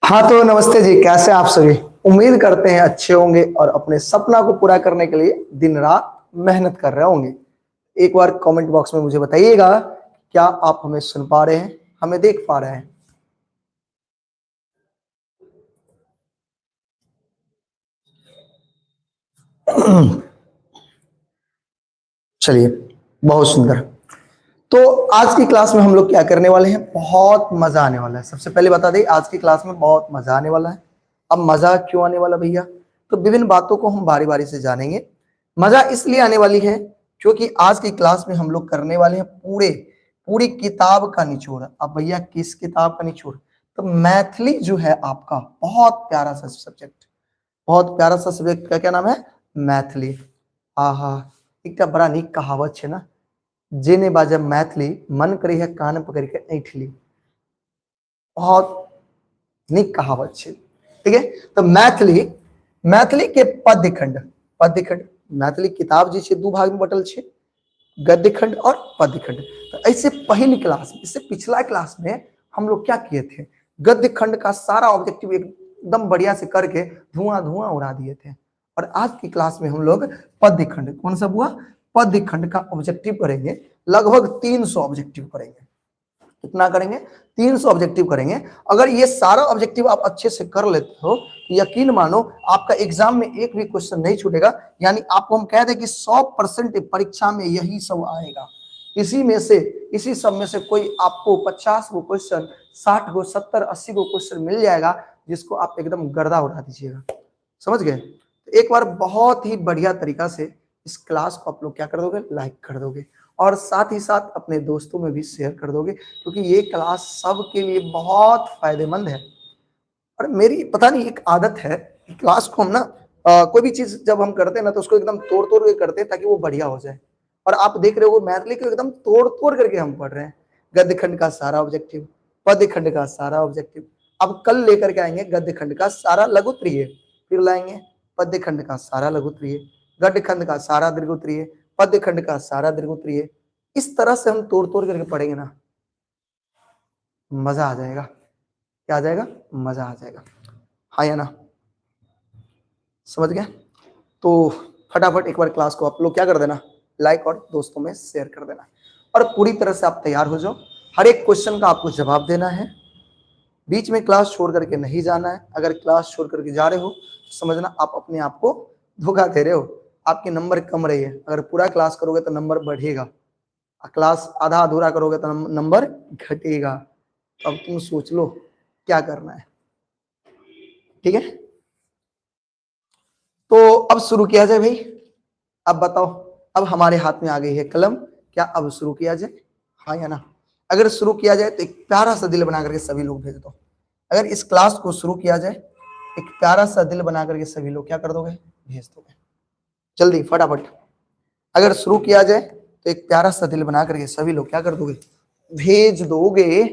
हाँ तो नमस्ते जी, कैसे आप सभी। उम्मीद करते हैं अच्छे होंगे और अपने सपना को पूरा करने के लिए दिन रात मेहनत कर रहे होंगे। एक बार कमेंट बॉक्स में मुझे बताइएगा, क्या आप हमें सुन पा रहे हैं, हमें देख पा रहे हैं। चलिए, बहुत सुंदर। तो आज की क्लास में हम लोग क्या करने वाले हैं, बहुत मजा आने वाला है। सबसे पहले बता दें, आज की क्लास में बहुत मजा आने वाला है। अब मजा क्यों आने वाला भैया, तो विभिन्न बातों को हम बारी-बारी से जानेंगे। मजा इसलिए आने वाली है क्योंकि आज की क्लास में हम लोग करने वाले हैं पूरी किताब का निचोड़। अब भैया किस किताब का निचोड़, तो मैथिली जो है आपका बहुत प्यारा सा सब्जेक्ट, बहुत प्यारा सा सब्जेक्ट का क्या नाम है, मैथिली। आहा, एक बड़ा नीक कहावत है ना, जे ने बाजब मैथिली मन करे है कान पकड़ के ऐठली। बहुत नीक कहावत है, ठीक है। तो मैथिली के पद्यखंड, पद्यखंड मैथिली किताब जे छै दू भाग में बटल छै, गद्यखंड और पद्यखंड। तो ऐसे पहली क्लास में, इससे पिछला क्लास में हम लोग क्या किए थे, गद्यखंड का सारा ऑब्जेक्टिव एकदम बढ़िया से करके धुआं धुआं उड़ा दिए थे। और आज की क्लास में हम लोग पद्यखंड, कौन सा हुआ, पद्यखंड का ऑब्जेक्टिव करेंगे। लगभग 300 ऑब्जेक्टिव करेंगे। कितना करेंगे, 300 ऑब्जेक्टिव करेंगे। अगर ये सारा ऑब्जेक्टिव आप अच्छे से कर लेते हो तो यकीन मानो आपका एग्जाम में एक भी क्वेश्चन नहीं छूटेगा। यानी आपको हम कह दें कि 100% परीक्षा में यही सब आएगा। इसी सब में से कोई आपको 50 गो क्वेश्चन, 60 गो, 70, 80 गो क्वेश्चन मिल जाएगा, जिसको आप एकदम गर्दा उड़ा दीजिएगा। समझ गए। तो एक बार बहुत ही बढ़िया तरीका से इस क्लास को आप लोग क्या कर दोगे, लाइक कर दोगे और साथ ही साथ अपने दोस्तों में भी शेयर कर दोगे, क्योंकि ये क्लास सबके लिए बहुत फायदेमंद है। और मेरी पता नहीं एक आदत है कि क्लास को हम ना कोई भी चीज जब हम करते हैं ना तो उसको एकदम तोड़ तोड़ के करते हैं ताकि वो बढ़िया हो जाए। और आप देख रहे हो मैथिली को एकदम तोड़ तोड़ करके हम पढ़ रहे हैं। गद्यखंड का सारा ऑब्जेक्टिव, पद्यखंड का सारा ऑब्जेक्टिव। अब कल लेकर के आएंगे गद्यखंड का सारा लघुत्तरीय, फिर लाएंगे पद्यखंड का सारा लघुत्तरीय, गद्यखंड का सारा दीर्घोत्तरीय, पद्यखंड का सारा दीर्घोत्तरीय। इस तरह से हम तोड़ तोड़ करके पढ़ेंगे ना, मजा आ जाएगा। क्या आ जाएगा, मजा आ जाएगा। हाँ या ना, समझ गए। तो फटाफट एक बार क्लास को आप लोग क्या कर देना, लाइक और दोस्तों में शेयर कर देना और पूरी तरह से आप तैयार हो जाओ। हर एक क्वेश्चन का आपको जवाब देना है, बीच में क्लास छोड़ करके नहीं जाना है। अगर क्लास छोड़ करके जा रहे हो तो समझना आप अपने आप को धोखा दे रहे हो, आपके नंबर कम रही है। अगर पूरा क्लास करोगे तो नंबर बढ़ेगा, क्लास आधा अधूरा करोगे तो नंबर घटेगा। तो अब तुम सोच लो क्या करना है, ठीक है। तो अब शुरू किया जाए भाई। अब बताओ, अब हमारे हाथ में आ गई है कलम, क्या अब शुरू किया जाए, हाँ या ना। अगर शुरू किया जाए तो एक प्यारा सा दिल बना करके सभी लोग भेज दो। अगर इस क्लास को शुरू किया जाए, एक प्यारा सा दिल बना करके सभी लोग क्या कर दोगे, भेज दोगे जल्दी फटाफट। अगर शुरू किया जाए तो एक प्यारा सा दिल बना करके सभी लोग क्या कर दोगे, भेज दोगे।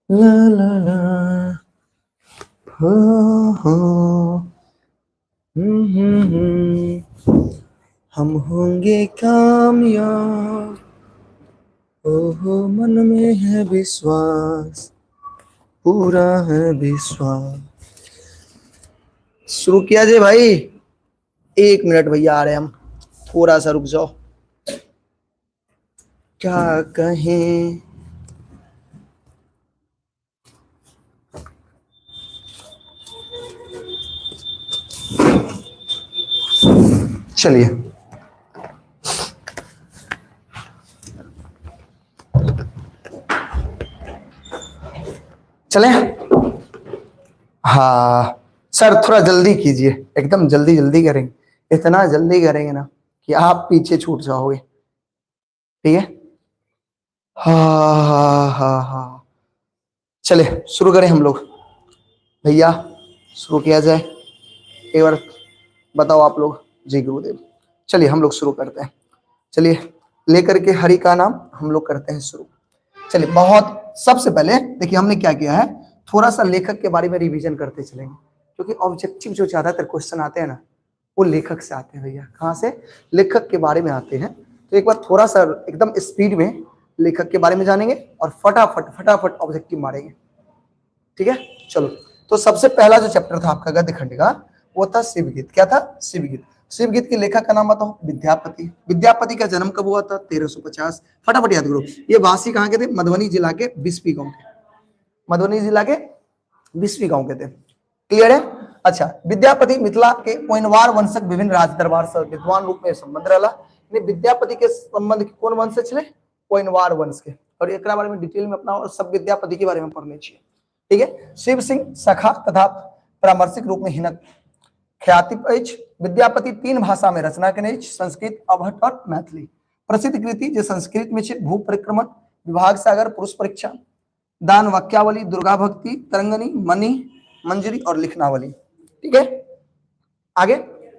ला ला ला, हो, हो, हम होंगे कामयाब, ओहो मन में है विश्वास, पूरा है विश्वास। शुरू किया जाए भाई। एक मिनट भैया आ रहे हैं हम, थोड़ा सा रुक जाओ। क्या कहें, चलिए चले। हाँ सर थोड़ा जल्दी कीजिए, एकदम जल्दी जल्दी करेंगे, इतना जल्दी करेंगे ना कि आप पीछे छूट जाओगे, ठीक है। हाँ हाँ हाँ हाँ, चले शुरू करें हम लोग भैया, शुरू किया जाए। एक बार बताओ आप लोग। जी गुरुदेव। चलिए हम लोग शुरू करते हैं। चलिए लेकर के हरि का नाम हम लोग करते हैं शुरू। चलिए बहुत सबसे पहले देखिए हमने क्या किया है, थोड़ा सा लेखक के बारे में रिवीजन करते चलेंगे, क्योंकि ऑब्जेक्टिव जो ज्यादातर क्वेश्चन आते हैं ना वो लेखक से आते हैं भैया। कहाँ से? लेखक के बारे में आते हैं। तो एक बार थोड़ा सा एकदम स्पीड में लेखक के बारे में जानेंगे और फटाफट फटाफट ऑब्जेक्टिव मारेंगे, ठीक है। चलो, तो सबसे पहला जो चैप्टर था आपका गद्य खंड का, वो था शिवगीत। क्या था? शिवगीत। शिवगीत के लेखक का नाम बताओ? विद्यापति। विद्यापति का जन्म कब हुआ था? 1350। फटाफट याद करो, ये वासी कहाँ के थे? मधुबनी जिला के बिस्फी गांव के, मधुबनी जिला के बिस्फी गांव के थे। क्लियर है? अच्छा, विद्यापति मिथिला के ओइनवार वंशक विभिन्न राज दरबार से विद्वान रूप में संबंध रहा। विद्यापति के संबंध कौन वंश से छले? ओइनवार वंश के। और एक बारे में डिटेल में अपना और सब विद्यापति के बारे में पढ़ने चाहिए, ठीक है। शिव सिंह सखा तथा परामर्शिक रूप में हिनक ख्याति अछि। विद्यापति 3 भाषा में रचना केने अछि, संस्कृत, अवहट्ठ और मैथिली। प्रसिद्ध कृति जे संस्कृत में छै, भू परिक्रमण, विभाग सागर, पुरुष परीक्षा, दान वाक्यावली, दुर्गा भक्ति, तरंगनी, मणि मंजरी और लिखनावली, ठीक है। आगे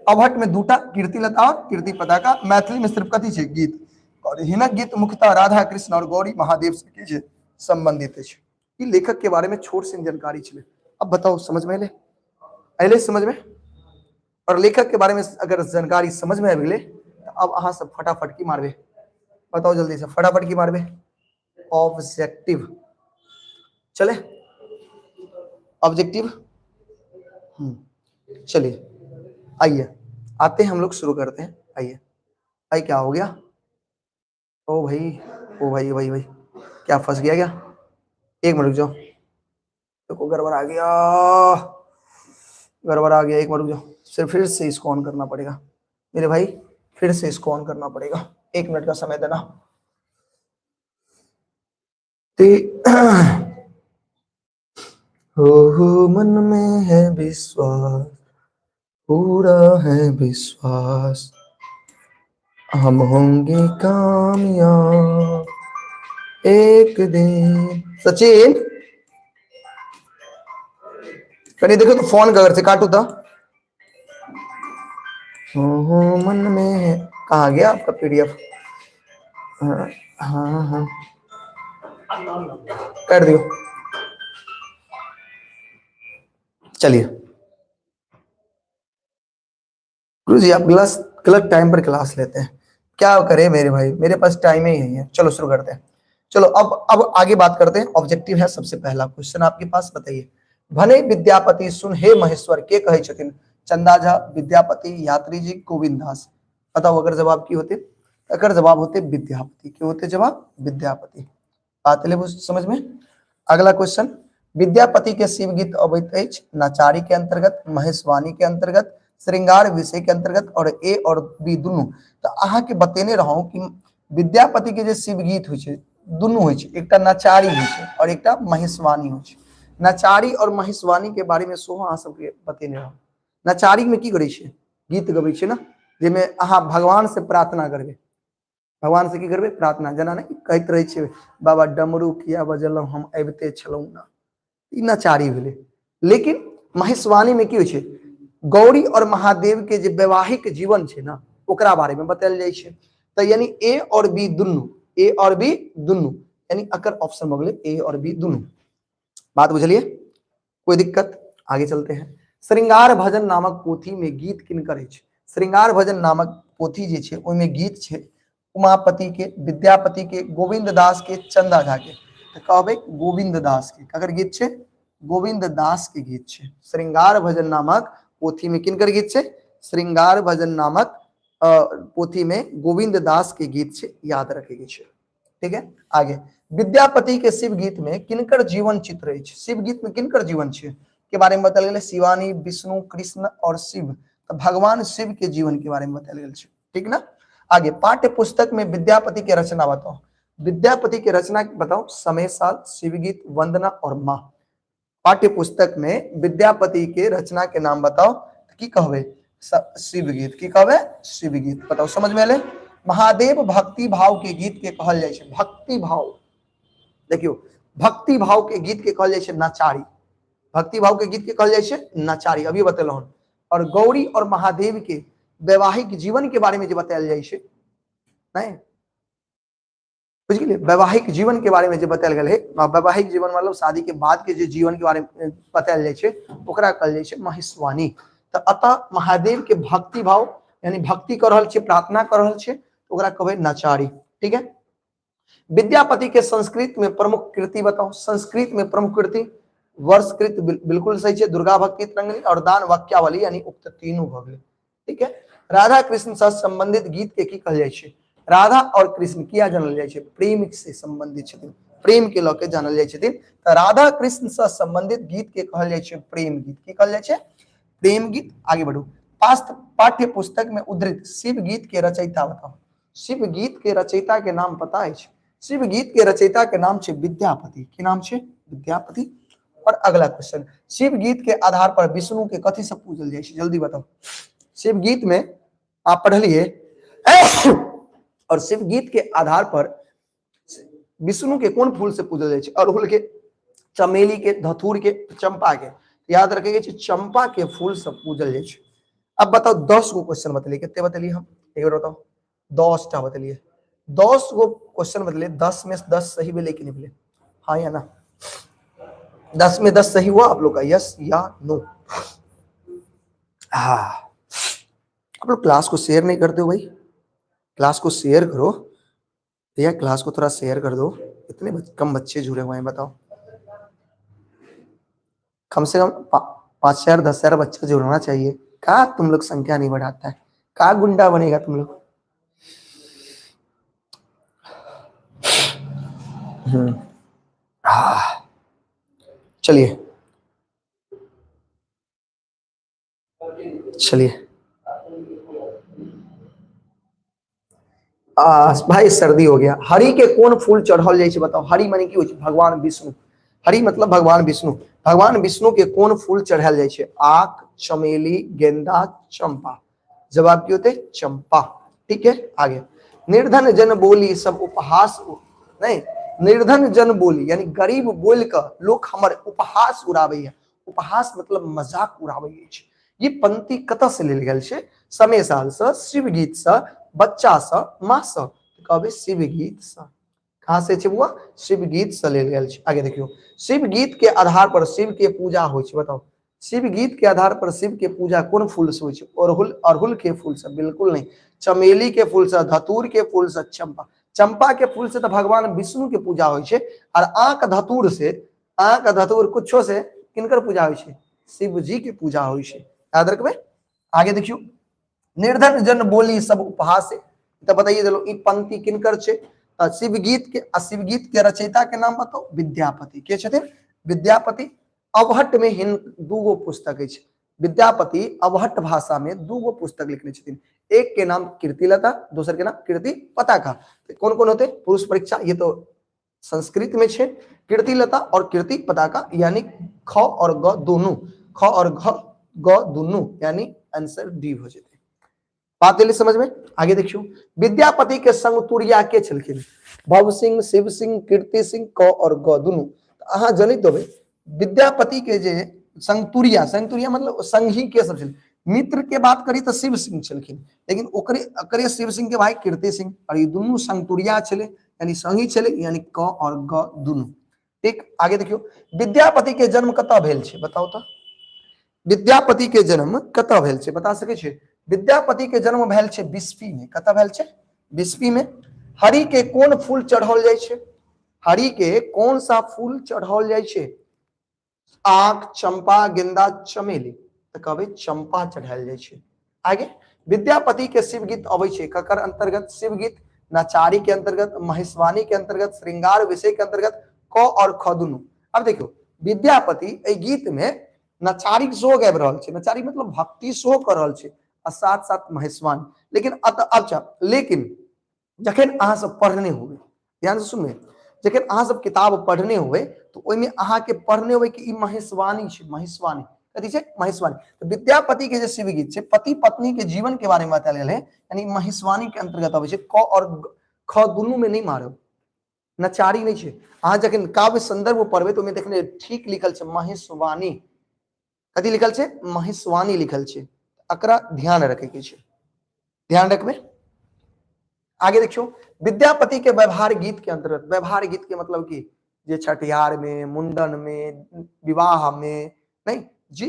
अवहट्ठ में दूटा कीर्तिलता और कीर्ति पताका, मैथिली में सिर्फ कथी छै? गीत। और हिनक गीत मुख्यतः राधा कृष्ण और गौरी महादेव से की छै संबंधित अछि। ई लेखक के बारे में छोट सी जानकारी छलै। अब बताओ समझ में एलै? एलै समझ में? और लेखक के बारे में अगर जानकारी समझ में आबि गेलै तो अब अहाँ सब फटाफट की मारबे? बताओ जल्दी से, फटाफट की मारबे? ऑब्जेक्टिव। चले ऑब्जेक्टिव। चलिए आइए, आते हैं हम लोग, शुरू करते हैं। आइए भाई, क्या हो गया? ओ भाई, ओ भाई भाई भाई, क्या फंस गया क्या? एक मिनट रुक जाओ, देखो गड़बड़ आ गया, गड़बड़ आ गया। एक मिनट रुक जाओ, सिर्फ फिर से इसको ऑन करना पड़ेगा मेरे भाई, फिर से इसको ऑन करना पड़ेगा। 1 मिनट का समय देना। हो मन में है विश्वास, पूरा है विश्वास, हम होंगे कामयाब एक दिन। सचिन कहीं देखो तो फोन घर से काटू था। हो मन में है, कहाँ गया आपका पीडीएफ? हाँ हाँ हाँ, कर दियो। चलिए गुरु जी, आप गलत गलत टाइम पर क्लास लेते हैं, क्या करें मेरे भाई, मेरे पास टाइम ही नहीं है। चलो शुरू करते हैं। चलो अब आगे बात करते हैं। ऑब्जेक्टिव है सबसे पहला क्वेश्चन आपके पास, बताइए। भने विद्यापति सुन हे महेश्वर के कहै छथिन? चंदा झा, विद्यापति, यात्री जी, गोविंद दास। बताओ अगर जवाब की होते? अगर जवाब होते विद्यापति। के होते जवाब? विद्यापति। बात ले समझ में? अगला क्वेश्चन, विद्यापति के शिव गीत अबैत अछि नचारी के अंतर्गत, महेशवाणी के अंतर्गत, श्रृंगार विषय के अंतर्गत और ए और बी दुनू। तो अहाँ के बतेने रहूं कि विद्यापति के जे शिव गीत होइ छै दुनू होइ छै, एकटा नचारी होइ छै और एकटा महेशवाणी होइ छै। नचारी और महेशवाणी के बारे में सेहो अहाँ सबके बतेने रहूं। नचारी में की करै छै? गीत गबै छै ना, जाहिमे अहाँ भगवान से प्रार्थना करबै। भगवान से की करबै? प्रार्थना। जेना नहि कहैत रहै छै बाबा डमरू किया बजेलहुँ, हम अबिते छलहुँ ना, ई नचारी भेलै। लेकिन महेशवाणी में की होइ छै? गौरी और महादेव के जे वैवाहिक जीवन छै ना, ओकरा बारे में बतायल जाइ छै। तो यानी ए और बी दुनू, ए और बी दुनू, यानी अकर ऑप्शन भऽ गेलै ए और बी दुनू। बात बुझलिए? कोई दिक्कत? आगे चलते हैं। श्रृंगार भजन नामक पोथी में गीत किनकर अछि? श्रृंगार भजन नामक पोथी जे छै ओहिमे गीत छै उमापति के, विद्यापति के, गोविंद दास के, चंदा झा के। तो कहबै गोविंद दास के। ककर गीत छै? गोविंद दास के गीत छै। श्रृंगार भजन नामक पोथी में किनकर गीत छै? श्रृंगार भजन नामक पोथी में गोविंद दास के गीत छै, याद रखे के छै, ठीक है। आगे, विद्यापति के शिव गीत में किनकर जीवन चित्र अछि? शिव गीत में किनकर जीवन छै के बारे में बतायल गेलै? शिवानी, विष्णु, कृष्ण और शिव। तो भगवान शिव के जीवन के बारे में बतायल गेल छै, ठीक ना। आगे, पाठ्य पुस्तक में विद्यापति के रचना बताओ। विद्यापति के रचना बताओ, समय साल, शिवगीत, वंदना और माँ। पाठ्य पुस्तक में विद्यापति के रचना के नाम बताओ, की कहबे? शिवगीत। की कहबे? शिवगीत। बताओ समझ में एलै? महादेव भक्ति भाव के गीत के कहल जाइ छै भक्ति भाव। देखियो, भक्ति भाव के गीत के कहल जाइ छै नचारी। भक्ति भाव के गीत के कहल जाइ छै नचारी, अभी बतेलहुँ। और गौरी और महादेव के वैवाहिक जीवन के बारे में जे बतायल जाइ छै, नहीं बुझ गेलियै? वैवाहिक जीवन के बारे में जे बतायल गेल है, वैवाहिक जीवन मतलब शादी के बाद के जे जीवन के बारे में बतायल जाइ छै, ओकरा कहल जाइ छै महेशवाणी। तऽ अतः महादेव के भक्ति भाव यानी भक्ति कर रहल छै, प्रार्थना कर रहल छै, ओकरा कहबै नचारी। ठीक है, विद्यापति के संस्कृत में प्रमुख कृति बताओ। संस्कृत में प्रमुख कृति वर्षकृत बिल्कुल सही है, दुर्गा भक्ति तरंगिणी और दान वाक्यावली, यानी उक्त तीनों भऽ गेलै। ठीक है, राधा कृष्ण से संबंधित गीत के की कहल जाइ छै? राधा और कृष्ण किया जानल जाइ छै? प्रेम से संबंधित छथिन, प्रेम के लऽ के जानल जाइ छथिन। तऽ राधा कृष्ण से संबंधित गीत के कहल जाइ छै प्रेम गीत। की कहल जाइ छै? प्रेम गीत। आगे बढ़ू, पाठ्य पुस्तक में उद्धृत शिव गीत के रचयिता बताओ। शिव गीत के रचयिता के नाम पता अछि? शिव गीत के रचयिता के नाम छै विद्यापति। की नाम छै? विद्यापति। और अगला क्वेश्चन, शिव गीत के आधार पर विष्णु के कथी से पूजल जाइ छै? जल्दी बताओ। शिव गीत में आप पढ़लिए और शिव गीत के आधार पर विष्णु के कोन फूल से पूजल जाइ छै? अड़हुल के, चमेली के, धतूर के, चंपा के। याद रखे के चंपा के फूल से पूजल जाइ छै। अब बताओ, 10 गो क्वेश्चन बतलिए, कितने बतलिए हम? एक बार बताओ, 10 टा बतलिए, 10 गो क्वेश्चन बतलिए, 10 में 10 सही भेलै कि नहीं भेलै? हाँ या ना? 10 में 10 सही हुआ आप लोग का? यस या नो? हाँ, आप लोग क्लास को शेयर नहीं करते हो भाई, क्लास को शेयर करो भैया, क्लास को थोड़ा शेयर कर दो। इतने कम बच्चे जुड़े हुए हैं, बताओ, कम से कम 5,000 10,000 बच्चा जुड़ना चाहिए। का तुम लोग संख्या नहीं बढ़ाता है? का गुंडा बनेगा तुम लोग? चलिए चलिए। भाई सर्दी हो गया। हरि के कोन फूल चढ़ल जाइ छै बताओ? हरि माने की होइ छै? भगवान विष्णु। हरि मतलब भगवान विष्णु। भगवान विष्णु के कोन फूल चढ़ायल जाइ छै? आक, चमेली, गेंदा, चंपा। जवाब की होते? चंपा। ठीक है, आगे। निर्धन जन बोली सब उपहास नहीं, निर्धन जन बोली यानी गरीब बोल के लोग हमर उपहास उड़ाबै है। उपहास मतलब मजाक उड़ाबै अछि। ये पंक्ति कतऽ से लेल गेल छै? समय साल से, शिव गीत से, बच्चा से, माँ से? कहबै शिव गीत से। कहाँ से छै बुआ? शिव गीत से लेल गेल छै। आगे देखियौ, शिव गीत के आधार पर शिव के पूजा होइ छै। बताओ, शिव गीत के आधार पर शिव के पूजा कोन फूल से होइ छै? अड़हुल, अड़हुल के फूल से बिल्कुल नहीं, चमेली के फूल से, धतूर के फूल से, चंपा। चंपा के फूल से तो भगवान विष्णु के पूजा होइ छै, और आक धतूर से, आक धतूर कुछो से किनकर पूजा होइ छै? शिव जी के पूजा होइ छै। याद रखबै। आगे देखियौ, निर्धन जन बोली सब उपहास, तऽ बताइए देलहुँ ई पंक्ति किनकर छै? तऽ शिव गीत के, आ शिव गीत के रचयिता के नाम बताउ। विद्यापति। के छथिन? विद्यापति। अवहट्ट में हिन दूगो पुस्तक अछि। विद्यापति अवहट्ट भाषा में दूगो पुस्तक लिखने छथिन, एक के नाम कीर्तिलता, दोसर के नाम कीर्ति पताका। कौन कौन होते? पुरुष परीक्षा, ये तो संस्कृत में छे। कीर्तिलता और कीर्ति पताका, यानी ख और ग दोनों, ख और घ ग दोनों, यानी आंसर डी हो जेते। बात एली समझ में? आगे देखियो, विद्यापति के संग तुरिया के छलखिन? भव सिंह, शिव सिंह, कीर्ति सिंह, क और ग दुनू। अहाँ जनैत होबै विद्यापति के जे संगतुरिया, संगतुरिया मतलब संगी के सब छल, मित्र के बात करी तो शिव सिंह छलखिन, लेकिन ओकरे अकरे शिव सिंह के भाई कीर्ति सिंह, और ये दुनू संगतुरिया छले, यानी संगी छले, यानी क और ग दुनू। ठीक, आगे देखियो, विद्यापति के जन्म कतऽ भेल छै? बताउ तऽ, विद्यापति के जन्म कतऽ भेल छै? बता सकै छियै? विद्यापति के जन्म भेल छै बिस्फी में। कतऽ भेल छै? बिस्फी में। हरि के कोन फूल चढ़ाओल जाइ छै? हरि के कौन सा फूल चढ़ाओल जाइ छै? आक, चंपा, गेंदा, चमेली। तऽ कहबै चंपा चढ़ायल जाइ छै। आगे, विद्यापति के शिव गीत अबै छै ककर अंतर्गत? शिव गीत नचारी के अंतर्गत, महेशवाणी के अंतर्गत, श्रृंगार विषय के अंतर्गत, क और ख दुनू। अब देखियौ, विद्यापति एहि गीत में नचारी सेहो गाबि रहल छै, नचारी मतलब भक्ति सेहो कऽ रहल छै, आ साथ साथ महेशवाणी। लेकिन अच्छा, लेकिन जखन अहाँ सब पढ़ने होबै, ध्यान से सुनबै, जखन अहाँ सब किताब पढ़ने होबै तऽ ओहिमे अहाँके पढ़ने होबै कि ई महेशवाणी छै। महेशवाणी कथी छै? महेशवाणी। तऽ विद्यापति के जे शिव गीत छै, पति पत्नी के जीवन के बारे में बतायल गेल है, यानी महेशवाणी के अंतर्गत अबै छै। क और ख दुनू में नहीं मारब, नचारी नहीं छै। अहाँ जखन काव्य संदर्भ पढ़बै तऽ ओहिमे देखने ठीक लिखल छै महेशवाणी। कथी लिखल छै? महेशवाणी लिखल छै। एकरा ध्यान रखे के छै, ध्यान रखबै। आगे देखियो, विद्यापति के व्यवहार गीत के अंतर्गत, व्यवहार गीत के मतलब की जे छठिहार में, मुंडन में, विवाह में नहीं, जे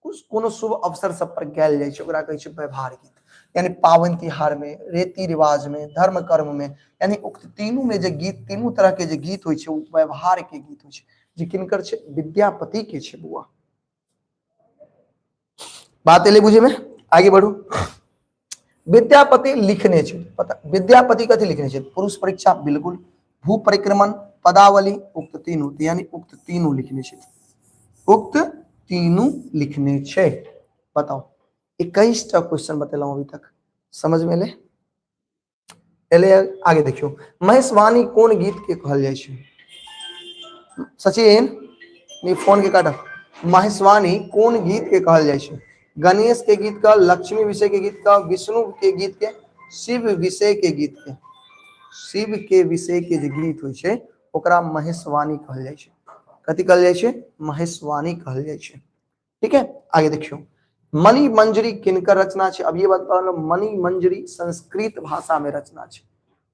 कुछ कोनो शुभ अवसर सब पर गायल जाइ छै, ओकरा कहै छै व्यवहार गीत। यानी पाबनि तिहार में, रीति रिवाज में, धर्म कर्म में, यानी उक्त तीनू में जे गीत, तीनू तरह के जे गीत होइ छै ओ व्यवहार के गीत होइ छै, जे किनकर छै? विद्यापति के छै बौआ। बात एलै बुझे में? आगे बढ़ू। विद्यापति लिखने छै, पता विद्यापति कथी लिखने छै? पुरुष परीक्षा, बिल्कुल, भू परिक्रमण, पदावली, उक्त तीनू, यानी उक्त तीनू लिखने छै, उक्त तीनू लिखने छै। बताओ, 21 टा क्वेश्चन बतेलहुं अभी तक, समझ में एलै? एलै? आगे देखियौ, महेशवाणी कोन गीत के कहल जाइ छै? सचिन, नी फोन के काट। महेशवाणी कोन गीत के कहल जाइ छै? गणेश के गीत का, लक्ष्मी विषय के गीत का, विष्णु के गीत के, शिव विषय के गीत के? शिव के विषय के जे गीत होइ छै ओकरा महेशवाणी कहल जाइ छै। कथी कहल जाइ छै? महेशवाणी कहल जाइ छै। ठीक है, आगे देखियो, मणि मंजरी किनकर रचना छै? अब ये बात बताओ, मणि मंजरी संस्कृत भाषा में रचना छै।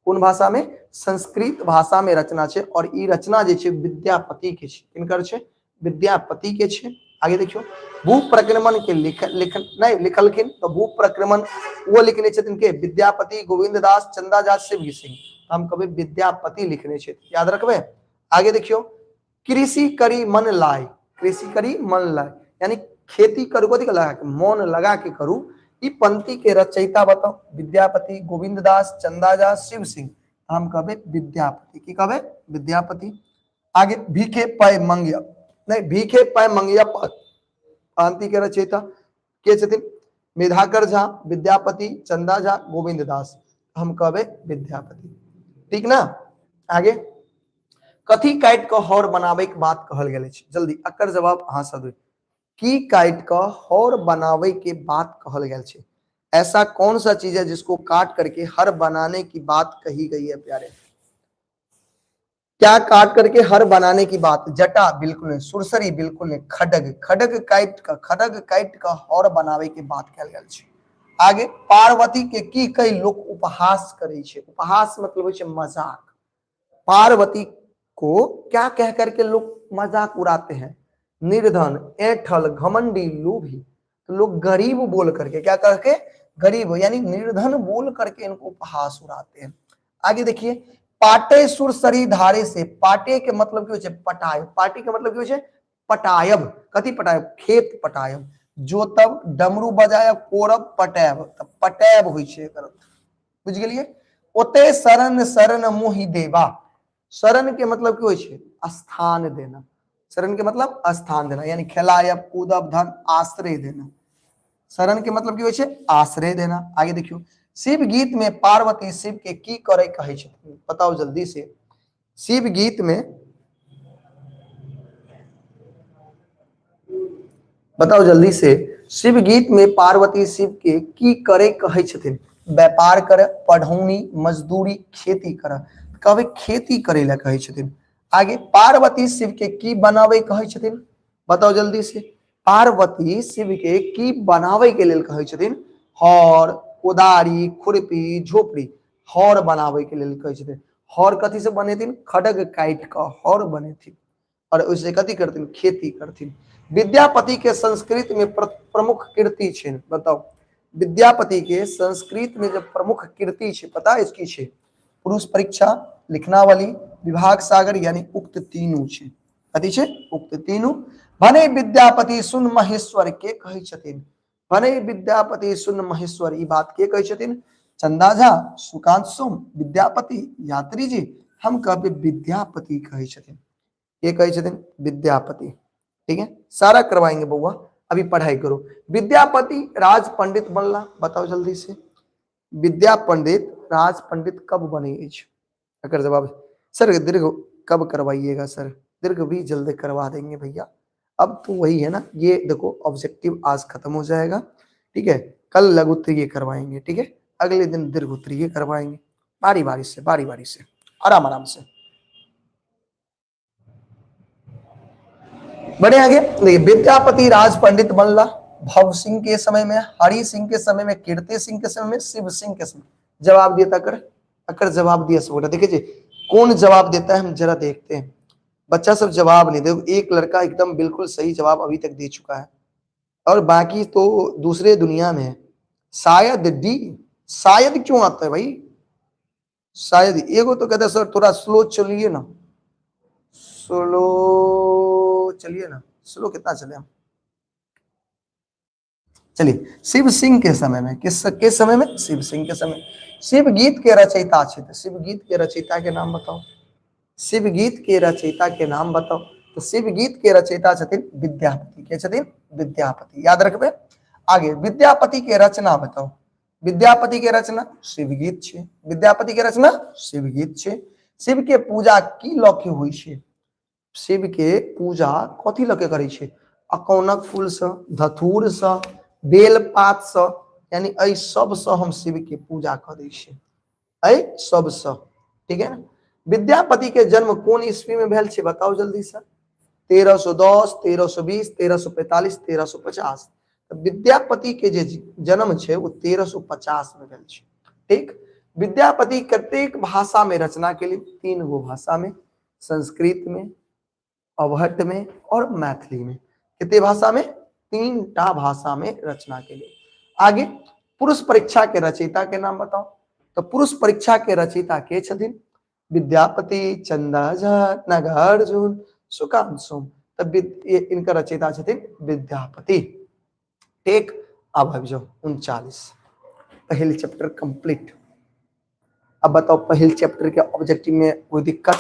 कोन भाषा में? संस्कृत भाषा में रचना छै। और ई रचना जे छै विद्यापति के छै। किनकर छै? विद्यापति के छै। आगे देखियो, भू प्रक्रमण के लिख लिख नहीं लिखलखिन तो भू प्रक्रमण वो लिखने छथिन के? विद्यापति, गोविंद दास, चंदा झा, शिव सिंह। हम कभी विद्यापति लिखने छथि, याद रखबे। आगे देखियो, कृषि करी मन लाय, कृषि करी मन लाय, यानी खेती करू, कथी लगा के? मन लगा के करू। ई पंक्ति के रचयिता बताओ। विद्यापति, गोविंद दास, चंदा झा, शिव सिंह। हम कहबे विद्यापति। की कहबे? विद्यापति। आगे, भीखे पय मंगिया नहीं, भीखे पय मंगिया पंक्ति के रचयिता के छथिन? मेधाकर झा, विद्यापति, चंदा झा, गोविंद दास। हम कहबे विद्यापति। ठीक ना? आगे, कथी काटि कऽ हर बनाबै के बात कहल गेल अछि? जल्दी एकर जवाब अहाँ सब दू। की काटि कऽ हर बनाबै के बात कहल गेल छै? ऐसा कौन सा चीज है जिसको काट करके हर बनाने की बात कही गई है प्यारे? क्या काट करके हर बनाने की बात? जटा बिल्कुल नहीं, सुरसरी बिल्कुल नहीं, खडग। खडग काट का, खडग काट का हर बनावे के बात कहल गेल छै। आगे, पार्वती के की कई लोग उपहास करे छै? उपहास मतलब होइ छै मजाक। पार्वती को क्या कह करके लोग मजाक उड़ाते हैं? निर्धन, ऐठल, घमंडी, लोभी। तो लोग गरीब बोल करके, क्या कह के? गरीब यानी निर्धन बोल करके इनको उपहास उड़ाते हैं। आगे देखिए, पाटे सुरसरी धारे से, पाटे के मतलब की होइ छै? पटायब। पाटे के मतलब की होइ छै? पटायब। कथी पटायब? खेत पटायब, जोतब, डमरू बजायब, कोरब, पटायब। तऽ पटायब होइ छै एकर अर्थ। बुझि गेलियै? ओते शरण शरण मोहि देवा, शरण के मतलब की होइ छै? स्थान देना। शरण के मतलब स्थान देना, यानी खेलायब, कूदब, धन, आश्रय देना। शरण के मतलब की होइ छै? आश्रय देना। आगे देखियौ, शिव गीत में पार्वती शिव के की करे कहै छथिन? बताओ जल्दी से। शिव गीत में बताओ जल्दी से, शिव गीत में पार्वती शिव के की करे कहै छथिन? व्यापार करे, पढ़ौनी, मजदूरी, खेती करे। कहबै खेती करे ला कहै छथिन। आगे, पार्वती शिव के की बनावे कहै छथिन? बताओ जल्दी से। पार्वती शिव के की बनावे के लेल कहै छथिन? हर, कोदारी, खुरपी, झोपड़ी। हर बनावे के लेल कहै छथिन। हर कथी से बनेथिन? खड़ग काटि कऽ हर बनेथिन और ओहिसे कथी करथिन? खेती करथिन। विद्यापति के संस्कृत में प्रमुख कृति छै, बताओ। विद्यापति के संस्कृत में जब प्रमुख कृति छै, पता है की छै? पुरुष परीक्षा, लिखनावली, विभाग सागर, यानी उक्त तीनू छै। कथी छै? उक्त तीनू। भने विद्यापति सुन महेश्वर के कहै छथिन? भने विद्यापति सुन महेश्वर, ई बात के कहै छथिन? चंदा झा, सुकांत सोम, विद्यापति, यात्री जी। हम कहबै विद्यापति कहै छथिन। के कहै छथिन? विद्यापति। ठीक है, सारा करवाएंगे बउआ, अभी पढ़ाई करो। विद्यापति राज पंडित बनला, बताओ जल्दी से। विद्या पंडित राज पंडित कब बने अछि? एकर जवाब सर दीर्घ कब करवाइएगा? सर दीर्घ भी जल्द करवा देंगे भैया। अब तो वही है ना, ये देखो ऑब्जेक्टिव आज खत्म हो जाएगा, ठीक है, कल लघु उत्तरीय करवाएंगे, ठीक है, अगले दिन दीर्घ उत्तरीय करवाएंगे, बारी बारी से, बारी बारी से, आराम आराम से। बढ़े आगे, देखिए विद्यापति राज पंडित बनला भव सिंह के समय में, हरि सिंह के समय में, कीर्ति सिंह के समय में, शिव सिंह के समय। जवाब दिया कर, अकर जवाब दिया सब। देखिए जी कौन जवाब देता है, हम जरा देखते हैं। बच्चा सब जवाब नहीं दे, एक लड़का एकदम बिल्कुल सही जवाब अभी तक दे चुका है। और बाकी तो दूसरे दुनिया में है। शायद डी, शायद क्यों आता है भाई? शायद एगो तो कहते हैं सर थोड़ा स्लो चलिए ना, स्लो चलिए ना, स्लो कितना चले हम? चलिए, शिव सिंह के समय में, किस के समय में? शिव सिंह के समय। शिव गीत के रचयिता छे, शिव गीत के रचयिता के नाम बताओ, शिव गीत के रचयिता के नाम बताओ। तो शिव गीत के रचयिता छथिन विद्यापति। के छथिन? विद्यापति, याद रखबे। आगे विद्यापति के रचना बताओ, विद्यापति के रचना शिव गीत छे, विद्यापति के रचना शिव गीत छे। शिव के पूजा की लके होइ छे? शिव के पूजा कथी लके करै छे? अकौनक फूल से, धतूर से, बेलपात से, यानी एहि सब से हम शिव के पूजा करै छियै, एहि सब से, ठीक है ना। विद्यापति के जन्म कोन ईस्वी में भेल छे बताओ जल्दी से? 1310, 1320, 1345, 1350। तऽ विद्यापति के जे जन्म छे वो 1350 में भेल छे, ठीक। विद्यापति कतेक भाषा में रचना केली? 3 गो भाषा में, संस्कृत में, अवहट्ट में और मैथिली में। कितने भाषा में? 3 टा भाषा में रचना के लिए। आगे पुरुष परीक्षा के रचयिता के नाम बताओ। तो पुरुष परीक्षा के रचयिता के छथिन? विद्यापति, चंदा झा, नागार्जुन, सुकांत सोम। तो ये इनका रचयिता छथिन विद्यापति, ठीक। अब आबि जाओ 39, पहिल चैप्टर कंप्लीट। अब बताओ पहिल चैप्टर के ऑब्जेक्टिव में कोई दिक्कत?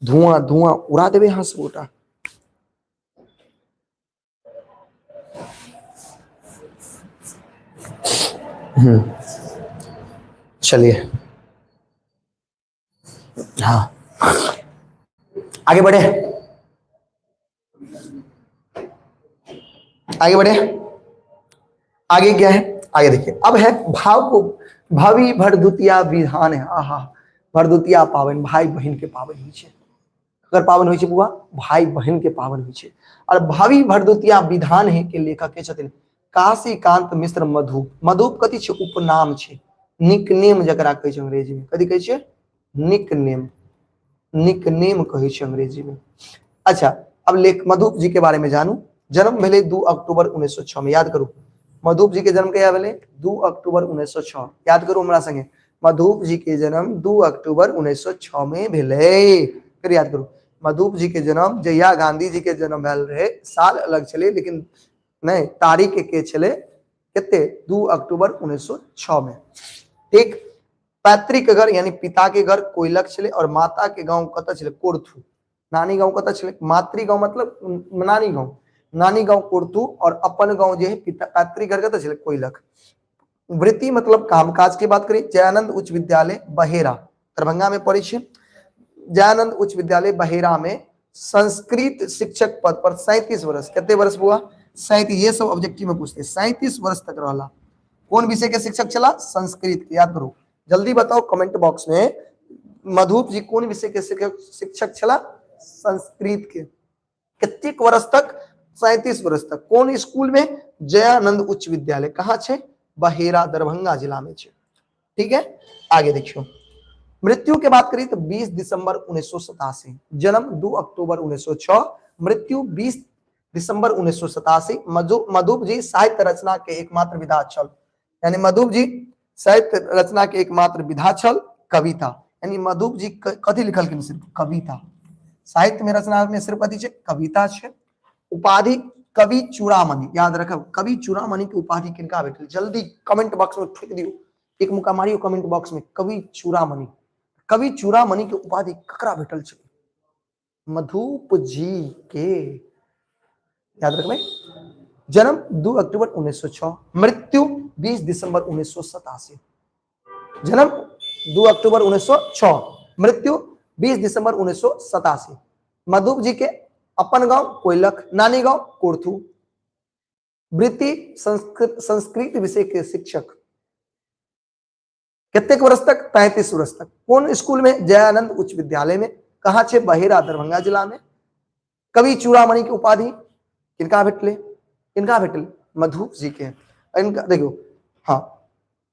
धुआं धुआं उड़ा देवे यहाँ से गोटा। चलिए, हाँ आगे बढ़े, आगे बढ़े। आगे क्या है? आगे देखिए, अब है भाव को भावी भरदुतिया विधान है। आहा, भरदुतिया पावन, भाई बहन के पावन होइ छे। अगर पावन होइ छे बुआ, भाई बहन के पावन होइ छे। और भावी भरदुतिया विधान है के लेखक के छथिन काशीकांत मिश्र मधुप। मधुप कथी छे? उपनाम छे, निकनेम जकरा कहै छै अंग्रेजी में। कथी कहै छै? निकनेम, निकनेम कहै छै अंग्रेजी में। अच्छा, अब लेख मधुप जी के बारे में जानू। जन्म भेलै 2 अक्टूबर 1906 में, याद करू। मधुप जी के जन्म कहिया भेलै? 2 अक्टूबर 1906, याद करू हमरा संगे। मधुप जी के जन्म 2 अक्टूबर 1906 में भेलै। फिर याद करू, मधुप जी के जन्म जहिया गांधी जी के जन्म भेल रहे, साल अलग छलै लेकिन नहीं, तारीख के छलै कते? 2 अक्टूबर 1906 में, ठीक। पैतृक घर यानी पिता के घर कोइलख छलै और माता के गांव कतऽ छलै? कोर्थू। नानी गांव कतऽ छलै? मातृ गांव मतलब नानी गांव, नानी गांव कोर्थू। और अपन गांव जे है पिता पैतृक घर कतऽ छलै? कोइलख। वृत्ति मतलब कामकाज के बात करी, जयानंद उच्च विद्यालय बहेरा दरभंगा में पड़ै छै। जयानंद उच्च विद्यालय बहेरा में संस्कृत शिक्षक पद पर 37 वर्ष, कते वर्ष बुआ? 37, ये सब ऑब्जेक्टिव में पूछते, 37 वर्ष तक रहला। कौन विषय के शिक्षक छला? संस्कृत के। याद करू, जल्दी बताओ कमेंट बॉक्स में, मधुप जी कौन विषय के शिक्षक छला? संस्कृत के। कतेक वर्ष तक? 37 वर्ष तक। कौन स्कूल में? जयानंद उच्च विद्यालय। कहाँ छे? बहेरा दरभंगा जिला में छे, ठीक है। आगे देखियो, मृत्यु के बात करी तो 20 दिसंबर 1987, जन्म 2 अक्टूबर 1906, मृत्यु 20 दिसंबर 1987। मधुप जी साहित्य रचना के एकमात्र विधा छल, यानी मधुप जी साहित्य रचना के एकमात्र विधा छल कविता। यानी मधुप जी कथी लिखलखिन? सिर्फ कविता। साहित्य में रचना में सिर्फ कथी छे? कविता छे। उपाधि कवि चूड़ामणि, याद रखब, कवि चूड़ामणि के उपाधि किनका भेटल? जल्दी कमेंट बॉक्स में ठोक दियो, एक मुक्का मारियो कमेंट बॉक्स में, कवि चूड़ामणि। कवि चूड़ामणि के उपाधि ककरा भेटल छे? मधुप जी के, याद रखबे। जन्म 2 अक्टूबर 1906, मृत्यु 20 दिसंबर 1987। जन्म 2 अक्टूबर 1906, मृत्यु 20 दिसंबर 1987। मधुप जी के अपन गांव कोइलख, नानी गांव कोर्थू। वृत्ति संस्कृत विषय के शिक्षक। कितने वर्ष तक? 35 वर्ष तक। कौन स्कूल में? जयानंद उच्च विद्यालय में। कहाँ छे? बहेरा दरभंगा जिला में। कवि चूड़ामणि के उपाधि किनका भेटले? किनका भेटले? मधुप जी के। इनका देखियो, हाँ,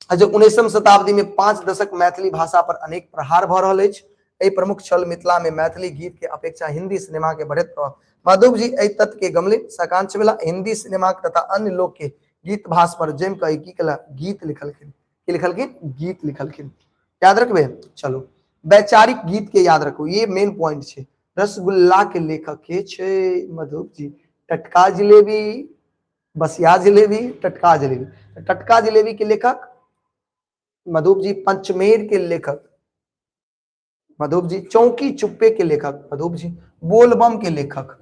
अच्छा, 19वीं शताब्दी में 5 दशक मैथिली भाषा पर अनेक प्रहार भ रहल अछि। एहि प्रमुख छल मिथिला में मैथिली गीत के अपेक्षा हिंदी सिनेमा के बढ़ैत प्रभाव। मधुप जी एहि तथ्य के गमलिन, साकांक्ष भेला, हिंदी सिनेमा तथा अन्य लोक के गीत भाष पर जमि कऽ की केला? गीत लिखलखिन। की लिखलखिन? गीत लिखलखिन। याद रखबे। चलो, वैचारिक गीत के याद रखू, ये मेन पॉइंट छै। रसगुल्ला के लेखक के छै? मधुप जी। टटका जिलेबी, बसिया जिलेबी, टटका जिलेबी। टटका जिलेबी के लेखक मधुप जी। पंचमेर के लेखक मधुप जी। चौकी चुप्पे के लेखक मधुप जी। बोलबम के लेखक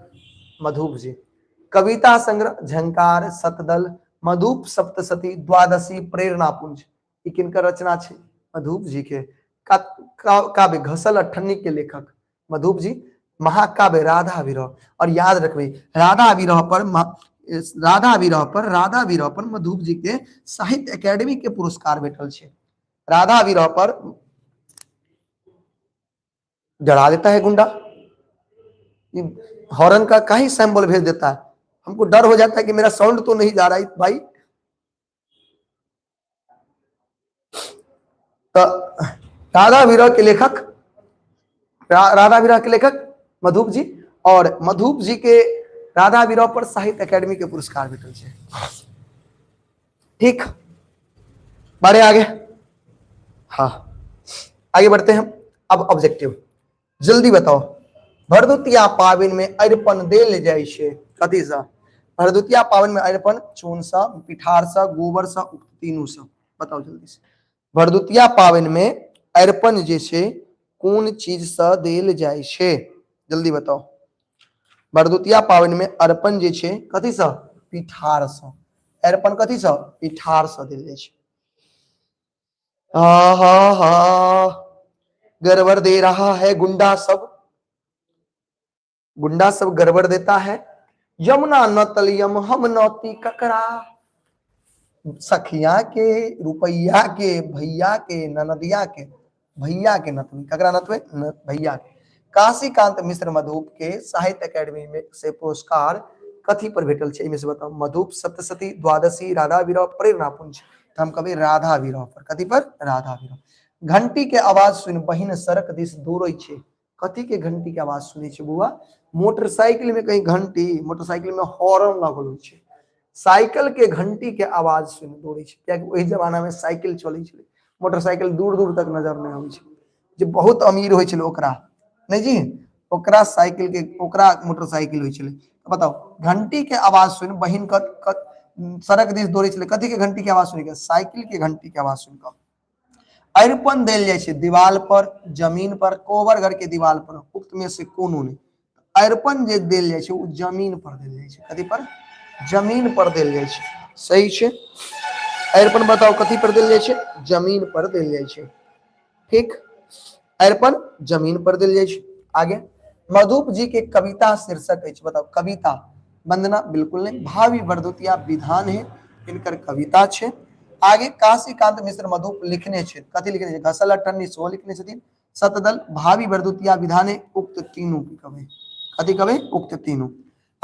मधुप जी। कविता संग्रह झंकार, सतदल, मधुप सप्तशती, द्वादशी, प्रेरणा पुंज, ई किनकर रचना छै? मधुप जी के। काव्य घसल अठन्नी के लेखक मधुप जी। महाकाव्य राधा विरह, और याद रखबे राधा विरह पर, राधा विरह पर, राधा विरह पर मधुप जी के साहित्य एकेडमी के पुरस्कार भेटल छै। राधा विरह पर डरा देता है गुंडा, हॉर्न का कहीं सैंपल भेज देता है, हमको डर हो जाता है कि मेरा साउंड तो नहीं जा रहा है भाई। तो राधा विरह के लेखक, राधा विरह के लेखक मधुप जी, और मधुप जी के राधा विरह पर साहित्य एकेडमी के पुरस्कार भेटल छै। ठीक, बढ़े आगे। हाँ, आगे बढ़ते हैं। अब ऑब्जेक्टिव जल्दी बताओ। भरदुतिया पावन में अरिपन देल जाइ छै कथी से? भरदुतिया पावन में अरिपन चून से, पिठार से, गोबर से, उक्त तीनू से। बताओ जल्दी से, भरदुतिया पावन में अरिपन जे छै कोन चीज से देल जाइ छै? जल्दी बताओ। भरदुतिया पावन में अरिपन जे छै कथी से? पिठार से। अरिपन कथी से? पिठार से देल जाइ छै। हा हा हा, गड़बड़ दे रहा है गुंडा सब, गुंडा सब गड़बड़ देता है। यमुना न तलियम हम नौती ककरा? सखिया के, रुपैया के, भैया के, ननदिया के। भैया के नतवी। ककरा नतवे? भैया के। काशीकांत मिश्र मधुप के साहित्य अकेडमी में से पुरस्कार कथी पर भेटल छै? एहिमे से बताओ। मधुप सप्तशती, द्वादशी, राधा विरह, प्रेरणा पुंज। तऽ हम कहबै राधा विरह पर। कथी पर? राधा विरह। घंटी के आवाज सुनि बहिन सड़क दिस दौड़ै छै। कथी के घंटी के आवाज सुनै छै बौआ? मोटरसाइकिल में कहीं घंटी, मोटरसाइकिल में हॉर्न लगल होइ छै। साइकिल के घंटी के आवाज सुनि दौड़ै छै, कियाकि ओहि जमाना में साइकिल चलै छलै, मोटरसाइकिल दूर दूर तक नजर नहि अबै छलै। जे बहुत अमीर होइ छलै ओकरा नहि जी, ओकरा साइकिल के, ओकरा मोटरसाइकिल होइ छलै। बताओ, घंटी के आवाज सुनि बहिन क, क सड़क दिस दौड़ै छलै, कथी के घंटी के आवाज सुनि के? साइकिल के घंटी के आवाज सुनि कऽ। अरिपन देल जाइ छै दीवाल पर, जमीन पर, कोबर घर के दीवाल पर, उक्त में से कोनो नहि। अरिपन जे देल जाइ छै ओ जमीन पर देल जाइ छै। कथी पर? जमीन पर देल जाइ छै। सही छै। अरिपन बताओ कथी पर देल जाइ छै? जमीन पर देल जाइ छै। ठीक, अरिपन जमीन पर देल जाइ छै। आगे, मधुप जी के कविता शीर्षक अछि, बताओ। कविता वंदना बिल्कुल नहीं, भावी भरदुतिया विधान है इनकर कविता छै। आगे, काशीकांत मिश्र मधुप लिखने छै, कथी लिखने छै? घसल अठन्नी सेहो लिखने छथिन, शतदल, भावी भरदुतिया विधाने, उक्त तीनू के कवि। कथी कवि? उक्त तीनू।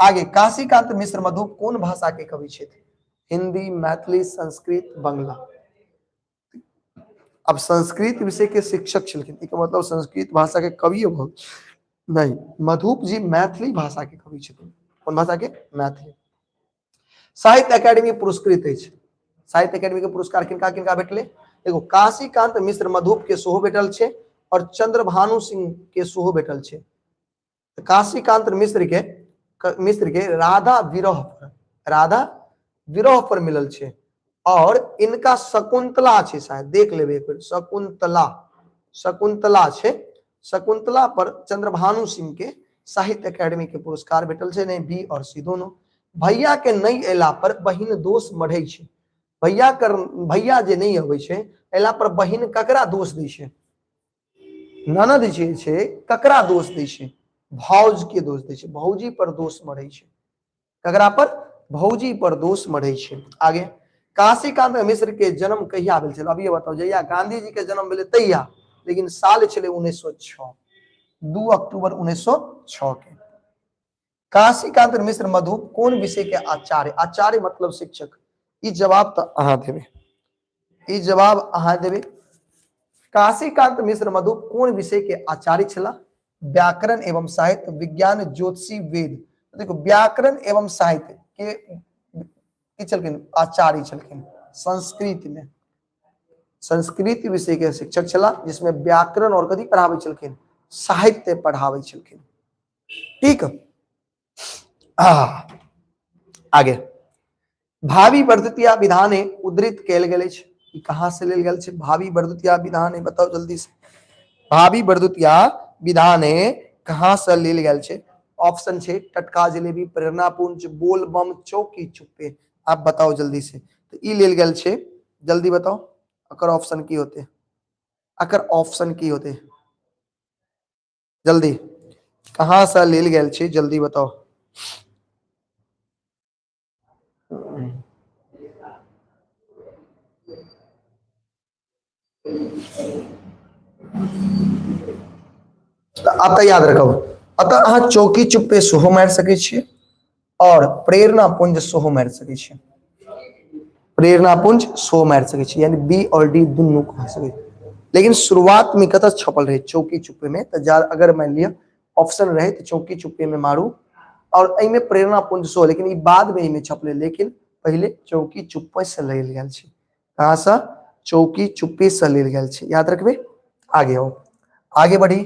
आगे, काशीकांत मिश्र मधुप कोन भाषा के कवि छथि? हिंदी, मैथिली, संस्कृत, बंगला। अब संस्कृत विषय के शिक्षक छलखिन, एकर मतलब संस्कृत भाषा के कवि भऽ नहीं। मधुप जी मैथिली भाषा के कवि छथिन। कोन भाषा के? मैथिली। साहित्य अकेडमी पुरस्कृत अछि। साहित्य अकेडमी के पुरस्कार किनका किनका भेटलै? देखो, काशीकांत मिश्र मधुप के सेहो भेटल छै और चंद्रभानु सिंह के सेहो भेटल छै। काशीकांत मिश्र के, मिश्र के राधा विरह पर, राधा विरह पर मिलल छै। और इनका शकुंतला छै शायद, देख लेबै एक बेर, शकुंतला, शकुंतला छै। शकुंतला पर चंद्रभानु सिंह के साहित्य अकेडमी के पुरस्कार भेटल छै। नहीं, बी और सी दोनों। भैया के नहीं अयला पर बहिन दोष मढ़ै छै। भैया कर, भैया जे नहीं अबै छै, अयला पर बहिन ककरा दोष दै छै? ननद जे छै ककरा दोष दै छै? भाउज के दोष दै छै। भौजी पर दोष मढ़ै छै। ककरा पर? भौजी पर दोष मढ़ै छै। आगे, काशीकांत मिश्र के जन्म कहिया भेल छल? अभी बताओ। जहिया गांधी जी के जन्म भेलै तहिया, लेकिन साल छलै 1906, 2 अक्टूबर 1906 के। काशीकांत मिश्र मधु कोन विषय के आचार्य? आचार्य मतलब शिक्षक। ई जवाब तऽ अहाँ देबै, ई जवाब अहाँ देबै। काशीकांत मिश्र मधु कोन विषय के आचार्य छला? व्याकरण एवं साहित्य, विज्ञान, ज्योतिषी, वेद। देखो व्याकरण एवं साहित्य के की छलखिन? आचार्य छलखिन। संस्कृत में संस्कृत विषय के शिक्षक छला, जिसमें व्याकरण और कथी पढ़ाबै छलखिन? साहित्य पढ़ाबै छलखिन। ठीक, आगे भावी वर्धतिया विधाने उद्धृत कयल गेल अछि। ई कहाँ से लेल गेल छै भावी वर्धतिया विधाने? बताउ जल्दी से, भावी वर्धतिया विधाने कहाँ से लेल गेल छै? ऑप्शन छै टटका जलेबी, प्रेरणा पुंज, बोल बम, चौकी चुप्पे। आप बताओ जल्दी से, तो ई लेल गेल छै, जल्दी बताओ अकर ऑप्शन की होते, अकर ऑप्शन की होते, जल्दी कहाँ से लेल गेल छै, जल्दी बताओ। तऽ एतऽ याद रखब, एतऽ अहाँ चौकी चुप्पे सेहो मारि सकै छियै और प्रेरणा पुंज सेहो मारि सकै छियै, प्रेरणा पुंज सेहो मारि सकै छियै, यानी बी और डी दुनू कह सकै छियै। लेकिन शुरुआत में कतऽ छपल रहे? चौकी चुप्पे में। तऽ जा अगर मानि लिअ ऑप्शन रहे तऽ चौकी चुप्पे में मारू और एहिमे प्रेरणा पुंज सेहो, लेकिन ई बाद में एहिमे छपलै, लेकिन पहिले चौकी चुप्पे से लेल गेल छै। कहाँ से? चौकी चुप्पे से लेल गेल छै, याद रखबे। आगे आओ, आगे बढ़ी।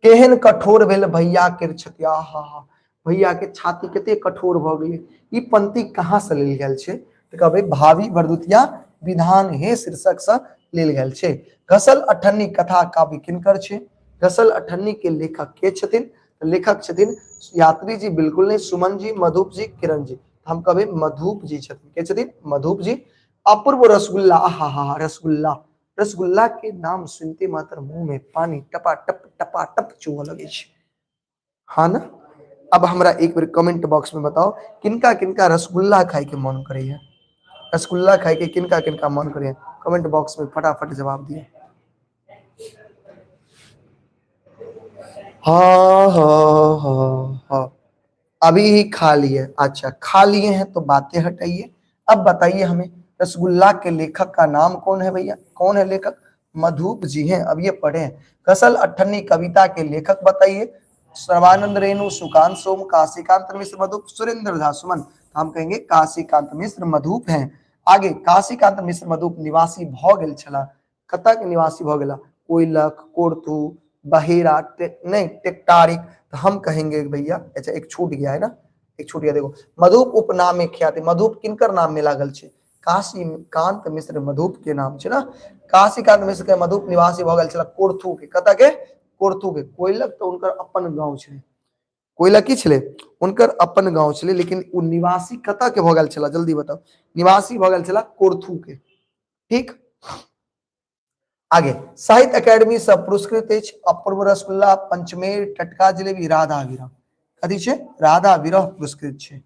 केहन कठोर भेल भैया के छतिया, हा हा, भैया के छाती कते कठोर भऽ गेलै। ई पंक्ति कहाँ से लेल गेल छै? तऽ कहबै भावी भरदुतिया विधान हे शीर्षक से लेल गेल छै। घसल अठन्नी कथा काव्य किनकर छै? घसल अठन्नी के लेखक के छथिन? लेखक छथिन यात्री जी बिल्कुल नहीं, सुमन जी, मधुप जी, किरण जी। हम कहबै मधुप जी छथिन। के छथिन? मधुप जी। अपूर्व रसगुल्ला, हा हा, रसगुल्ला, रसगुल्ला के नाम सुनते मात्र मुंह में पानी टपा टप टपा टप चुअ लगे छै, हाँ ना? अब हमरा एक बेर कमेंट बॉक्स में बताओ किनका किनका रसगुल्ला खाए के मन करे है, रसगुल्ला खाए के किनका किनका मन करे है, कमेंट बॉक्स में फटाफट जवाब दिए। हाँ हाँ हाँ हाँ, अभी ही खा लिए, अच्छा खा लिए हैं तो बातें हटाइए। अब बताइए हमें रसगुल्ला के लेखक का नाम कौन है भैया? कौन है लेखक? मधुप जी हैं। अब ये पढ़े हैं। घसल अठन्नी कविता के लेखक बताइए। सर्वानंद रेणु, सुकांत सोम, काशीकांत मिश्र मधुप, सुरेंद्र झा सुमन। तो हम कहेंगे काशीकांत मिश्र मधुप हैं। आगे काशीकांत मिश्र मधुप निवासी भ गेल छला, कतऽ के निवासी भऽ गेला? कोयलख, कोरथू, बहेरा, नहीं टेकटारिक। तो हम कहेंगे भैया, अच्छा एक छूट गया है ना, एक छूट गया। देखो मधुप उपनाम में ख्याति, मधुप किनकर नाम में लागल छै? काशीकांत मिश्र मधुप के नाम छै ना। काशीकांत मिश्र के मधुप निवासी भऽ गेल छला कोरथू के, कतऽ के? कोरथू के। कोयलख तऽ हुनकर अपन गाँव छै, कोयला की छलै? हुनकर अपन गाँव छलै, लेकिन ओ निवासी कतऽ के भऽ गेल छला? जल्दी बताउ। निवासी भऽ गेल छला कोरथू के। ठीक, आगे साहित्य अकेडमी से पुरस्कृत अछि अपूर्व रसगुल्ला, पंचमेर, टटका जलेबी, राधा विरह। कथी छै? राधा विरह पुरस्कृत छै।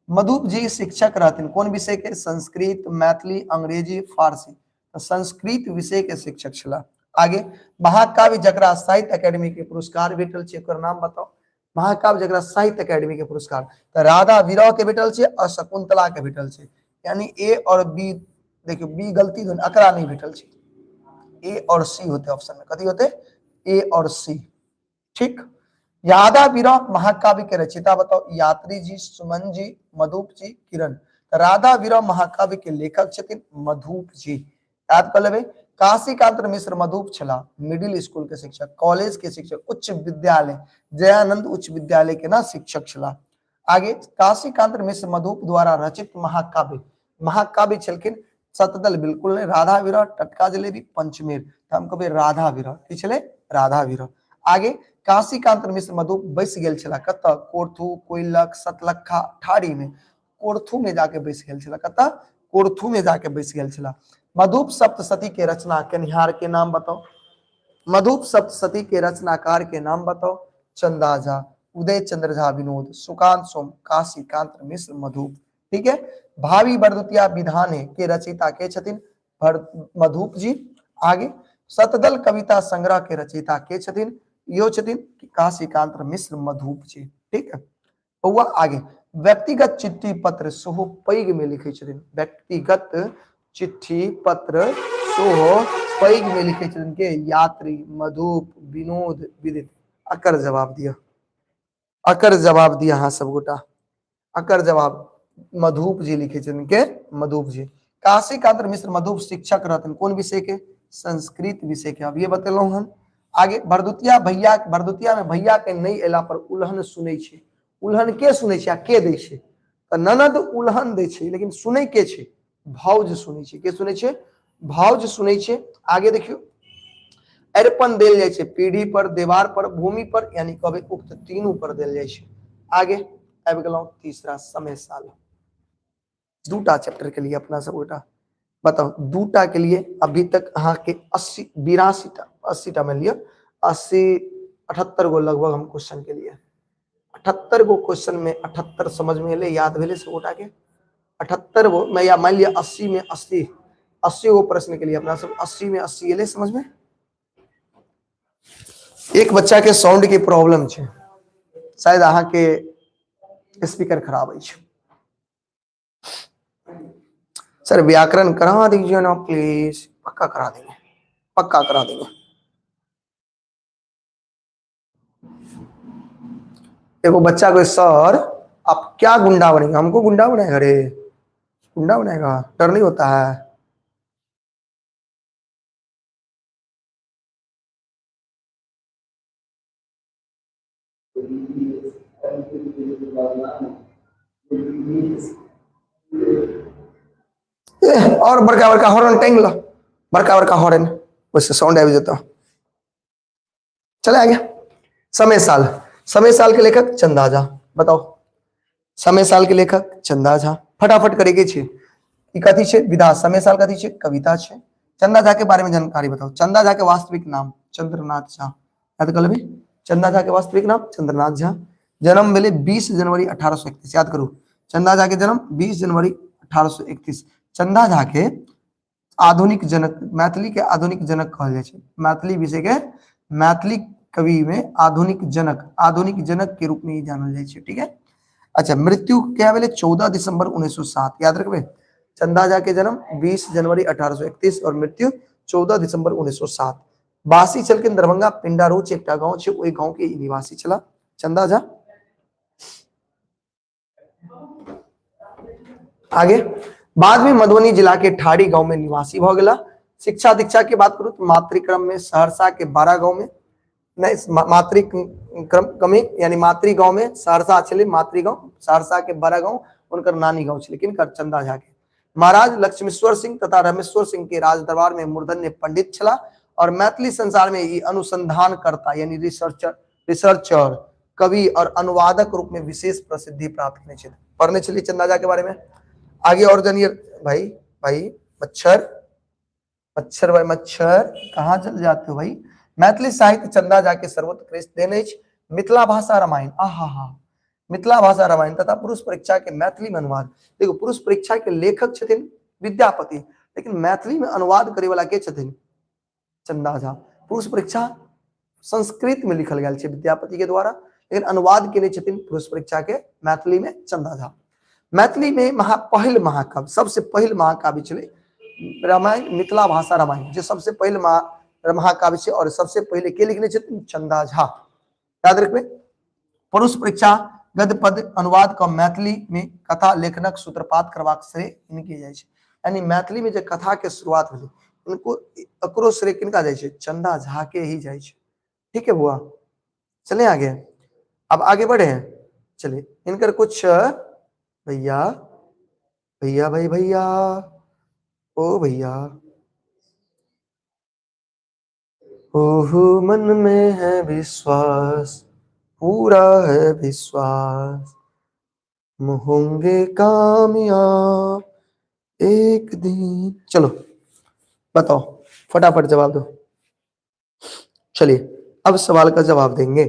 मधुप जी शिक्षक रहथिन कोन विषय के? संस्कृत, मैथिली, अंग्रेजी, फारसी। तऽ संस्कृत विषय के शिक्षक छलाह। आगे महाकाव्य जकरा साहित्य अकेडमी के पुरस्कार भेटल छै ओकर नाम बताउ। महाकाव्य जकरा साहित्य अकेडमी के पुरस्कार तऽ राधा विरह के भेटल छै और शकुंतला के भेटल छै, यानी ए और बी। देखियो बी गलती दोन, एकरा नहीं भेटल छै। ए और सी होते ऑप्शन में, कथी होते? ए और सी। ठीक, यादा विरह महाकाव्य के रचयिता बताओ। यात्री जी, सुमन जी, मधुप जी, किरण। राधा विरह महाकाव्य के लेखक छथिन मधुप जी, याद कर लेबै। काशीकांत मिश्र मधुप छला मिडिल स्कूल के शिक्षक, कॉलेज के शिक्षक, उच्च विद्यालय जयानंद उच्च विद्यालय के ना शिक्षक छला। आगे काशीकांत मिश्र मधुप द्वारा रचित महाकाव्य, महाकाव्य छलखिन शतदल बिल्कुल नहीं, राधा विरह, टटका जलेबी, पंचमेर। तो हम कहबै राधा विरह, की छलै? राधा विरह। आगे काशीकांत मिश्र मधुप बैस गेल छला कतऽ? कोरथू, कोयलख, सतलखा, ठाड़ी में। कोरथू में जाके बैस गेल छला। कतऽ? कोरथू में जाके बैस गेल छला। मधुप सप्तशती के रचना केनिहार के नाम बताओ। मधुप सप्तशती के रचनाकार के नाम बताओ। चंदा झा, उदय चंद्र झा विनोद, सुकांत सोम, काशीकांत मिश्र मधुप। ठीक है, भावी बरदुतिया विधाने के रचयिता के छथिन? मधुप जी। आगे शतदल कविता संग्रह के रचयिता के छथिन? इहो छथिन काशीकांत मिश्र मधुप जी। ठीक है बौआ, आगे व्यक्तिगत चिट्ठी पत्र सेहो पैघ में लिखै छथिन। व्यक्तिगत चिट्ठी पत्र सेहो पैघ में लिखै छथिन के? यात्री, मधुप, विनोद, विदित। अकर जवाब दिअ, अकर जवाब दिअ अहाँ सब गोटा। अकर जवाब मधुप जी लिखे छथिन। के? मधुप जी। काशीकांत मिश्र मधुप शिक्षक रहथिन कोन विषय के? संस्कृत विषय के। अब ये बतेलहुं हन। आगे भरदुतिया भैया, भरदुतिया में भैया के नहीं एला पर उल्हन सुनै छै। उल्हन के सुनै छै आ के दै छै? तऽ ननद उल्हन दै छै, लेकिन सुनै के छै? भाउज सुनै छै। के सुनै छै? भाउज सुनै छै। आगे देखियौ, अरिपन देल जाइ छै पीढ़ी पर, दीवार पर, भूमि पर, यानी कहबै उक्त तीनू पर देल जाइ छै। आगे आबि गेलहुं तीसरा समय साल। दूटा चैप्टर के लिए अपना सब गोटा बताउ, दूटा के लिए अभी तक अहाँ के 80 82 टा, 80 टा मान लिअ, 80 78 गो लगभग हम क्वेश्चन के लिए, 78 गो क्वेश्चन में 78 समझ में एलै, याद भेलै सब गोटा के? 78 गो में या मान लिअ 80 में 80, 80 गो प्रश्न के लिए अपना सब 80 में 80 एलै समझ में? एक बच्चा के साउंड के प्रॉब्लम छै, शायद अहाँ के स्पीकर खराब अछि। सर व्याकरण करा दीजिए ना प्लीज। पक्का करा देंगे, पक्का करा देंगे। एगो बच्चा को सर आप क्या गुंडा बनेंगे? हमको गुंडा बनाएगा रे, गुंडा बनाएगा, डर नहीं होता है। और बड़का बड़का हॉर्न टांग लो, बड़का बड़का हॉर्न, ओहिसँ साउंड आबि जेतौ। चले आगे। समय साल, समय साल के लेखक चंदा झा। बताओ समय साल के लेखक चंदा झा। फटाफट करे के छै। ई कथी छै? विधा। समय साल कथी छै? कविता छै। चंदा झा के बारे में जानकारी बताओ। चंदा झा के वास्तविक नाम चंद्रनाथ झा, याद कर लेबै। चंदा झा के वास्तविक नाम चंद्रनाथ झा। जन्म भेलै 20 जनवरी 1831, याद करू। चंदा झा के जन्म 20 जनवरी 1831। चंदा झा के आधुनिक जनक, मैथिली के आधुनिक जनक कहल जाइ छै। मैथिली विषय के मैथिली कवि में आधुनिक जनक, आधुनिक जनक के रूप में ही जानल जाइ छै, ठीक है। अच्छा, मृत्यु क्या भेलै? 14 दिसंबर 1907, याद रखबे। चंदा झा के जन्म 20 जनवरी 1831 और मृत्यु 14 दिसंबर 1907। बासी छलखिन दरभंगा पिंडारोच एकटा गांव छै, ओहि गांव के निवासी छला चंदा झा। आगे बाद में मधुबनी जिला के ठाड़ी गांव में निवासी भ गेला। शिक्षा दीक्षा के बात करू तो मातृक्रम में सहरसा के बारह गांव में नहीं, मातृक्रम कमी यानी मातृ गांव में सहरसा छलै, मातृ गांव सहरसा के बारह गांव उनकर नानी गांव छलै। किनकर? चंदा झा के। महाराज लक्ष्मीश्वर सिंह तथा रमेश्वर सिंह के राज दरबार में मूर्धन्य पंडित छला और मैथिली संसार में ई अनुसंधान करता यानी रिसर्चर, रिसर्चर, कवि और अनुवादक रूप में विशेष प्रसिद्धि प्राप्त केने छथि। पढ़ने छलियै चंदा झा के बारे में। आगे और जानिए। भाई भाई मच्छर, मच्छर भाई मच्छर कहाँ चल जाते हो भाई? मैथिली साहित्य चंदा झा के सर्वोत्कृष्ट देन अछि मिथिला भाषा रामायण। आहा हा, मिथिला भाषा रामायण तथा पुरुष परीक्षा के मैथिली में अनुवाद। देखो पुरुष परीक्षा के लेखक छथिन विद्यापति, लेकिन मैथिली में अनुवाद करे वाला के छथिन? चंदा झा। पुरुष परीक्षा संस्कृत में लिखल गेल छै विद्यापति के द्वारा, लेकिन अनुवाद केने छथिन पुरुष परीक्षा के मैथिली में चंदा झा। मैथिली में महा पहिल महाकाव्य, सबसे पहिल महाकाव्य छलै रामायण, मिथिला भाषा रामायण, जे सबसे पहिल महाकाव्य छै और सबसे पहिले के लिखने छथिन? चंदा झा, याद रखबै। पुरुष परीक्षा गद्य पद अनुवाद क मैथिली में कथा लेखनक सूत्रपात करबाक श्रेय इनके जाइ छै। यानी मैथिली में जे कथा के शुरुआत भेलै, इनको एकरो श्रेय किनका जाइ छै? चंदा झा के ही जाइ छै। ठीक है बुआ, चले आगे। अब आगे बढ़े हैं, चलिए इनकर कुछ भैया भैया भाई भैया ओ भैया ओहो मन में है विश्वास, पूरा है विश्वास, हम होंगे कामयाब एक दिन। चलो बताओ, फटाफट जवाब दो। चलिए अब सवाल का जवाब देंगे।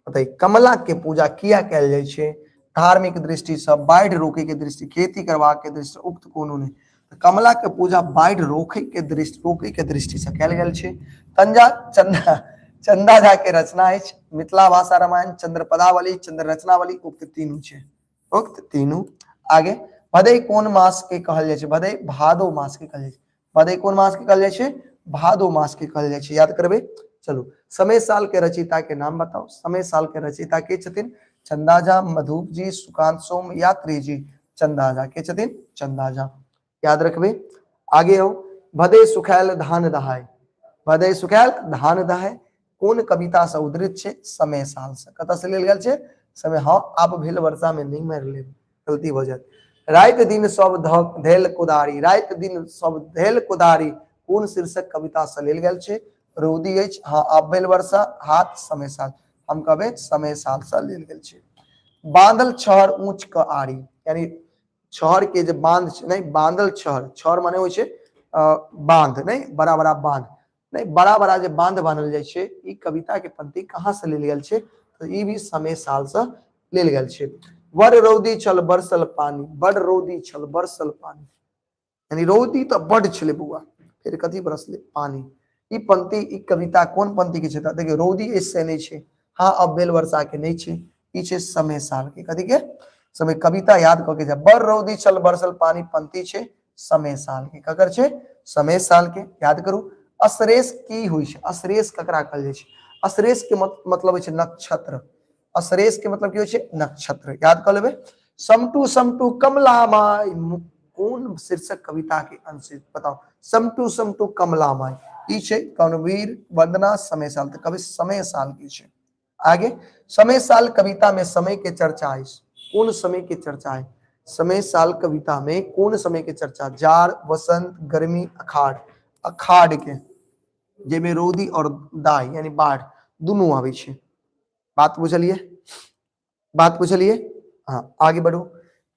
बताइए, कमला के पूजा किया कैल जाइ छै? धार्मिक दृष्टि से, बाढ़ि रोके के दृष्टि, खेती करबा के दृष्टि, उक्त कोनो नहि। तऽ कमला के पूजा बाढ़ि रोके के दृष्टि, रोके के दृष्टि से कैल गेल छै। तंजा चंदा, चंदा झा के रचना अछि मिथिला भाषा रामायण, चंद्र पदावली, चंद्र रचनावली, उक्त तीनू छै, उक्त तीनू। आगे, भदई कोन मास के कहल जाइ छै? भदई भादो मास के कहल जाइ छै। भदई कोन मास के कहल जाइ छै? भादो मास के कहल जाइ छै, याद करबै। चलू, समय साल के रचयिता के नाम बताउ। समय साल के रचयिता के छथिन? चंदा झा, मधुप जी, सुकांत सोम, यात्री जी। चंदा झा के छथिन? चंदा झा, याद रखबे। आगे आओ। भदे सुखायल धान दहाय, भदे सुखायल धान दहाय कोन कविता से उद्धृत छै? समय साल से। कतऽ से लेल गेल छै? समय। हाँ, आब भेल वर्षा में नहीं मारि लेब, गलती भऽ जायत। राति दिन सब धैल कोदारी, राति दिन सब धैल कोदारी कोन शीर्षक कविता से लेल गेल छै? रौदी अछि, हाँ आब भेल वर्षा, हाथ, समय साल। हम कहबै समय साल से लेल गेल छै। बांधल छहर ऊंच क आरी, यानी छहर के जे बांध छै, नहीं बांधल छहर, छहर माने होइ छै बांध, नहीं बड़ा बड़ा बांध, नहीं बड़ा बड़ा जे बांध बान्हल जाइ छै, ई कविता के पंक्ति कहाँ से लेल गेल छै? तऽ ई भी समय साल से लेल गेल छै। बड़ रौदी छल बरसल पानी, बड़ रौदी छल बरसल पानी, यानी रौदी तऽ बड छलै बौआ, फेर कथी बरसलै? पानी। ई पंक्ति, ई कविता कोन पंक्ति के छै? तऽ देखियौ रौदी ऐसे नहि छै, हाँ अब बेल वर्षा के नहि छै, ई छै समय साल के। कथी के? समय। कविता याद कऽ के जा, बड़ रौदी छल बरसल पानी पंक्ति छै समय साल के। ककर छै? समय साल के। याद करू। अश्रेष की होइ छै? अश्रेष ककरा कहल जाइ छै? अश्रेष के मतलब होइ छै नक्षत्र। अश्रेष के मतलब की होइ छै? नक्षत्र। याद कऽ लेबै। समटू समटू कमला माय कोन शीर्षक कविता के अंश बताओ? समटू समटू कमला माय ई छै कौनवीर, वंदना, समय साल। तऽ कवि समय साल के छै। आगे, समय साल कविता में समय के चर्चा है, कोन समय के चर्चा है? समय साल कविता में कोन समय के चर्चा? जाड़, वसंत, गर्मी, अखाड़। अखाड़ के जाहिमे रौदी और दाई यानी बाढ़ दुनू आबै छै। बात बुझलियै? बात बुझलियै? हाँ, आगे बढ़ू।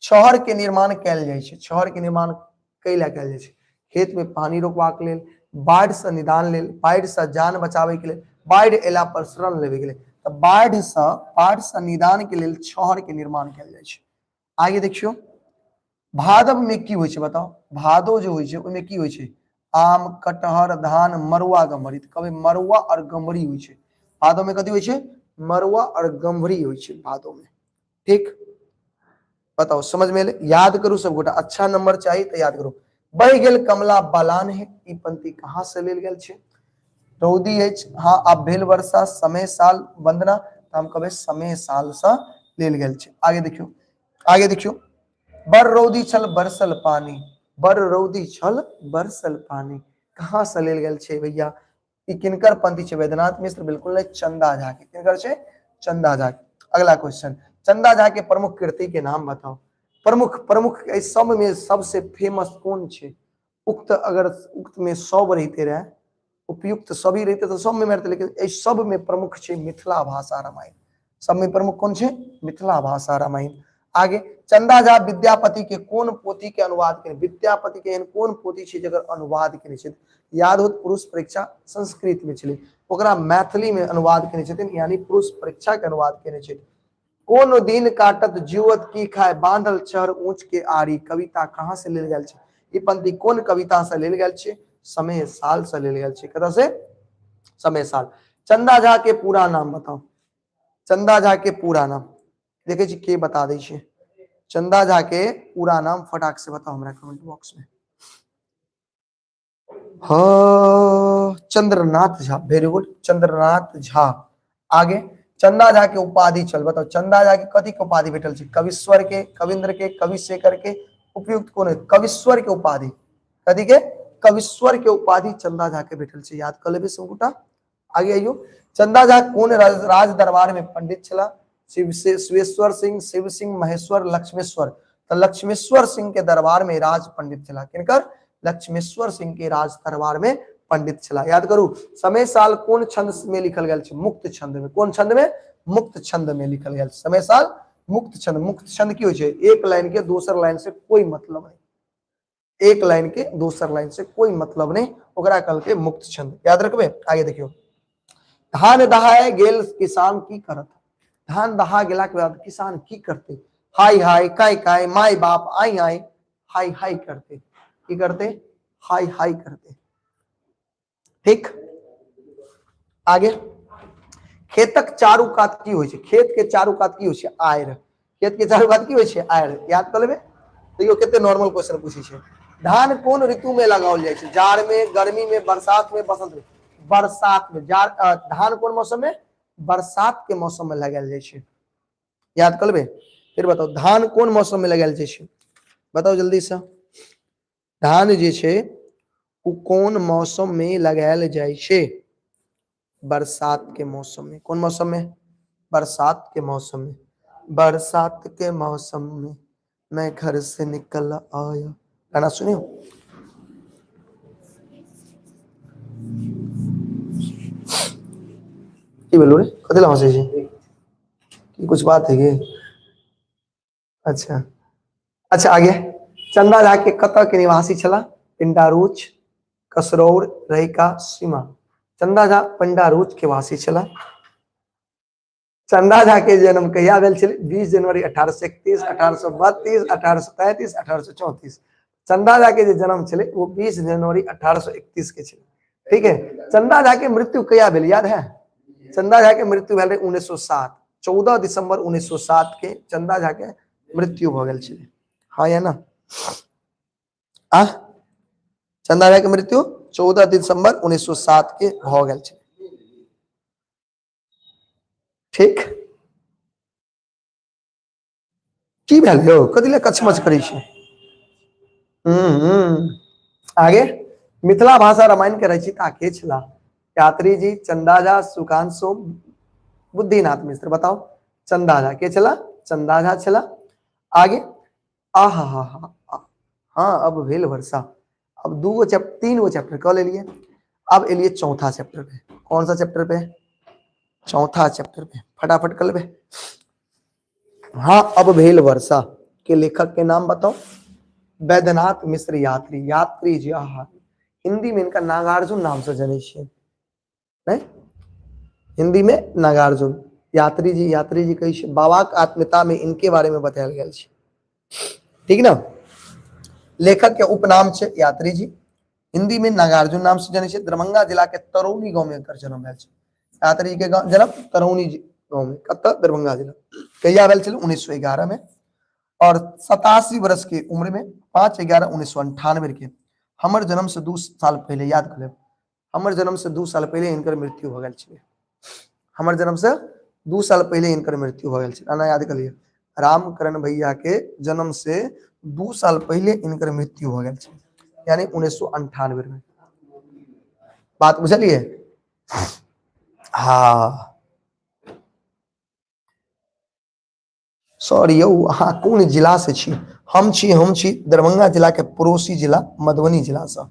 छहर के निर्माण कयल जाइ छै। छहर के निर्माण कैला कयल जाइ छै? खेत में पानी रोकबाक लेल, बाढ़ि से निदान लेल, बाढ़ि से जान बचाबै के लेल, बाढ़ि एला पर शरण लेबे के लेल। तऽ बाढ़ि से निदान के लेल छहर के निर्माण कयल जाइ छै। आगे देखियौ, भादव में की होइ छै बताउ? भादो जे होइ छै ओहिमे की होइ छै? आम, कटहर, धान, मरुआ, गम्हरी। तऽ कहबै मरुआ और गम्हरी होइ छै भादो में। कथी होइ छै? मरुआ और गम्हरी होइ छै भादो में। ठीक, बताउ समझ में एलै? याद करू सब गोटा, अच्छा नंबर चाही तऽ याद करू। बहि गेल कमला बलान है, ई पंक्ति कहाँ से लेल गेल छै? रौदी अछि, हाँ आब भेल वर्षा, समय साल, वंदना। तऽ हम कहबै समय साल से लेल गेल छै। आगे देखियौ, आगे देखियौ। बड़ रौदी छल बरसल पानी, बड़ रौदी छल बरसल पानी कहाँ से लेल गेल छै भैया? ई किनकर पंक्ति छै? वैद्यनाथ मिश्र बिल्कुल नहीं, चंदा झा के। किनकर छै? चंदा झा के। अगला क्वेश्चन, चंदा झा के प्रमुख कृति के नाम बताओ। प्रमुख, प्रमुख एहि सब में सबसे फेमस कोन छै? उक्त, अगर उक्त में सब रहिते रहे, उपयुक्त सभी रहिते तऽ सब में मारते, लेकिन एहि सब में प्रमुख छै मिथिला भाषा रामायण। सब में प्रमुख कोन छै? मिथिला भाषा रामायण। आगे, चंदा झा विद्यापति के कोन पोथी के अनुवाद केने? विद्यापति के एहन कोन पोथी छै जकर अनुवाद केने छै? याद होत, पुरुष परीक्षा संस्कृत में छलै, ओकरा मैथिली में अनुवाद केने छथिन, यानी पुरुष परीक्षा के अनुवाद केने छथिन। कोन दिन काटत जीवत की खाय, बांधल छहर ऊंच के आरी कविता कहाँ से लेल गेल छै? ई पंक्ति कोन कविता से लेल गेल छै? समय साल से लेल गेल छै। कतऽ से? समय साल। चंदा झा के पूरा नाम बताओ। चंदा झा के पूरा नाम देखे छी के बता दै छै। चंदा झा के पूरा नाम फटाक से बताओ हमरा कमेंट बॉक्स में। हाँ, चंद्रनाथ झा, वेरी गुड, चंद्रनाथ झा। आगे, चंदा झा के उपाधि चल बताओ। चंदा झा के कथी के उपाधि भेटल छै? कविश्वर के, कविंद्र के, कविशेखर के, उपयुक्त कोन? कविश्वर के उपाधि। कथी के? कविश्वर के उपाधि चंदा झा के भेटल छै। याद कर लेबै सब गोटा। आगे आइयो। चंदा झा कोन राज दरबार में पंडित छला? शिव शिवेश्वर सिंह, शिव सिंह, महेश्वर, लक्ष्मेश्वर। तो लक्ष्मेश्वर सिंह के दरबार में राज पंडित छला। किनकर? लक्ष्मेश्वर सिंह के राज दरबार में पंडित छला। याद करू। समय साल कोन छंद में लिखल गेल छै? मुक्त छंद में। कोन छंद में? मुक्त छंद में लिखल गेल समय साल। मुक्त छंद, मुक्त छंद की होइ छै? एक लाइन के दोसर लाइन से कोई मतलब नहीं, एक लाइन के दोसर लाइन से कोई मतलब नहीं, ओकरा कहलकै मुक्त छंद। याद रखबे। आगे देखियो, धान दहाए गेल किसान की करत? धान दहा गेला के बाद किसान की करते? हाय हाय, काय काय, माय बाप, आई आई। हाय हाय करते। की करते? हाय हाय करते। ठीक, आगे, खेतक चारू कात की होइ छै? खेत के चारू कात की होइ छै? आयर। खेत के चारू कात की होइ छै? आयर। याद कऽ लेबै। देखियौ कते नॉर्मल क्वेश्चन पूछै छै। धान कोन ऋतु में लगाओल जाइ छै? जाड़ में, गर्मी में, बरसात में, बसंत में। बरसात में। जाड़, धान कोन मौसम में? बरसात के मौसम में लगायल जाइ छै। याद कर लेबै। फिर बताउ धान कोन मौसम में लगायल जाइ छै? बताउ जल्दी से। धान जे छै ओ कोन मौसम में लगायल जाइ छै? बरसात के मौसम में। कोन मौसम में? बरसात के मौसम में। बरसात के मौसम में मैं घर से निकल आया, गाना सुनियो। की भेलो रे, कथी लए हंसै छी? की कुछ बात है की? अच्छा अच्छा, आगे। चंदा झा के कतऽ के निवासी छला? पिंडारूच, कसरौर, रहिका, सीमा। चंदा झा पिंडारूच के वासी छला। चंदा झा के जन्म कहिया भेल छलै? 20 जनवरी 1831, 1832, 1833, 1834। चंदा झा के जे जन्म छलै वो 20 जनवरी 1831 के छलै। ठीक है। चंदा झा के मृत्यु कहिया भेल याद है? चंदा झा के मृत्यु भेल रहे 1907, 14 दिसंबर 1907 के चंदा झा के मृत्यु भऽ गेल छलै। हाँ या ना? आ चंदा झा के मृत्यु 14 दिसंबर 1907 के भऽ गेल छलै। ठीक। की भेल यौ, कथी लए कछमछ करै छी? आगे। मिथिला भाषा रामायण के रचयिता के छला? यात्री जी, चंदा झा, सुकांत सोम, बुद्धिनाथ मिश्र। बताओ चंदा झा के छला? चंदा झा छला। आगे। आहा हा हा हाँ, अब भेल वर्षा। अब दू गो चैप्टर, तीन गो चैप्टर कऽ लेलिए, अब एलिए चौथा चैप्टर पे। कौन सा चैप्टर पे? चौथा चैप्टर पे। फटाफट कर लेबे। हाँ, अब भेल वर्षा के लेखक के नाम बताओ। वैद्यनाथ मिश्र यात्री। यात्री जी, आहा, हिंदी में इनका नागार्जुन नाम से जनै छियै नहीं? हिंदी में नागार्जुन। यात्री जी, यात्री जी कहै छै बाबाक आत्मीयता में इनके बारे में बतायल गेल छै। ठीक ना? लेखक के उपनाम छै यात्री जी, हिंदी में नागार्जुन नाम से जनै छै। दरभंगा जिला के तरौनी गांव में एकर जन्म भेल छै। यात्री जी के जन्म तरौनी गांव में, कतऽ? दरभंगा जिला। कहिया भेल छलै? 1911 में, और 87 वर्ष के उम्र में 5/11/1998 के, हमर जन्म से 2 साल पहले, याद कर लेब, हमर जन्म से 2 साल पहले इनकर मृत्यु हो गेल छलै। हमर जन्म से 2 साल पहले इनकर मृत्यु हो गेल छलै। एना याद कर लियौ, रामकरण भैया के जन्म से 2 साल पहले इनकर मृत्यु हो गेल छलै, यानी 1998 में। बात बुझलिए? हाँ सर यौ, अहाँ कोन जिला से छी? हम छी दरभंगा जिला के पड़ोसी जिला मधुबनी जिला से।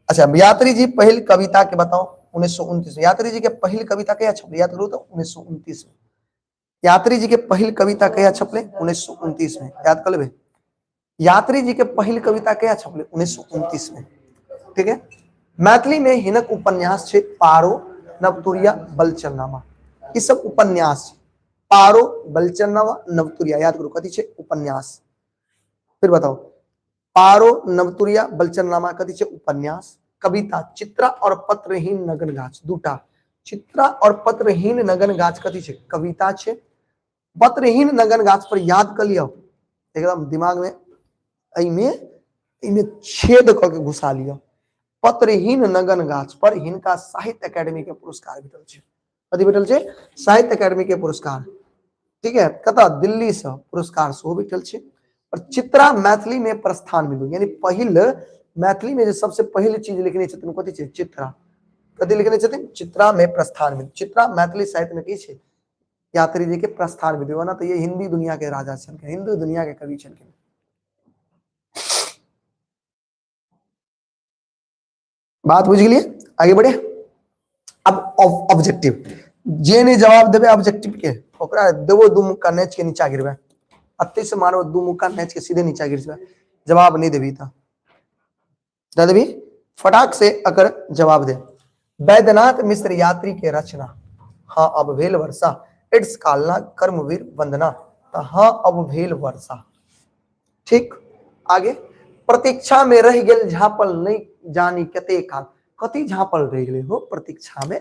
अच्छा, यात्री जी पहिल कविता के बताओ। 1929। यात्री जी के पहिल कविता कहिया छपले? याद करू तो 1929 में। यात्री जी के पहिल कविता कहिया छपले? 1929 में। याद कर लेबे। यात्री जी के पहिल कविता कहिया छपले? 1929 में। ठीक है। मैथिली में हिनक उपन्यास छै पारो, नवतुरिया, बलचरनामा। ई सब उपन्यास छै। पारो, बलचरनामा, नवतुरिया, याद करू कथी छै? उपन्यास। फिर बताओ, पारो, नवतुरिया, बलचरनामा कथी छै? उपन्यास। कविता चित्रा और पत्रहीन नगन गाछ, दूटा। चित्रा और पत्रहीन नगन गाछ कथी छै? कविता छै। पत्रहीन नगन गाछ पर याद कर लियौ, एकदम दिमाग में एहिमे एहिमे छेद कऽ के घुसा लिअ। पत्रहीन नगन गाछ पर हिनका साहित्य अकादमी के पुरस्कार भेटल छै। कथी भेटल छै? साहित्य अकादमी के पुरस्कार। ठीक है। कतऽ? दिल्ली से पुरस्कार सेहो भेटल छै। और चित्रा मैथिली में प्रस्थान बिंदु, यानी पहिल मैथिली में जे सबसे पहिल चीज लिखने छथिन कथी छै? चित्रा। कथी लिखने छथिन? चित्रा में प्रस्थान बिंदु। चित्रा मैथिली साहित्य में की छै? यात्री जी के प्रस्थान बिंदु। ओना तो ये हिंदी दुनिया के राजा छलखिन, हिंदू दुनिया के कवि छलखिन। बात बुझ गेलिए? आगे बढ़े। अब ऑब्जेक्टिव, जे नहीं जवाब देबे ऑब्जेक्टिव के ओकरा देबो दू मुक्का, नाच के नीचा गिरबे। अत्ते से मारो दू मुक्का, नाच के सीधे नीचा गिर जेबे। जवाब नहीं देबी तो दे देबी फटाक से अगर जवाब दे। वैद्यनाथ मिश्र यात्री के रचना हाँ अब भेल वर्षा, it's कालना, कर्मवीर, वंदना। तो हाँ अब भेल वर्षा। ठीक। आगे। प्रतीक्षा में रह गेल झापल नहीं जानी कते काल। कति झापल रह गेलै हो प्रतीक्षा में?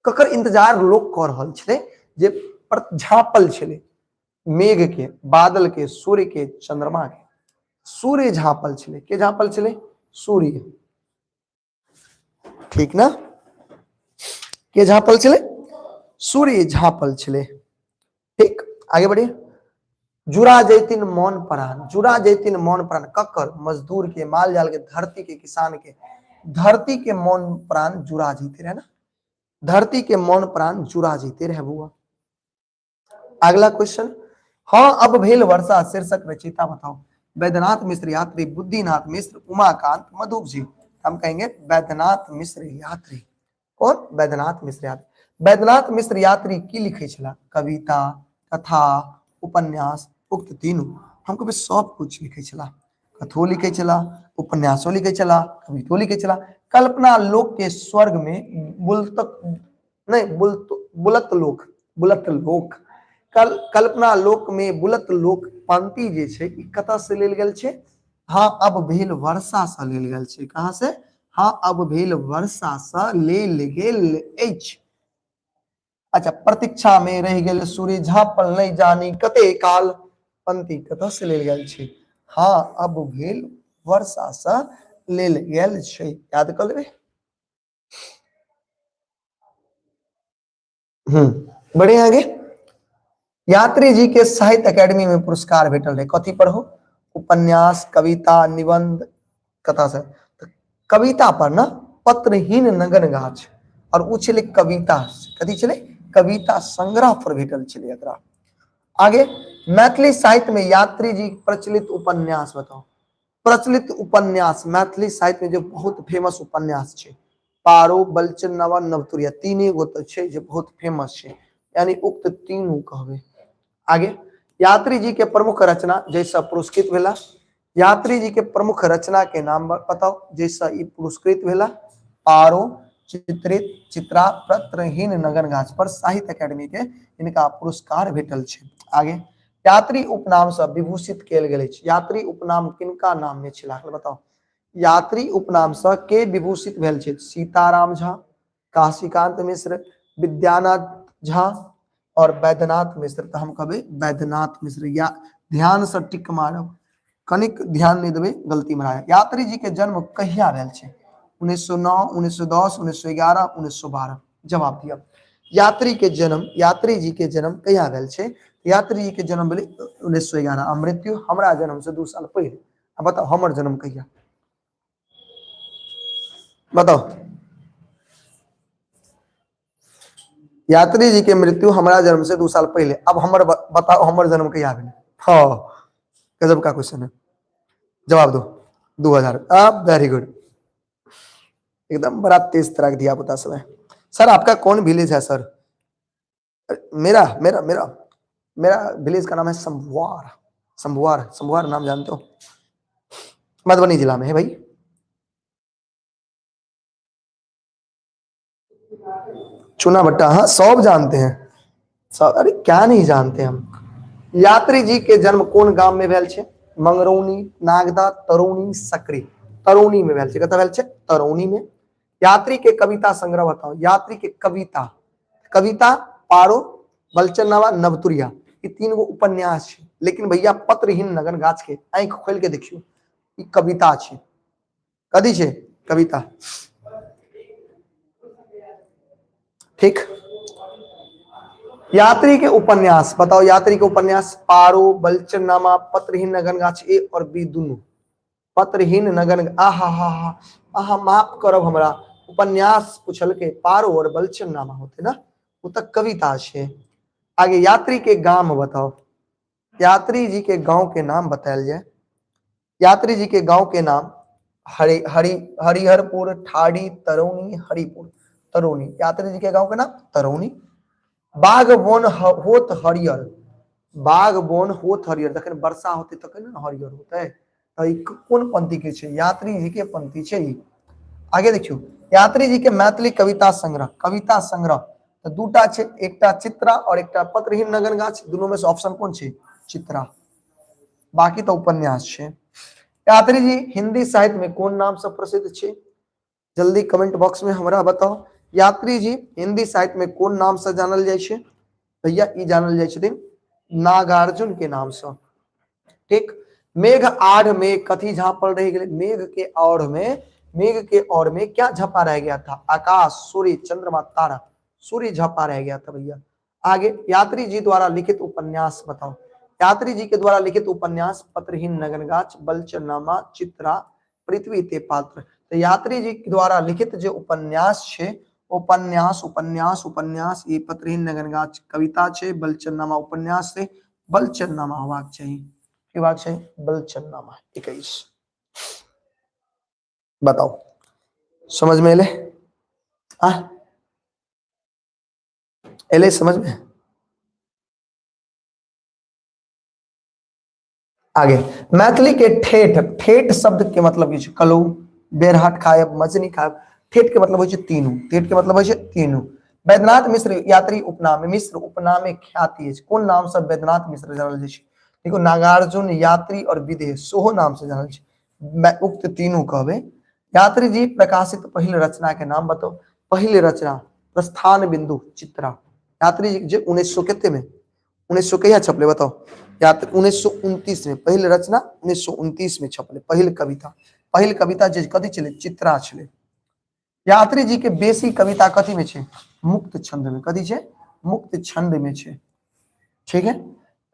ककर इंतजार लोग कऽ रहल छलै जे झापल छलै? मेघ के, बादल के, सूर्य के, चंद्रमा के। सूर्य झापल छलै। के झापल छलै? सूर्य। ठीक ना? के झापल छलै? सूर्य झापल छलै। ठीक। आगे बढ़िए। जुड़ा जैतिन मन प्राण, जुड़ा जैतिन मन प्राण ककर? मजदूर के, माल जाल के, धरती के, किसान के। धरती के मन प्राण जुड़ा जैते रहे ना, धरती के मन प्राण जुड़ा जैते रहे बुआ। अगला क्वेश्चन, हाँ अब भेल वर्षा शीर्षक रचयिता बताओ। वैद्यनाथ मिश्र यात्री, बुद्धिनाथ मिश्र, उमाकांत मधुप जी। हम कहेंगे वैद्यनाथ मिश्र यात्री। कौन? वैद्यनाथ मिश्र यात्री। वैद्यनाथ मिश्र यात्री की लिखे छला? कविता, कथा, उपन्यास, उक्त तीनू। हम कहबै सब कुछ लिखे छला, कथो लिखे छला, उपन्यासो लिखे छला, कवितो लिखे छला। कल्पना लोक के स्वर्ग में बुलतक नहीं बुलत, बुलत लोक, बुलत लोक, कल्पना लोक में बुलत लोक पंक्ति जे छै ई कतऽ से लेल गेल छै? हाँ अब भेल वर्षा से लेल गेल छै। कहाँ से? हाँ अब भेल वर्षा से लेल गेल अछि। अच्छा, प्रतीक्षा में रह गेल सूर्य झापल नहीं जानी कते काल पंक्ति कतऽ से लेल गेल छै? हाँ अब भेल वर्षा से लेल गेल छै। याद कऽ लेबै। बढ़े आगे। यात्री जी के साहित्य अकेडमी में पुरस्कार भेटल रहे कथी पर हो? उपन्यास, कविता, निबंध, कथा से। तो कविता पर ना, पत्रहीन नगन गाछ, और उ छलै कविता, कथी छलै? कविता संग्रह पर भेटल छलै एकरा। आगे, मैथिली साहित्य में यात्री जी प्रचलित उपन्यास बताओ। प्रचलित उपन्यास मैथिली साहित्य में जो बहुत फेमस उपन्यास छै, पारो, बलचन नवा, नवतुरिया, तीने गो तऽ छै जे बहुत फेमस छै, यानी उक्त तीनू कहबै। आगे, यात्री जी के प्रमुख रचना जैसा पुरस्कृत भेला, यात्री जी के प्रमुख रचना के नाम बताओ जैसा ई पुरस्कृत भेला। पारो, चित्रित, चित्रा, पत्रहीन नगन गाछ पर साहित्य अकेडमी के इनका पुरस्कार भेटल छै। आगे, यात्री उपनाम से विभूषित कयल गेल अछि। यात्री उपनाम किनका नाम में छै लागल बताओ। यात्री उपनाम से के विभूषित भेल छै? सीताराम झा, काशीकांत मिश्र, विद्यानाथ झा और वैद्यनाथ मिश्र। तो हम कहबै वैद्यनाथ मिश्र। या ध्यान से टिक मारब, कनिक ध्यान नहीं देबै गलती मरा। यात्री जी के जन्म कहिया भेल छै? 1909, 1910, 1911, 1912। जवाब दिअ। यात्री के जन्म, यात्री जी के जन्म कहिया भेल छै? यात्री जी के जन्म भेलै 1911 आ मृत्यु हमरा जन्म से 2 साल पहिले। आ बताउ हमर जन्म कहिया? बताओ। यात्री जी के मृत्यु हमरा जन्म से 2 साल पहले। अब हमर बताओ हमर जन्म कहिया भेलै? हाँ, गजब का क्वेश्चन है, जवाब दो। 2000। अब वेरी गुड, एकदम बड़ा तेज तरह दिया पुता सब है। सर आपका कौन विलेज है? सर मेरा मेरा मेरा मेरा विलेज का नाम है संभुआर। संभुआर, संभुआर नाम जानते हो? मधुबनी जिला में है भाई। चुना भट्टा, हाँ सब जानते हैं सब, अरे क्या नहीं जानते हम। यात्री जी के जन्म कोन गांव में भेल छै? मंगरौनी, नागदा, तरौनी, सकरी। तरौनी में भेल छै। कतऽ भेल छै? तरौनी में। यात्री के कविता संग्रह बताओ। यात्री के कविता, कविता पारो, बलचन नवा, नवतुरिया, ई 3 गो उपन्यास छै। लेकिन भैया पत्रहीन नगन गाछ के आंखि खोल के देखियो, ई कविता छै। कथी छै? कविता। ठीक। यात्री के उपन्यास बताओ। यात्री के उपन्यास पारो, बलचननामा, पत्रहीन नगन गाछ ए और बी दुनू। पत्रहीन नगन, आहा हा हा आहा, माफ करब हमरा, उपन्यास पूछल के पारो और बलचननामा होते ना, वो तो कविता छे। आगे यात्री के गाम बताओ। यात्री जी के गांव के नाम बतायल जाए। यात्री जी के गांव के नाम हरि हरि हरिहरपुर, ठाड़ी, तरौनी, हरिपुर। तरौनी, यात्री जी के गांव के नाम तरौनी। बाघ बोन होत हरियर, बाघ बोन होत हरियर, जखन वर्षा होते तखन ने हरियर होते। तो ई कोन पंक्ति के छै? यात्री जी के पंक्ति छै ई। आगे देखियो, यात्री जी के मैथिली कविता संग्रह, कविता संग्रह तो दूटा छै, एकटा चित्रा और एकटा पत्रहीन नगन गाछ। दोनों में से ऑप्शन कोन छै? चित्रा। बाकी तो उपन्यास छै। यात्री जी हिंदी साहित्य में कोन नाम से प्रसिद्ध छै? जल्दी कमेंट बॉक्स में हमरा बताओ। यात्री जी हिंदी साहित्य में कोन नाम से जानल जाइ छै? भैया ई जानल जाइ छथिन नागार्जुन के नाम से। ठीक। मेघ आढ़ में कथी झापल रह गेलै? मेघ के आढ़ में, मेघ के और में क्या झपा रह गया था? आकाश, सूर्य, चंद्रमा, तारा। सूर्य झपा रह गया था भैया। आगे यात्री जी द्वारा लिखित उपन्यास बताओ। यात्री जी के द्वारा लिखित उपन्यास पत्रहीन नगन गाछ, बलचनामा, चित्रा, पृथ्वी ते पात्र। तो यात्री जी द्वारा लिखित जो उपन्यास छे, उपन्यास उपन्यास उपन्यास, ये पत्रहीन नगन गाछ कविता छे, बलचनामा उपन्यास से बलचनामा होबाक चाही। की होबाक चाही? बलचनामा। 21 बताओ समझ में एले? आ एले समझ में? आगे मैथिली के ठेठ, ठेठ शब्द के मतलब की छै? कलौ, बेरहट खायब, मजनी खायब। ठेठ के मतलब होइ छै तीनू, ठेठ के मतलब होइ छै तीनू। वैद्यनाथ मिश्र यात्री उपनाम, मिश्र उपनामे ख्याति अछि। कोन नाम से वैद्यनाथ मिश्र जानल जाइ छै? देखो नागार्जुन, यात्री और विदेह सेहो नाम से जानल छै। उक्त तीनू कहबै। यात्री जी प्रकाशित पहिल रचना के नाम बताओ। पहिल रचना प्रस्थान बिंदु चित्रा। यात्री जी जे 1900 कते में, 1900 कहिया छपले बताओ? यात्री 1929 में पहिल रचना 1929 में छपले। पहिल कविता, पहिल कविता जे कथी छलै? चित्रा छलै। यात्री जी के बेसी कविता कथी में छै? मुक्त छंद में। कथी छै? मुक्त छंद में छै। ठीक है।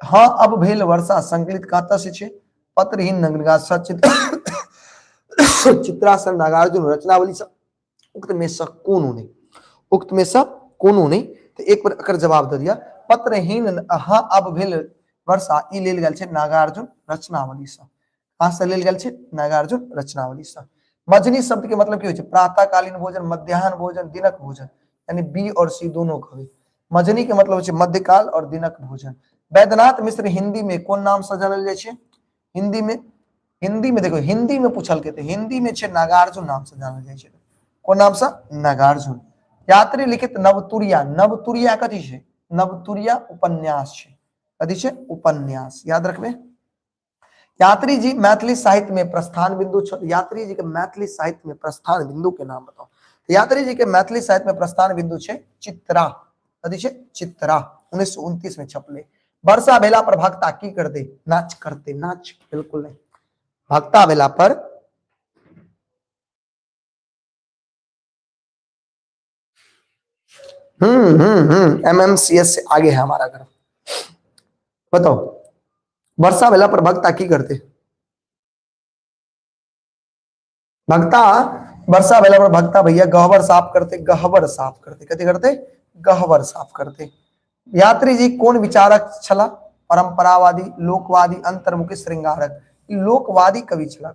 हाँ अब भेल वर्षा संकलित कतऽ से छै? पत्रहीन नग्नगा सचित चित्रासन नागार्जुन रचनावली सब उक्त में से कोनो नहीं, उक्त में से कोनो नहीं। तो एक बार एकर जवाब दऽ दिया। पत्रहीन हाँ अब भेल वर्षा ई लेल गेल छै नागार्जुन रचनावली से। कहाँ से लेल गेल छै? नागार्जुन रचनावली से। मजनी शब्द के मतलब की होइ छै? प्रातःकालीन भोजन, मध्याह्न भोजन, दिनक भोजन, यानी बी और सी दोनों कहबै। मजनी के मतलब होइ छै मध्यकाल और दिनक भोजन। वैद्यनाथ मिश्र हिंदी में कोन नाम से जानल जाइ छै? हिंदी में, हिंदी में देखो, हिंदी में पूछलकै तऽ हिंदी में छै नागार्जुन नाम से जानल जाइ छै। कोन नाम से? नागार्जुन। यात्री लिखित नवतुरिया, नवतुरिया कथी छै? नवतुरिया उपन्यास छै। कथी छै? उपन्यास। याद रखबै। यात्री जी मैथिली साहित्य में प्रस्थान बिंदु छल। यात्री जी के मैथिली साहित्य में प्रस्थान बिंदु के नाम बताओ। यात्री जी के मैथिली साहित्य में प्रस्थान बिंदु छै चित्रा। कथी छै? चित्रा। 1929 में छपले। वर्षा भेला पर भक्ता की करते? नाच करते। नाच बिल्कुल नहीं। भक्ता भेला पर MMCS से आगे है हमारा घर। बताओ वर्षा भेला पर भक्ता की करते? भक्ता वर्षा भेला पर भक्ता भैया गहबर साफ करते। गहबर साफ करते। कथी करते? गहबर साफ करते। यात्री जी कौन विचारक छला? परंपरावादी, लोकवादी, अंतर्मुखी, श्रृंगारक। लोकवादी कवि छला।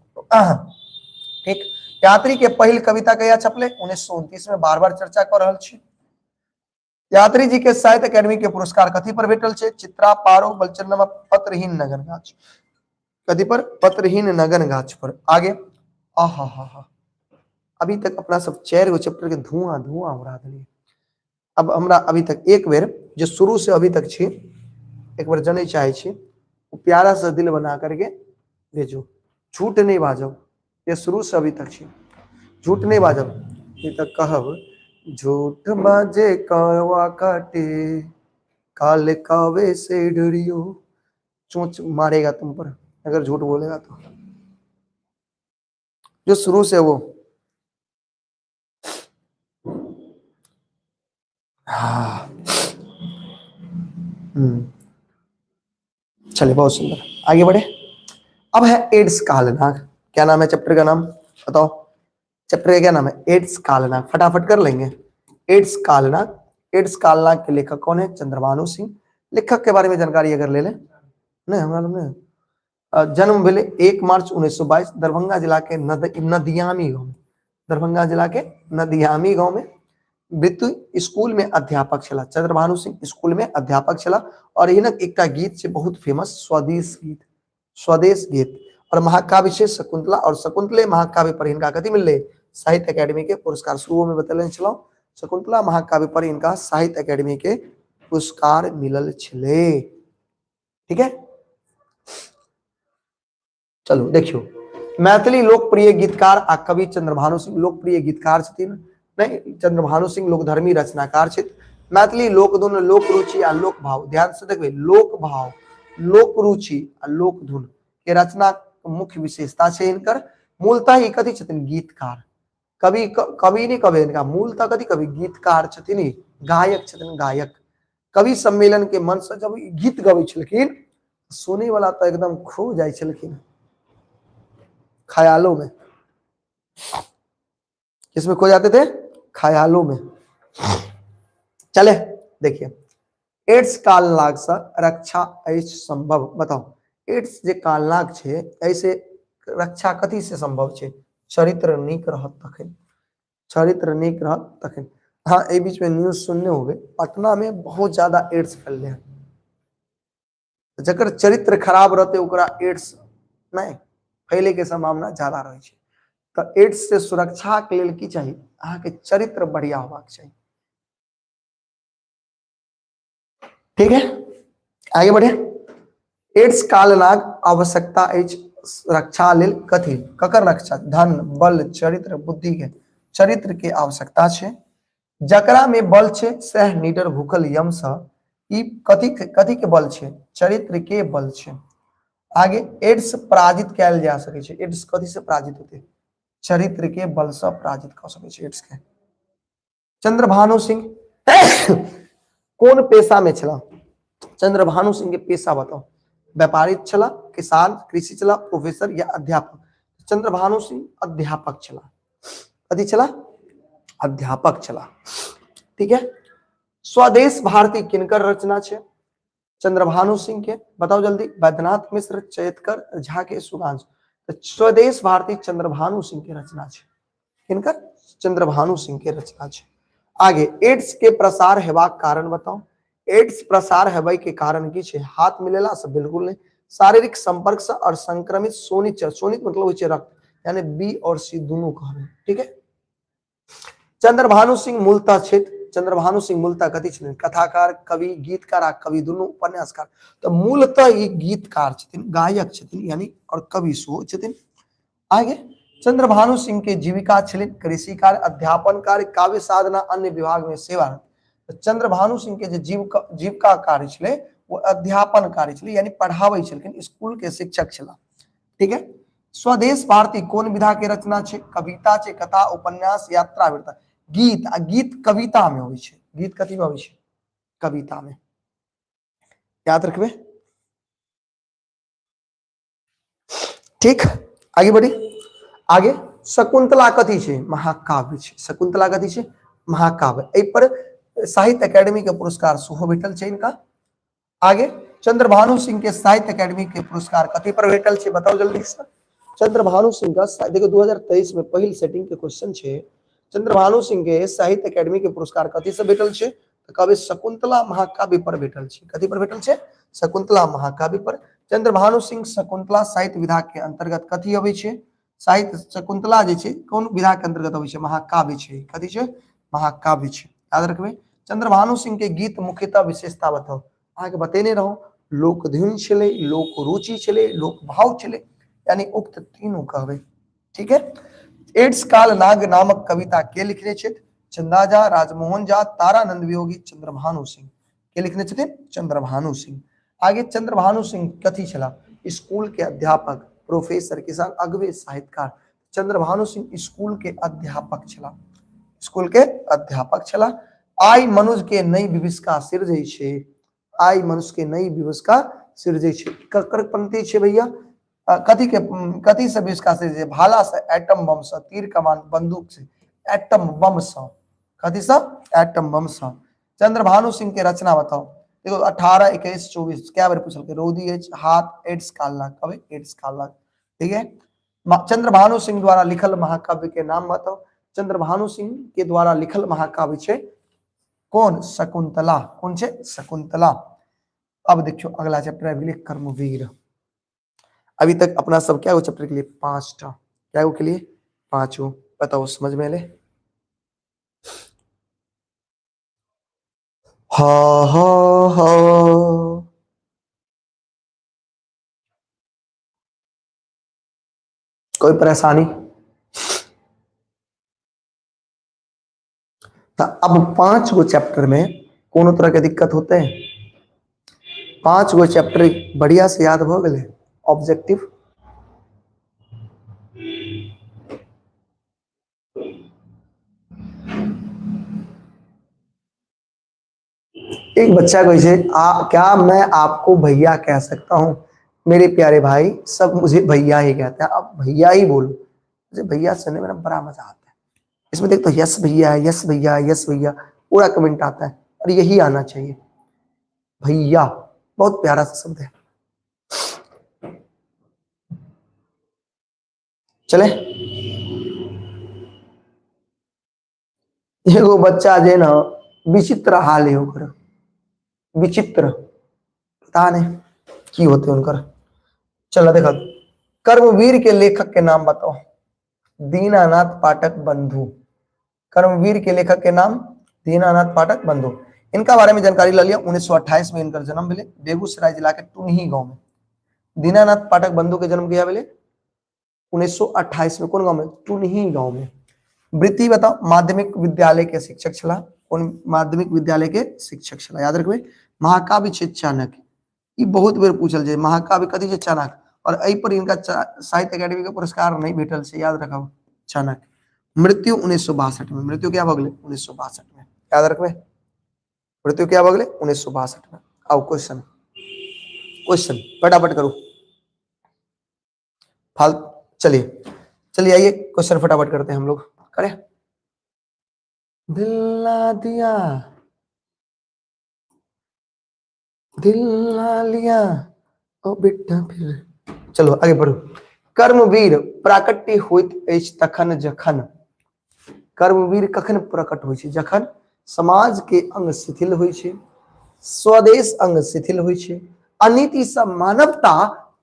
ठीक। यात्री के पहिल कविता कहिया छपले? 1929 में। बार बार चर्चा कर रहल छी। यात्री जी के साहित्य अकेडमी के पुरस्कार कथी पर भेटल छै? चित्रा, पारो, बलचंद्रमा, पत्रहीन नगन गाछ। कथी पर? पत्रहीन नगन गाछ पर। आगे आहा हा हा, अभी तक अपना सब 4 गो चैप्टर के धुआं धुआं उड़ा दिलिए। अब हमरा अभी तक एक बेर जे शुरू से अभी तक छी एक बेर जनै चाहे छी, ओ प्यारा सा दिल बना करके भेजू। झूठ नहीं बाजब, ये शुरू से अभी तक छी, झूठ नहीं बाजब, नहीं तो कहब झूठ बाजे कवा काटे काले कावे से डरियो, चोंच मारेगा तुम पर अगर झूठ बोलेगा तो। जो शुरू से वो हाँ चलिए बहुत सुंदर, आगे बढ़े। अब है एड्स कालनाग। क्या नाम है चैप्टर का नाम बताओ? चैप्टर का क्या नाम है? एड्स कालनाग। फटाफट कर लेंगे। एड्स कालनाग। एड्स कालनाग के लेखक कौन है? चंद्रभानु सिंह। लेखक के बारे में जानकारी अगर ले ले नहीं हमारा नहीं। जन्म भेले 1 मार्च 1922 दरभंगा जिला के नदियामी गांव में। दरभंगा जिला के नदियामी गांव में। मृत्यु स्कूल में अध्यापक छला। चंद्रभानु सिंह स्कूल में अध्यापक छला। और हिनक एकटा गीत छै बहुत फेमस, स्वदेश गीत। स्वदेश गीत। और महाकाव्य छै शकुंतला। और शकुंतले महाकाव्य पर हिनका कथी मिलले? साहित्य अकेडमी के पुरस्कार। शुरू में बतेले छलहुँ, शकुंतला महाकाव्य पर हिनका साहित्य अकेडमी के पुरस्कार मिलल छलै। ठीक है, चलू देखियो। मैथिली लोकप्रिय गीतकार आ कवि चंद्रभानु सिंह लोकप्रिय गीतकार छथिन नहीं, चंद्रभानु सिंह लोकधर्मी रचनाकार छथि। मैथिली लोकधुन, लोक रुचि आ लोक भाव, ध्यान से देखबै, लोक भाव, लोक रुचि आ लोकधुन के रचना मुख्य विशेषता छै हिनकर। मूलतः ई कथी छथिन? गीतकार। कवि कवि नहीं कहबै हिनका, मूलतः कथी कवि? गीतकार छथिन, गायक छथिन, गायक। कवि सम्मेलन के मंच से जब गीत गबै छलखिन, सुने वाला तो एकदम खो जाइ छलखिन ख्यालों में। किसमें खो जाते थे? ख्यालों में। चले देखिए, एड्स कालनाग से रक्षा अछि संभव। बताओ, एड्स जे कालनाग छे ऐसे रक्षा कथी से संभव छे? चरित्र नीक रहत तखन, चरित्र नीक रहत तखन। हाँ, एहि बीच में न्यूज सुनने होबे, पटना में बहुत ज्यादा एड्स फैलले हन। जकर चरित्र खराब रहते ओकरा एड्स नहीं फैले के संभावना ज्यादा रहे छै। तो एड्स से सुरक्षा के लेल की चाही? अहाँ के चरित्र बढ़िया होबाक चाही। ठीक है, आगे बढ़े। एड्स कालनाग आवश्यकता अछि रक्षा लेल कथी? ककर रक्षा? धन, बल, चरित्र, बुद्धि के। चरित्र के आवश्यकता छै। जकरा में बल छै सह निडर भूखल यम स। ई कथी कथी के बल छै? चरित्र के बल छै। आगे एड्स पराजित कैल जा सकै छै। एड्स कथी से पराजित होते? चरित्र के बल से पराजित क सकै छै एड्स के। चंद्रभानु सिंह कोन पेशा में छला? चंद्रभानु सिंह के पेशा बताओ। व्यापारी छला, किसान, कृषि छला, प्रोफेसर या अध्यापक? चंद्रभानु सिंह अध्यापक छला। कथी छला? अध्यापक छला। ठीक है। स्वदेश भारती किनकर रचना छे? चंद्रभानु सिंह के। बताओ जल्दी। वैद्यनाथ मिश्र, चैतकर झा के, सुधांशु। तो स्वदेश भारती चंद्रभानु सिंह के रचना छे। किनकर? चंद्रभानु सिंह के रचना छे। आगे एड्स के प्रसार हेबाक कारण बताओ। एड्स प्रसार हेबै के कारण की छे? हाथ मिलेला से बिल्कुल नहीं, शारीरिक संपर्क से और संक्रमित शोणित, शोणित मतलब होइ छे रक्त, यानी बी और सी दोनों कहबे। ठीक है। चंद्रभानु सिंह मूलतः छथि। चंद्रभानु सिंह मूलतः कथी छथिन? कथाकार, कवि, गीतकार आ कवि दुनू, उपन्यासकार। तो मूलतः ई गीतकार छथिन, गायक छथिन यानी, और कवि सेहो छथिन। आगे चंद्रभानु सिंह के जीविका छलनि कृषि कार्य, अध्यापन कार्य, काव्य साधना, अन्य विभाग में सेवा। तो चंद्रभानु सिंह के जे जीविका जीविका कार्य छलै वो अध्यापन कार्य छलै, यानी पढ़ाबै छलखिन, स्कूल के शिक्षक छला। ठीक है। स्वदेश भारती कोन विधा के रचना छे? कविता छे, कथा, उपन्यास, यात्रा वृत्तांत, गीत। आ गीत कविता में होइ छे। गीत कथी में होइ छे? कविता में। याद रखबे। ठीक, आगे बढ़ी। आगे शकुंतला कथी छे? महाकाव्य छे। शकुंतला कथी छे? महाकाव्य। एहि पर साहित्य अकेडमी के पुरस्कार सेहो भेटल छे इनका। आगे चंद्रभानु सिंह के साहित्य अकेडमी के पुरस्कार कथी पर भेटल छे? बताओ जल्दी से। चंद्रभानु सिंह का देखो 2023 में पहिल सेटिंग के क्वेश्चन छे। चंद्रभानु सिंह के साहित्य अकेडमी के पुरस्कार कथी से भेटल छे? तो कहबे शकुंतला महाकाव्य पर भेटल छे। कथी पर भेटल छे? शकुंतला महाकाव्य पर। चंद्रभानु सिंह शकुंतला साहित्य विधा के अंतर्गत कथी अबै छे? साहित्य शकुंतला जे छे कोन विधा के अंतर्गत अबै छे? महाकाव्य छे। कथी छे? महाकाव्य छे। याद रखबे। चंद्रभानु सिंह के गीत मुख्यतः विशेषता बताओ। अहाँके बतेने रहूं, लोक धुन छलै, लोक रुचि छलै, लोक भाव छलै, यानी उक्त तीनू कहबै। ठीक है। एड्स काल नाग नामक कविता के लिखने छथि? चंदा झा, राजमोहन झा, तारानंद वियोगी, चंद्रभानु सिंह। के लिखने छथिन? चंद्रभानु सिंह। आगे चंद्रभानु सिंह कथी छला? स्कूल के अध्यापक, प्रोफेसर, किसान, अगवे साहित्यकार। चंद्रभानु सिंह स्कूल के अध्यापक छला। स्कूल के अध्यापक छला। आई मनुज के नई विभिषका सिरजै छे। आई मनुष्य के नई विभिषका सिरजै छे। ककर पंक्ति छे भैया? कथी के कथी से विभिषका सिरजै? भाला से, एटम बम से, तीर कमान, बंदूक से। एटम बम से। कथी से? एटम बम से। चंद्रभानु सिंह के रचना बताओ। देखो 18, 21, 24 क्या बेर पूछलकै? रौदी अछि, हाथ, एड्स कालनाग। कहबै एड्स कालनाग। ठीक है। चंद्रभानु सिंह द्वारा लिखल महाकाव्य के नाम बताओ। चंद्रभानु सिंह के द्वारा लिखल महाकाव्य छे कौन? शकुंतला। कौन छे? शकुंतला। अब देखियो अगला चैप्टर आबि गेलै कर्मवीर। अभी तक अपना सब क्या चैप्टर के लिए? पांचटा। क्या के लिए? पांचों। बताओ समझ में एलै? हा हा हा। कोई परेशानी? तो अब 5 गो चैप्टर में कोनो तरह के दिक्कत होते हैं? 5 गो चैप्टर बढ़िया से याद हो गए ऑब्जेक्टिव। एक बच्चा कहै छै, आ क्या मैं आपको भैया कह सकता हूँ? मेरे प्यारे भाई सब मुझे भैया ही कहते हैं, अब भैया ही बोलो। मुझे भैया सुनने में ना बड़ा मजा आता है। इसमें देख तो यस भैया, यस भैया, यस भैया, पूरा कमेंट आता है और यही आना चाहिए। भैया बहुत प्यारा सा शब्द है। चले, एगो बच्चा जे ना विचित्र हाल है ओकर, विचित्र पता नहीं की होते उनकर। चलो देखो, कर्मवीर के लेखक के नाम बताओ। दीनानाथ पाठक बंधु। कर्मवीर के लेखक के नाम दीनानाथ पाठक बंधु। इनका बारे में जानकारी ल लिया। 1928 में इनकर जन्म भेलै बेगूसराय जिला के टुनही गांव में। दीनानाथ पाठक बंधु के जन्म कहिया भेलै? 1928 में। कोन गांव में? टुनही गांव में। वृत्ति बताओ, माध्यमिक विद्यालय के शिक्षक छला। कोन माध्यमिक विद्यालय के शिक्षक छला? याद रखबे। महाकाव्य छै चाणक्य। ई बहुत बेर पूछल छै, महाकाव्य कथी छै? चाणक्य। और एहि पर इनका साहित्य अकादमी के पुरस्कार नहीं भेटल छै, याद रखब। चाणक्य। मृत्यु 1962 में। मृत्यु क्या भऽ गेलै? 1962 में। याद रखबे, मृत्यु क्या भऽ गेलै? 1962 में। आउ क्वेश्चन, क्वेश्चन फटाफट करू। फाल चलिए, चलिए आइए, क्वेश्चन फटाफट करते हैं हम लोग। करें। दिल ला दिया, दिल ला लिया, ओ बेटा फिर चलो आगे बढ़ो। कर्मवीर प्राकट्य होइत अछि तखन जखन। कर्मवीर कखन प्रकट होइ छै? जखन समाज के अंग शिथिल होइ छै, स्वदेश अंग शिथिल होइ छै, अनीति सँ मानवता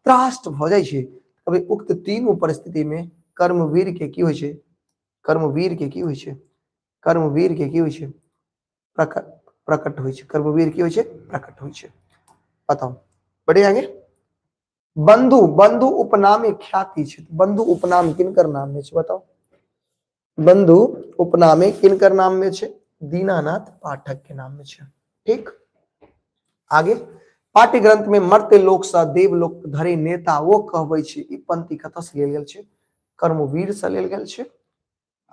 त्रास्त भऽ जाइ छै। कभी उक्त तीनू परिस्थिति में कर्मवीर के की होइ छै? कर्मवीर के की होइ छै? कर्मवीर के की होइ छै? प्रकट, प्रकट होइ छै। कर्मवीर की होइ छै? प्रकट होइ छै। बताउ, बढ़िया आगे। बंधु, बंधु उपनामे ख्याति छै। बंधु उपनाम किनकर नाम में छै? बताउ, बंधु उपनामे किनकर नाम में छै? दीनानाथ पाठक के नाम में छै। ठीक, आगे। पाठ्य ग्रंथ में मर्त्य लोक सँ देवलोक धरि नेता वो कहबै छै। ई पंक्ति कतऽ से लेल गेल छै? कर्मवीर से लेल गेल छै।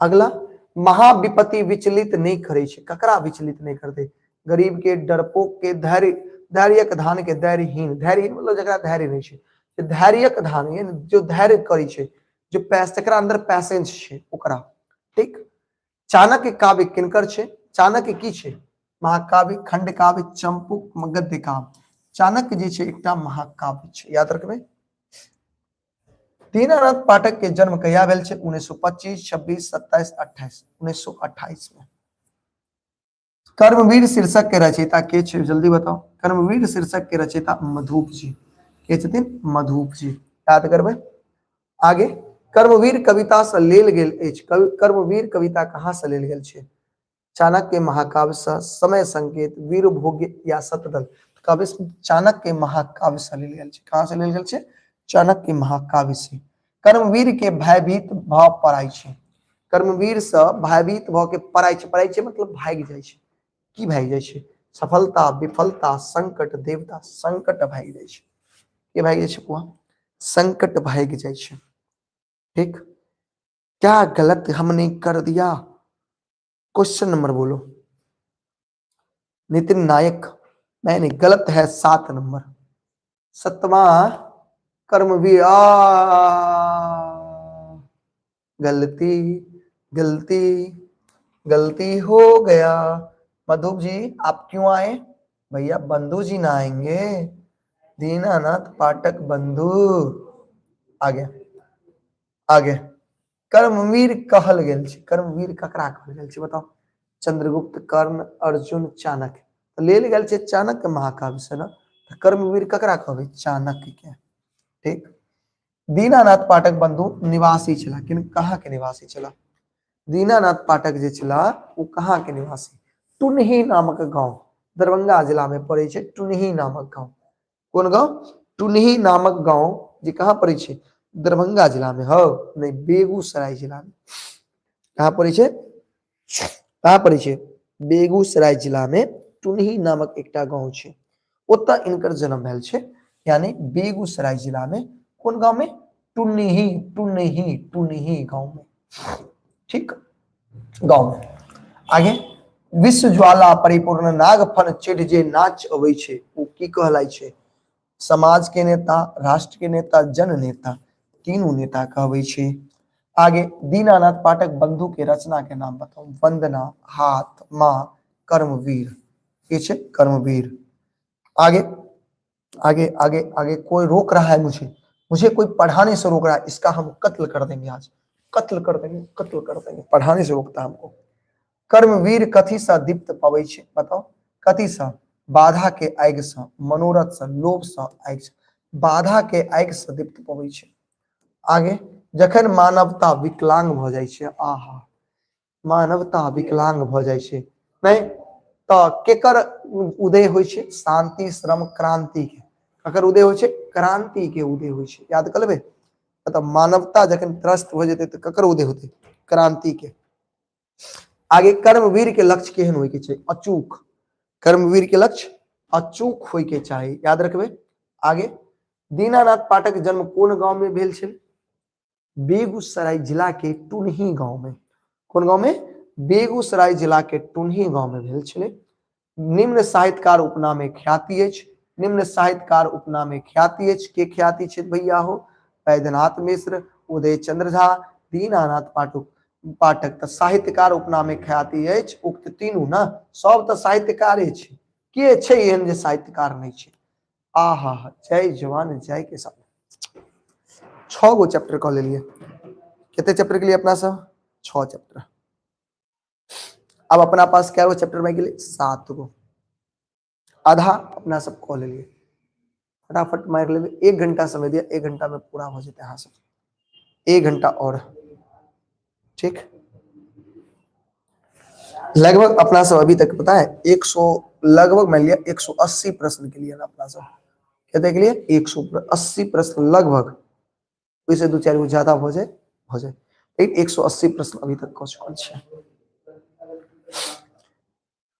अगला, महाविपत्ति विचलित नहीं करै छै। ककरा विचलित नहीं करते? गरीब के, डरपोक के, धैर्य, धैर्यक धान के, धैर्यहीन। धैर्यहीन मतलब जकरा धैर्य नहीं छै। धैर्यक धान यानी जो धैर्य करै छै, जो पैस, जकरा अंदर पैसेंस छै ओकरा। ठीक। चाणक्य काव्य किनकर छै? चाणक्य की छै? महाकाव्य, खंड काव्य, चंपू, गद्य काव्य। चाणक्य जे छै एकटा महाकाव्य छै, याद रखबै। दीनानाथ पाठक के जन्म कहिया भेल छै? 1925, 26, 27, 28। 1928 में। कर्मवीर शीर्षक के रचयिता के छै? जल्दी बताओ। कर्मवीर शीर्षक के रचयिता मधुप जी। के छथिन? मधुप जी, याद करबै। आगे, कर्मवीर कविता से लेल गेल अछि। कर्मवीर कविता कहाँ से लेल गेल छै? चाणक्य महाकाव्य से, समय संकेत, वीर भोग्य या शतदल। कवि चाणक्य महाकाव्य से लेल गेल छै। कहाँ से लेल गेल छै? चाणक्य महाकाव्य से। कर्मवीर के भयभीत भ पड़ाइ छै। कर्मवीर से भयभीत भ के पड़ाइ छै। पड़ाइ छै मतलब भागि जाइ छै। की भागि जाइ छै? सफलता, विफलता, संकट, देवता। संकट भागि जाइ छै। के भागि जाइ छै पुआ? संकट भागि जाइ छै। ठीक। क्या गलत हमने कर दिया? क्वेश्चन नंबर बोलो। नितिन नायक, नहीं नहीं गलत है। 7 नंबर, 7वां कर्मवीर। आ गलती, गलती, गलती हो गया। मधुप जी आप क्यों आए? भैया बंधु जी ना आएंगे, दीनानाथ पाठक बंधु। आगे, आगे। कर्मवीर कहल गेल छै। कर्मवीर ककरा कहल गेल छै? बताओ। चंद्रगुप्त, कर्ण, अर्जुन, चाणक्य। तो लेल गेल छै चाणक्य महाकाव्य से ना, तो कर्मवीर ककरा कहबै? चाणक्य के। ठीक। दीनानाथ पाठक बंधु निवासी छला। किन कहाँ के निवासी छला? दीनानाथ पाठक जे छला वो कहाँ के निवासी? टुनही नामक गांव, दरभंगा जिला में पड़े छै टुनही नामक गांव। कोन गांव? टुनही नामक गांव जे कहाँ पड़े छै? दरभंगा जिला में। हो नहीं, बेगूसराय जिला में। कहाँ पड़े छै? कहाँ पड़े छै? बेगूसराय जिला में टुनही नामक एकटा गांव छै, ओतऽ इनकर जन्म भेल छै, यानी बेगूसराय जिला में। कोन गांव में? टुनही, टुनही, टुनही गांव में। ठीक, गांव में। आगे, विश्व ज्वाला परिपूर्ण नागफन चिढ़ जे नाच अबै छै ओ की कहलाइ छै? समाज के नेता, राष्ट्र के नेता, जन नेता, तीनू नेता कहबै छै। आगे दीनानाथ पाठक बंधु के रचना के नाम बताउ। वंदना, हाथ, माँ, कर्मवीर। के छै? कर्मवीर। आगे आगे आगे आगे, कोई रोक रहा है मुझे, मुझे कोई पढ़ाने से रोक रहा है, इसका हम कत्ल कर देंगे आज, कत्ल कर देंगे, कत्ल कर देंगे, पढ़ाने से रोकता है हमको। कर्मवीर कथी सा दीप्त पबै छै? बताओ कथी सा? बाधा के आगि सा, मनोरथ सा, लोभ सा, आगि सा। बाधा के आगि सा दीप्त पबै छै। आगे जखन मानवता विकलांग भ जाइ छै, आहा, मानवता विकलांग भ जाइ छै नहि तऽ केकर उदय होइ छै? शांति, श्रम, क्रांति के। ककर उदय होइ छै? क्रांति के उदय होइ छै। याद कर लेबै। तऽ मानवता जखन त्रस्त हो जेतै तऽ ककर उदय होतै? क्रांति के। आगे कर्मवीर के लक्ष्य केहन होइ के छै? अचूक। कर्मवीर के लक्ष्य अचूक होइ के चाही, याद रखबै। आगे दीनानाथ पाठक जन्म कोन गांव में भेल छल? बेगूसराय जिला के टुनही गांव में। कोन गांव में? बेगूसराय जिला के टुनही गांव में भेल छलै। निम्न साहित्यकार उपनामे ख्याति अछि। निम्न साहित्यकार उपनामे ख्याति अछि। के ख्याति छै भैया हो? वैद्यनाथ मिश्र, उदय चंद्र झा, दीनानाथ पाठक पाठक। तऽ साहित्यकार उपनामे ख्याति अछि उक्त तीनू ने, सब तऽ साहित्यकारे छै। के छै एहन जे साहित्यकार नहि छै? आहा, जय जवान जय किसान। 6 गो चैप्टर कऽ लेलियै। कते चैप्टर के लिए अपना सब? 6 चैप्टर। अब अपना पास क्या गो चैप्टर बनि गेलै? 7 गो। आधा अपना सब कऽ लेलियै। फटाफट मारि लेबै। 1 घंटा समय दिया, 1 घंटा में पूरा हो जेतै अहाँ सब। 1 घंटा और, ठीक। लगभग अपना सब अभी तक पता है 100 लगभग मान लिया 180 प्रश्न के लिए ना अपना सब कहते के लिए 180 प्रश्न लगभग, ओहिसे 2-4 गो ज्यादा हो जाए हो जाए, लेकिन 180 प्रश्न अभी तक कऽ चुकल छै।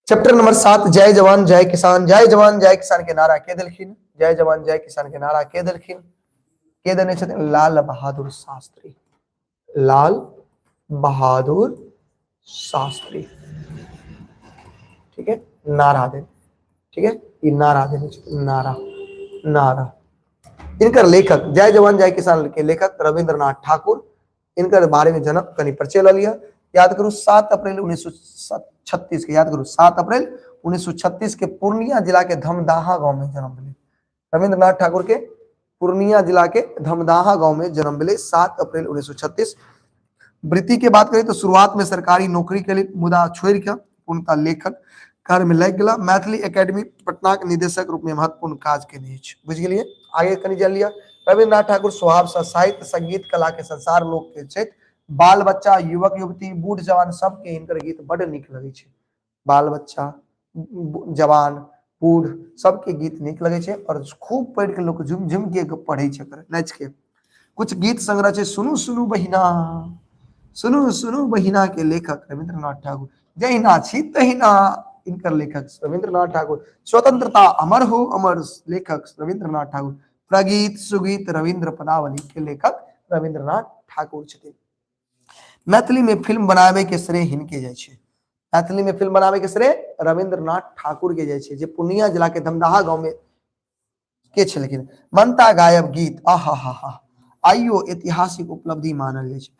चैप्टर नंबर 7 जय जवान जय किसान। जय जवान जय किसान के नारा के देलखिन? जय जवान जय किसान के नारा के देलखिन? के देने छथिन? लाल बहादुर शास्त्री। लाल बहादुर शास्त्री, ठीक है, नारा दे, ठीक है, ई नारा देने छथिन, नारा, नारा। इनकर लेखक जय जवान जय किसान के लेखक रविंद्रनाथ ठाकुर। इनकर बारे में जनक कनि परिचय ल लिया। याद करू 7 अप्रैल 1936 के, याद करू 7 अप्रैल 1936 के पूर्णिया जिला के धमदाहा गांव में जन्म भेलै। रविंद्रनाथ ठाकुर के पूर्णिया जिला के धमदाहा गांव में जन्म भेलै 7 अप्रैल 1936। वृत्ति के बात करें तो शुरुआत में सरकारी नौकरी के लिए मुदा छोड़ के पूर्णतः लेखन कार्य में लागि गेला। मैथिली एकेडमी पटना के निदेशक रूप में महत्वपूर्ण काज केने अछि। बुझि गेलियै? आगे कनि जान लिअ। रविन्द्रनाथ ठाकुर स्वभाव से साहित्य, संगीत, कला के संसार लोक के छथि। बाल बच्चा, युवक युवती, बूढ़ जवान सबके हिनकर गीत बड नीक लगै छै। बाल बच्चा, जवान, बूढ़ सबके गीत नीक लगै छै और खूब पढ़ि के लोक झुम झुम के पढ़ै छै, नाचि के। कुछ गीत संग्रह छै सुनू सुनू बहिना, सुनू सुनू बहिना के लेखक रविंद्रनाथ ठाकुर। जहिना छी तहिना इनकर लेखक रविंद्रनाथ ठाकुर। स्वतंत्रता अमर हो अमर लेखक रविंद्रनाथ ठाकुर। प्रगीत सुगीत रविंद्र पदावली के लेखक रविंद्रनाथ ठाकुर छथिन। मैथिली में फिल्म बनावे के श्रेय हिनके जाइ छै। मैथिली में फिल्म बनावे के श्रेय रविंद्रनाथ ठाकुर के जाइ छै, जे पूर्णिया जिला के धमदाहा गांव में के छलखिन। ममता गायब गीत आहा हा हा आइयो ऐतिहासिक उपलब्धि मानल जाइ छै।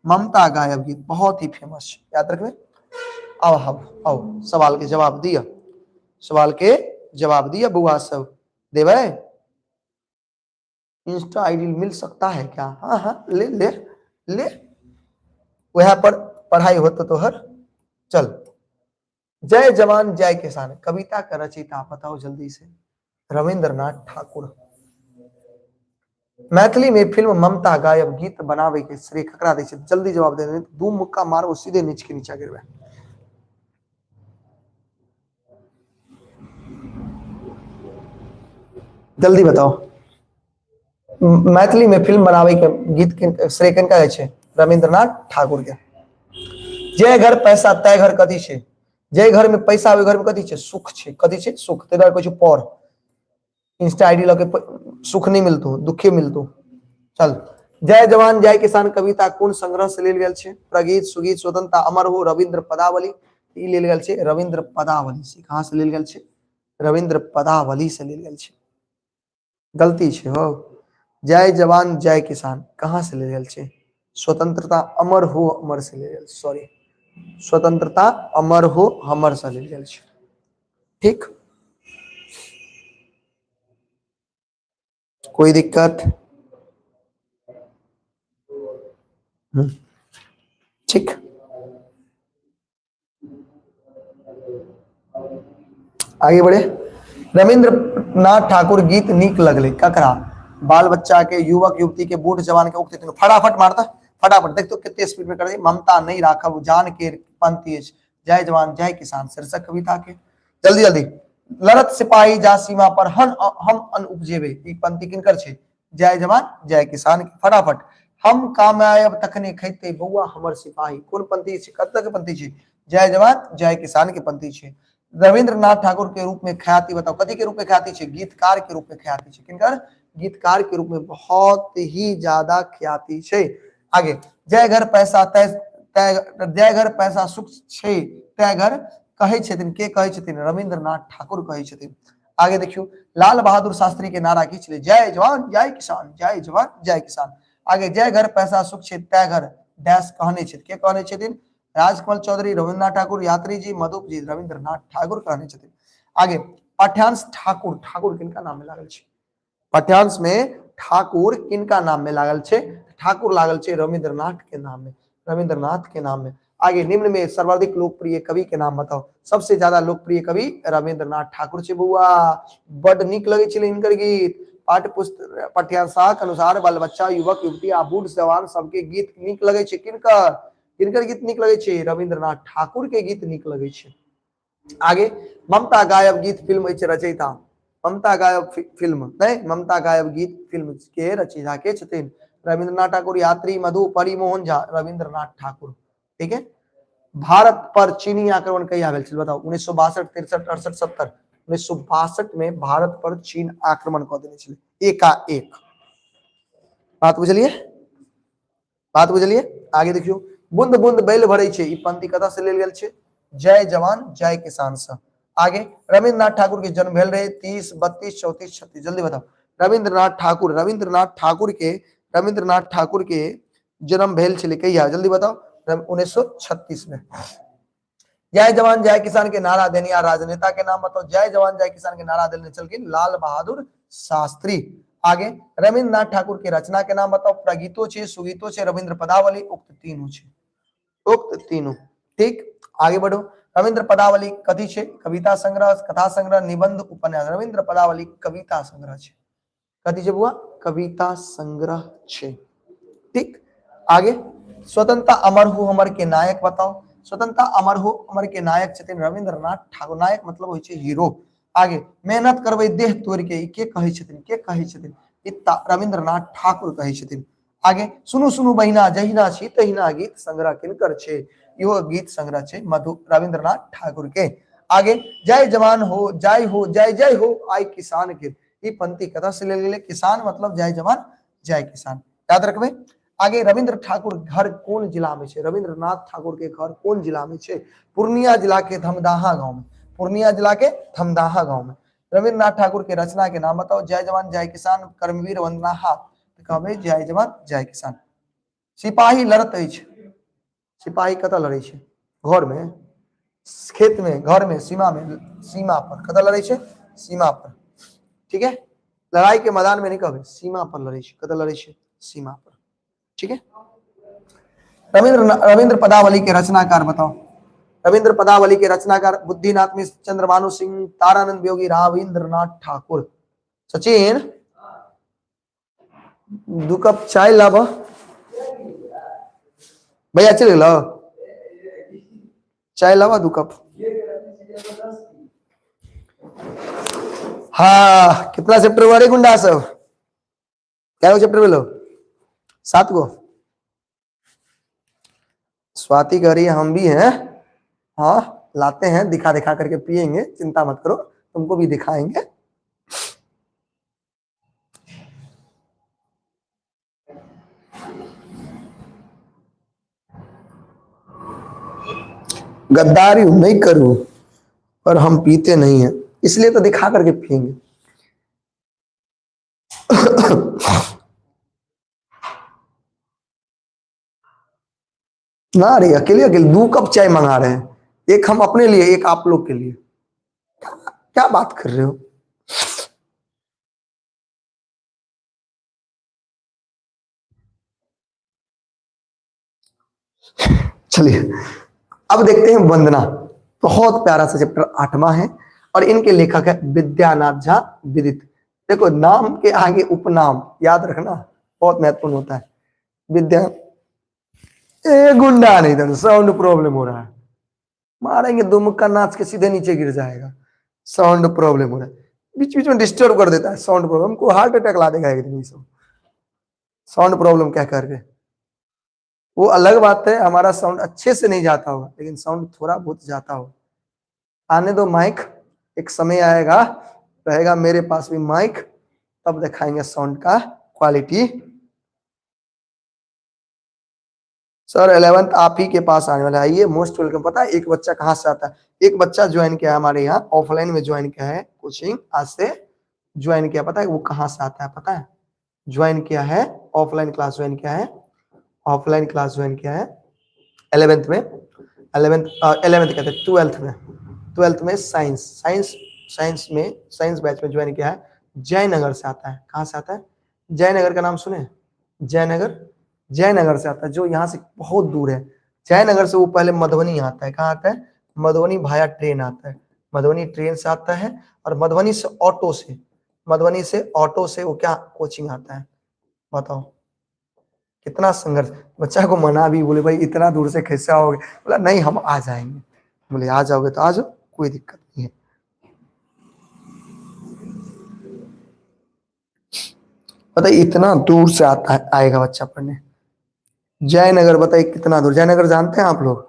ममता गायब गीत बहुत ही फेमस छै, याद रखबै। आओ आओ आओ सवाल के जवाब दिअ, सवाल के जवाब दिअ बौआ सब, देबै? इंस्टा आईडी मिल सकता है क्या? हाँ हाँ, ले ले ले, वह पर पढ़ाई होता तोहर। चल, जय जवान जय किसान कविता का रचयिता बताओ जल्दी से। रविंद्रनाथ ठाकुर। मैथिली में फिल्म ममता गायब गीत बनावे के श्रेय ककरा दै छै? जल्दी जवाब दे, नहीं तो 2 मुक्का मारो सीधे नीच के नीचा गिरबे। जल्दी बताओ, मैथिली में फिल्म बनावे के गीत के श्रेय किनका जाइ छै? रविंद्रनाथ ठाकुर के। जे घर पैसा तय घर कथी छै? जे घर में पैसा ओहि घर में कथी छै? सुख छै। कथी छै? सुख। ताहि दुआरे कहै छै पढ़, इंस्टा आईडी लऽ के सुख नहीं मिलतो, दुखे मिलतो। चल, जय जवान जय किसान कविता कोन संग्रह से लेल गेल छै? प्रगीत, सुगीत, स्वतंत्रता अमर हो, रविंद्र पदावली। ई लेल गेल छै रविंद्र पदावली से। कहाँ से लेल गेल छै? रविंद्र पदावली से लेल गेल छै। गलती छै हो। जय जवान जय किसान कहाँ से लेल गेल छै? स्वतंत्रता अमर हो अमर से लेल गेल, सॉरी, स्वतंत्रता अमर हो हमर से लेल गेल छै। ठीक, कोई दिक्कत? ठीक, आगे बढ़े। रविंद्र नाथ ठाकुर गीत नीक लगले ककरा? बाल बच्चा के, युवक युवती के, बूढ़ जवान के, उक्त तीनों। फटाफट मारता, फटाफट देख तो कितने स्पीड में कर दे। ममता नहीं राखब जान के पंक्ति अछि, जय जवान जय किसान शीर्षक कविता के। जल्दी जल्दी। लड़त सिपाही जा सीमा पर हन हम अन उपजेबे, ई पंक्ति किनकर छै? जय जवान जय किसान के। फटाफट। हम कामायब तखने खैते बौआ हमर सिपाही, कोन पंक्ति छै? कतऽ के पंक्ति छै? जय जवान जय किसान के पंक्ति छै। रविंद्रनाथ ठाकुर के रूप में ख्याति बताओ, कथी के रूप में ख्याति छै? गीतकार के रूप में ख्याति छै। किनकर? गीतकार के रूप में बहुत ही ज्यादा ख्याति छै। आगे, जय घर पैसा तय तय, जय घर पैसा सुख छै तय घर कहै छथिन, के कहै छथिन? रविंद्रनाथ ठाकुर कहै छथिन। आगे देखियौ, लाल बहादुर शास्त्री के नारा की छलै? जय जवान जय किसान, जय जवान जय किसान। आगे, जय घर पैसा सुख छै तय घर डैश कहने छथि, के कहने छथिन? राजकमल चौधरी, रविन्द्रनाथ ठाकुर, यात्री जी, मधुप जी। रविन्द्रनाथ ठाकुर कहने छथिन। आगे, पाठ्यांश ठाकुर, ठाकुर किनका नाम में लागल छै? पाठ्यांश में ठाकुर किनका नाम में लागल छै? ठाकुर लागल छै रविन्द्रनाथ के नाम में, रविन्द्रनाथ के नाम में। आगे, निम्न में सर्वाधिक लोकप्रिय कवि के नाम बताओ। सबसे ज्यादा लोकप्रिय कवि रविन्द्रनाथ ठाकुर छै बौआ। बड नीक लगे छलै हिनकर गीत। पाठ्य पुस्तक पाठ्यांशक अनुसार बाल बच्चा, युवक युवती आ बूढ़ जवान सबके गीत नीक लगे छै। किनकर? किनकर गीत नीक लगे छै? रविन्द्रनाथ ठाकुर के गीत नीक लगे छै। आगे, ममता गायब गीत फिल्म अछि रचयिता, ममता गायब फिल्म नहीं, ममता गायब गीत फिल्म के रचयिता के छथिन? रविंद्रनाथ ठाकुर, यात्री, मधु, परिमोहन झा। रविंद्रनाथ ठाकुर। ठीक है। भारत पर चीनी आक्रमण कहिया भेल छल बताउ? 1962, 63, 68, 70। 1962 में भारत पर चीन आक्रमण कऽ देने छलै एकाएक। बात बुझलिए? बात बुझलिए? आगे देखियो, बूंद बूंद बैल भरे छै, ई पंक्ति कतऽ से लेल गेल छै? जय जवान जय किसान से। आगे, रविन्द्रनाथ ठाकुर के जन्म भेल रहे 30, 32, 34, 36। जल्दी बताओ। रविन्द्रनाथ ठाकुर, रविन्द्रनाथ ठाकुर के, रविन्द्रनाथ ठाकुर के जन्म भेल छलै कहिया? जल्दी बताओ। 1936 में। जय जवान जय किसान के नारा देनिहार राजनेता के नाम बताओ। जय जवान जय किसान के नारा देने छलखिन लाल बहादुर शास्त्री। आगे, रविन्द्रनाथ ठाकुर के रचना के नाम बताओ। प्रगीतो छे, सुगीतो छे, रविन्द्र पदावली, उक्त तीनों छे, उक्त तीनों। ठीक, आगे बढ़ो। रविन्द्र पदावली कथी छे? कविता संग्रह, कथा संग्रह, निबंध, उपन्यास। रविन्द्र पदावली कविता संग्रह छे। कथी छे बुआ? कविता संग्रह छे। ठीक, आगे, स्वतंत्रता अमर हो हमर के नायक बताओ। स्वतंत्रता अमर हो अमर के नायक छथिन रविन्द्रनाथ ठाकुर। नायक मतलब होइ छै हीरो। आगे, मेहनत करबै देह तोड़ के, ई के कहै छथिन? के कहै छथिन? ई रविन्द्रनाथ ठाकुर कहै छथिन। आगे, सुनू सुनू बहिना जहिना छी तहिना गीत संग्रह किनकर छै? इहो गीत संग्रह छै मधु रविन्द्रनाथ ठाकुर के। आगे, जय जवान हो जय हो जय जय हो आई किसान के, ई पंक्ति कतऽ से लेल गेलै? किसान मतलब जय जवान जय किसान, याद रखबै। आगे, रविंद्र ठाकुर घर कोन जिला में छै? रविंद्रनाथ ठाकुर के घर कोन जिला में छै? पूर्णिया जिला के धमदाहा गांव में, पूर्णिया जिला के धमदाहा गांव में। रविंद्रनाथ ठाकुर के रचना के नाम बताओ। जय जवान जय किसान, कर्मवीर वंदना, तो कहबै जय जवान जय किसान। सिपाही लड़त अछि, सिपाही कतऽ लड़ै छै? घर में, खेत में, घर में, सीमा में, सीमा पर। कतऽ लड़ै छै? सीमा पर। ठीक है, लड़ाई के मैदान में नहीं कहबै, सीमा पर लड़ै छै। कतऽ लड़ै छै? सीमा पर। ठीक है। रविंद्र रविंद्र पदावली के रचनाकार बताओ। रविंद्र पदावली के रचनाकार बुद्धिनाथ मिश्र, चंद्रभानु सिंह, तारानंद वियोगी, रविंद्रनाथ ठाकुर। सचिन, दू कप चाय लाब। भैया चलि गेलो, चाय लाबा दू कप। हाँ, कितना चैप्टर हुआ रे गुंडा सब? क्या चैप्टर भेलो? 7 गो। स्वाति कह रही है हम भी हैं। हाँ लाते हैं, दिखा दिखा करके पियेंगे, चिंता मत करो, तुमको भी दिखाएंगे। गद्दारी नहीं करूं, पर हम पीते नहीं हैं, इसलिए तो दिखा करके पियेंगे। ना रे, अकेले अकेले 2 कप चाय मंगा रहे हैं, एक हम अपने लिए, एक आप लोग के लिए। क्या बात कर रहे हो? चलिए अब देखते हैं वंदना। बहुत प्यारा सा चैप्टर 8वां है और इनके लेखक है विद्यानाथ झा विदित। देखो नाम के आगे उपनाम याद रखना बहुत महत्वपूर्ण होता है। विद्या ए गुंडा नहीं था, साउंड प्रॉब्लम हो रहा है, मारेंगे दो मुक्का नाच के सीधे नीचे गिर जाएगा। साउंड प्रॉब्लम हो रहा है, बीच बीच में डिस्टर्ब कर देता है। साउंड प्रॉब्लम को हार्ट अटैक ला देगा एक दिन। सब साउंड प्रॉब्लम क्या करके, वो अलग बात है, हमारा साउंड अच्छे से नहीं जाता होगा, लेकिन साउंड थोड़ा बहुत जाता होगा। आने दो माइक, एक समय आएगा रहेगा मेरे पास भी माइक, तब दिखाएंगे साउंड का क्वालिटी। सर 11th आप ही के पास आने वाला है, आइए, मोस्ट welcome. पता है एक बच्चा कहाँ से आता है? एक बच्चा ज्वाइन किया है हमारे यहाँ, ऑफलाइन में ज्वाइन किया है कोचिंग, आज से ज्वाइन किया। पता है वो कहाँ से आता है? पता है, ज्वाइन किया है, ऑफलाइन क्लास ज्वाइन किया है, ऑफलाइन क्लास ज्वाइन किया है 11th में, 11th कहते हैं, 12th में, 12th में साइंस, साइंस, साइंस में, साइंस बैच में ज्वाइन किया है। जयनगर से आता है। कहाँ से आता है? जयनगर का नाम सुने? जयनगर, जयनगर से आता है, जो यहाँ से बहुत दूर है। जयनगर से वो पहले मधुबनी आता है। कहाँ आता है? मधुबनी भाया ट्रेन आता है, मधुबनी ट्रेन से आता है। और मधुबनी से ऑटो से, मधुबनी से ऑटो से वो क्या कोचिंग आता है। बताओ कितना संघर्ष। बच्चा को मना भी, बोले भाई इतना दूर से कैसे आओगे? बोला नहीं हम आ जाएंगे। बोले आ जाओगे तो आ जाओ, कोई दिक्कत नहीं है। बताइए इतना दूर से आता है, आएगा बच्चा पढ़ने जयनगर। बताइए कितना दूर जयनगर जानते हैं आप लोग?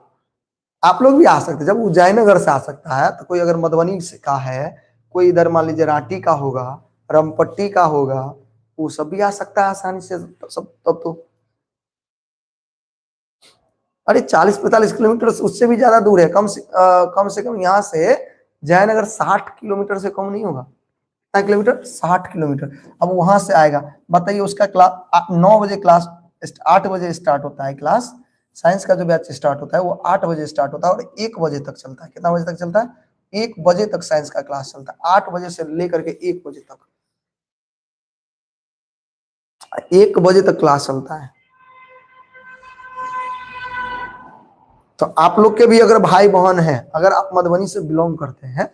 आप लोग भी आ सकते हैं। जब वो जयनगर से आ सकता है तो कोई अगर मधुबनी से का है, कोई इधर मान लीजिए रांटी का होगा, रामपट्टी का होगा, वो सब भी आ सकता है आसानी से सब। तब तो अरे 40-45 किलोमीटर उससे भी ज्यादा दूर है। कम से कम यहाँ से जयनगर 60 किलोमीटर से कम नहीं होगा। कितना किलोमीटर? 60 किलोमीटर। अब वहां से आएगा, बताइए उसका क्लास 9 बजे, क्लास 8 बजे स्टार्ट होता है। क्लास साइंस का जो बैच स्टार्ट होता है वो 8 बजे स्टार्ट होता है और 1 बजे तक चलता है। कितना बजे तक चलता है? 1 बजे तक साइंस का क्लास चलता है, 8 बजे से लेकर के 1 बजे तक, 1 बजे तक क्लास चलता है। तो आप लोग के भी अगर भाई बहन है, अगर आप मधुबनी से बिलोंग करते हैं,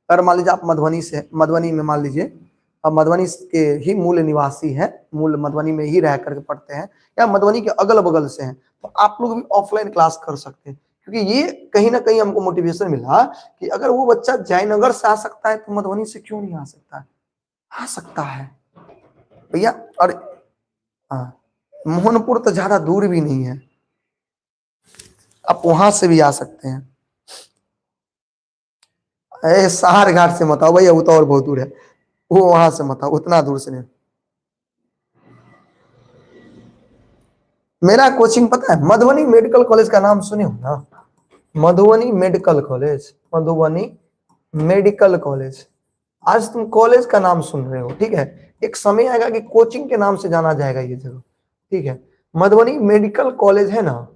अगर मान लीजिए आप मधुबनी से, मधुबनी में मान लीजिए आप मधुबनी के ही मूल निवासी हैं, मूल मधुबनी में ही रह करके पढ़ते हैं या मधुबनी के अगल बगल से हैं, तो आप लोग भी ऑफलाइन क्लास कर सकते हैं। क्योंकि ये कहीं ना कहीं हमको मोटिवेशन मिला कि अगर वो बच्चा जयनगर से आ सकता है तो मधुबनी से क्यों नहीं आ सकता? आ सकता है भैया। और हाँ, मोहनपुर तो ज्यादा दूर भी नहीं है, आप वहां से भी आ सकते हैं। ए सहार घाट से मत आओ भैया, वो तो और बहुत दूर है, वो वहां से मत आओ, उतना दूर से नहीं। मेरा कोचिंग पता है, मधुबनी मेडिकल कॉलेज का नाम सुने हो ना? Madhubani medical college, Madhubani medical college. आज तुम कॉलेज का नाम सुन रहे हो, ठीक है, एक समय आएगा कि कोचिंग के नाम से जाना जाएगा ये जगह, ठीक है। मधुबनी मेडिकल कॉलेज है ना,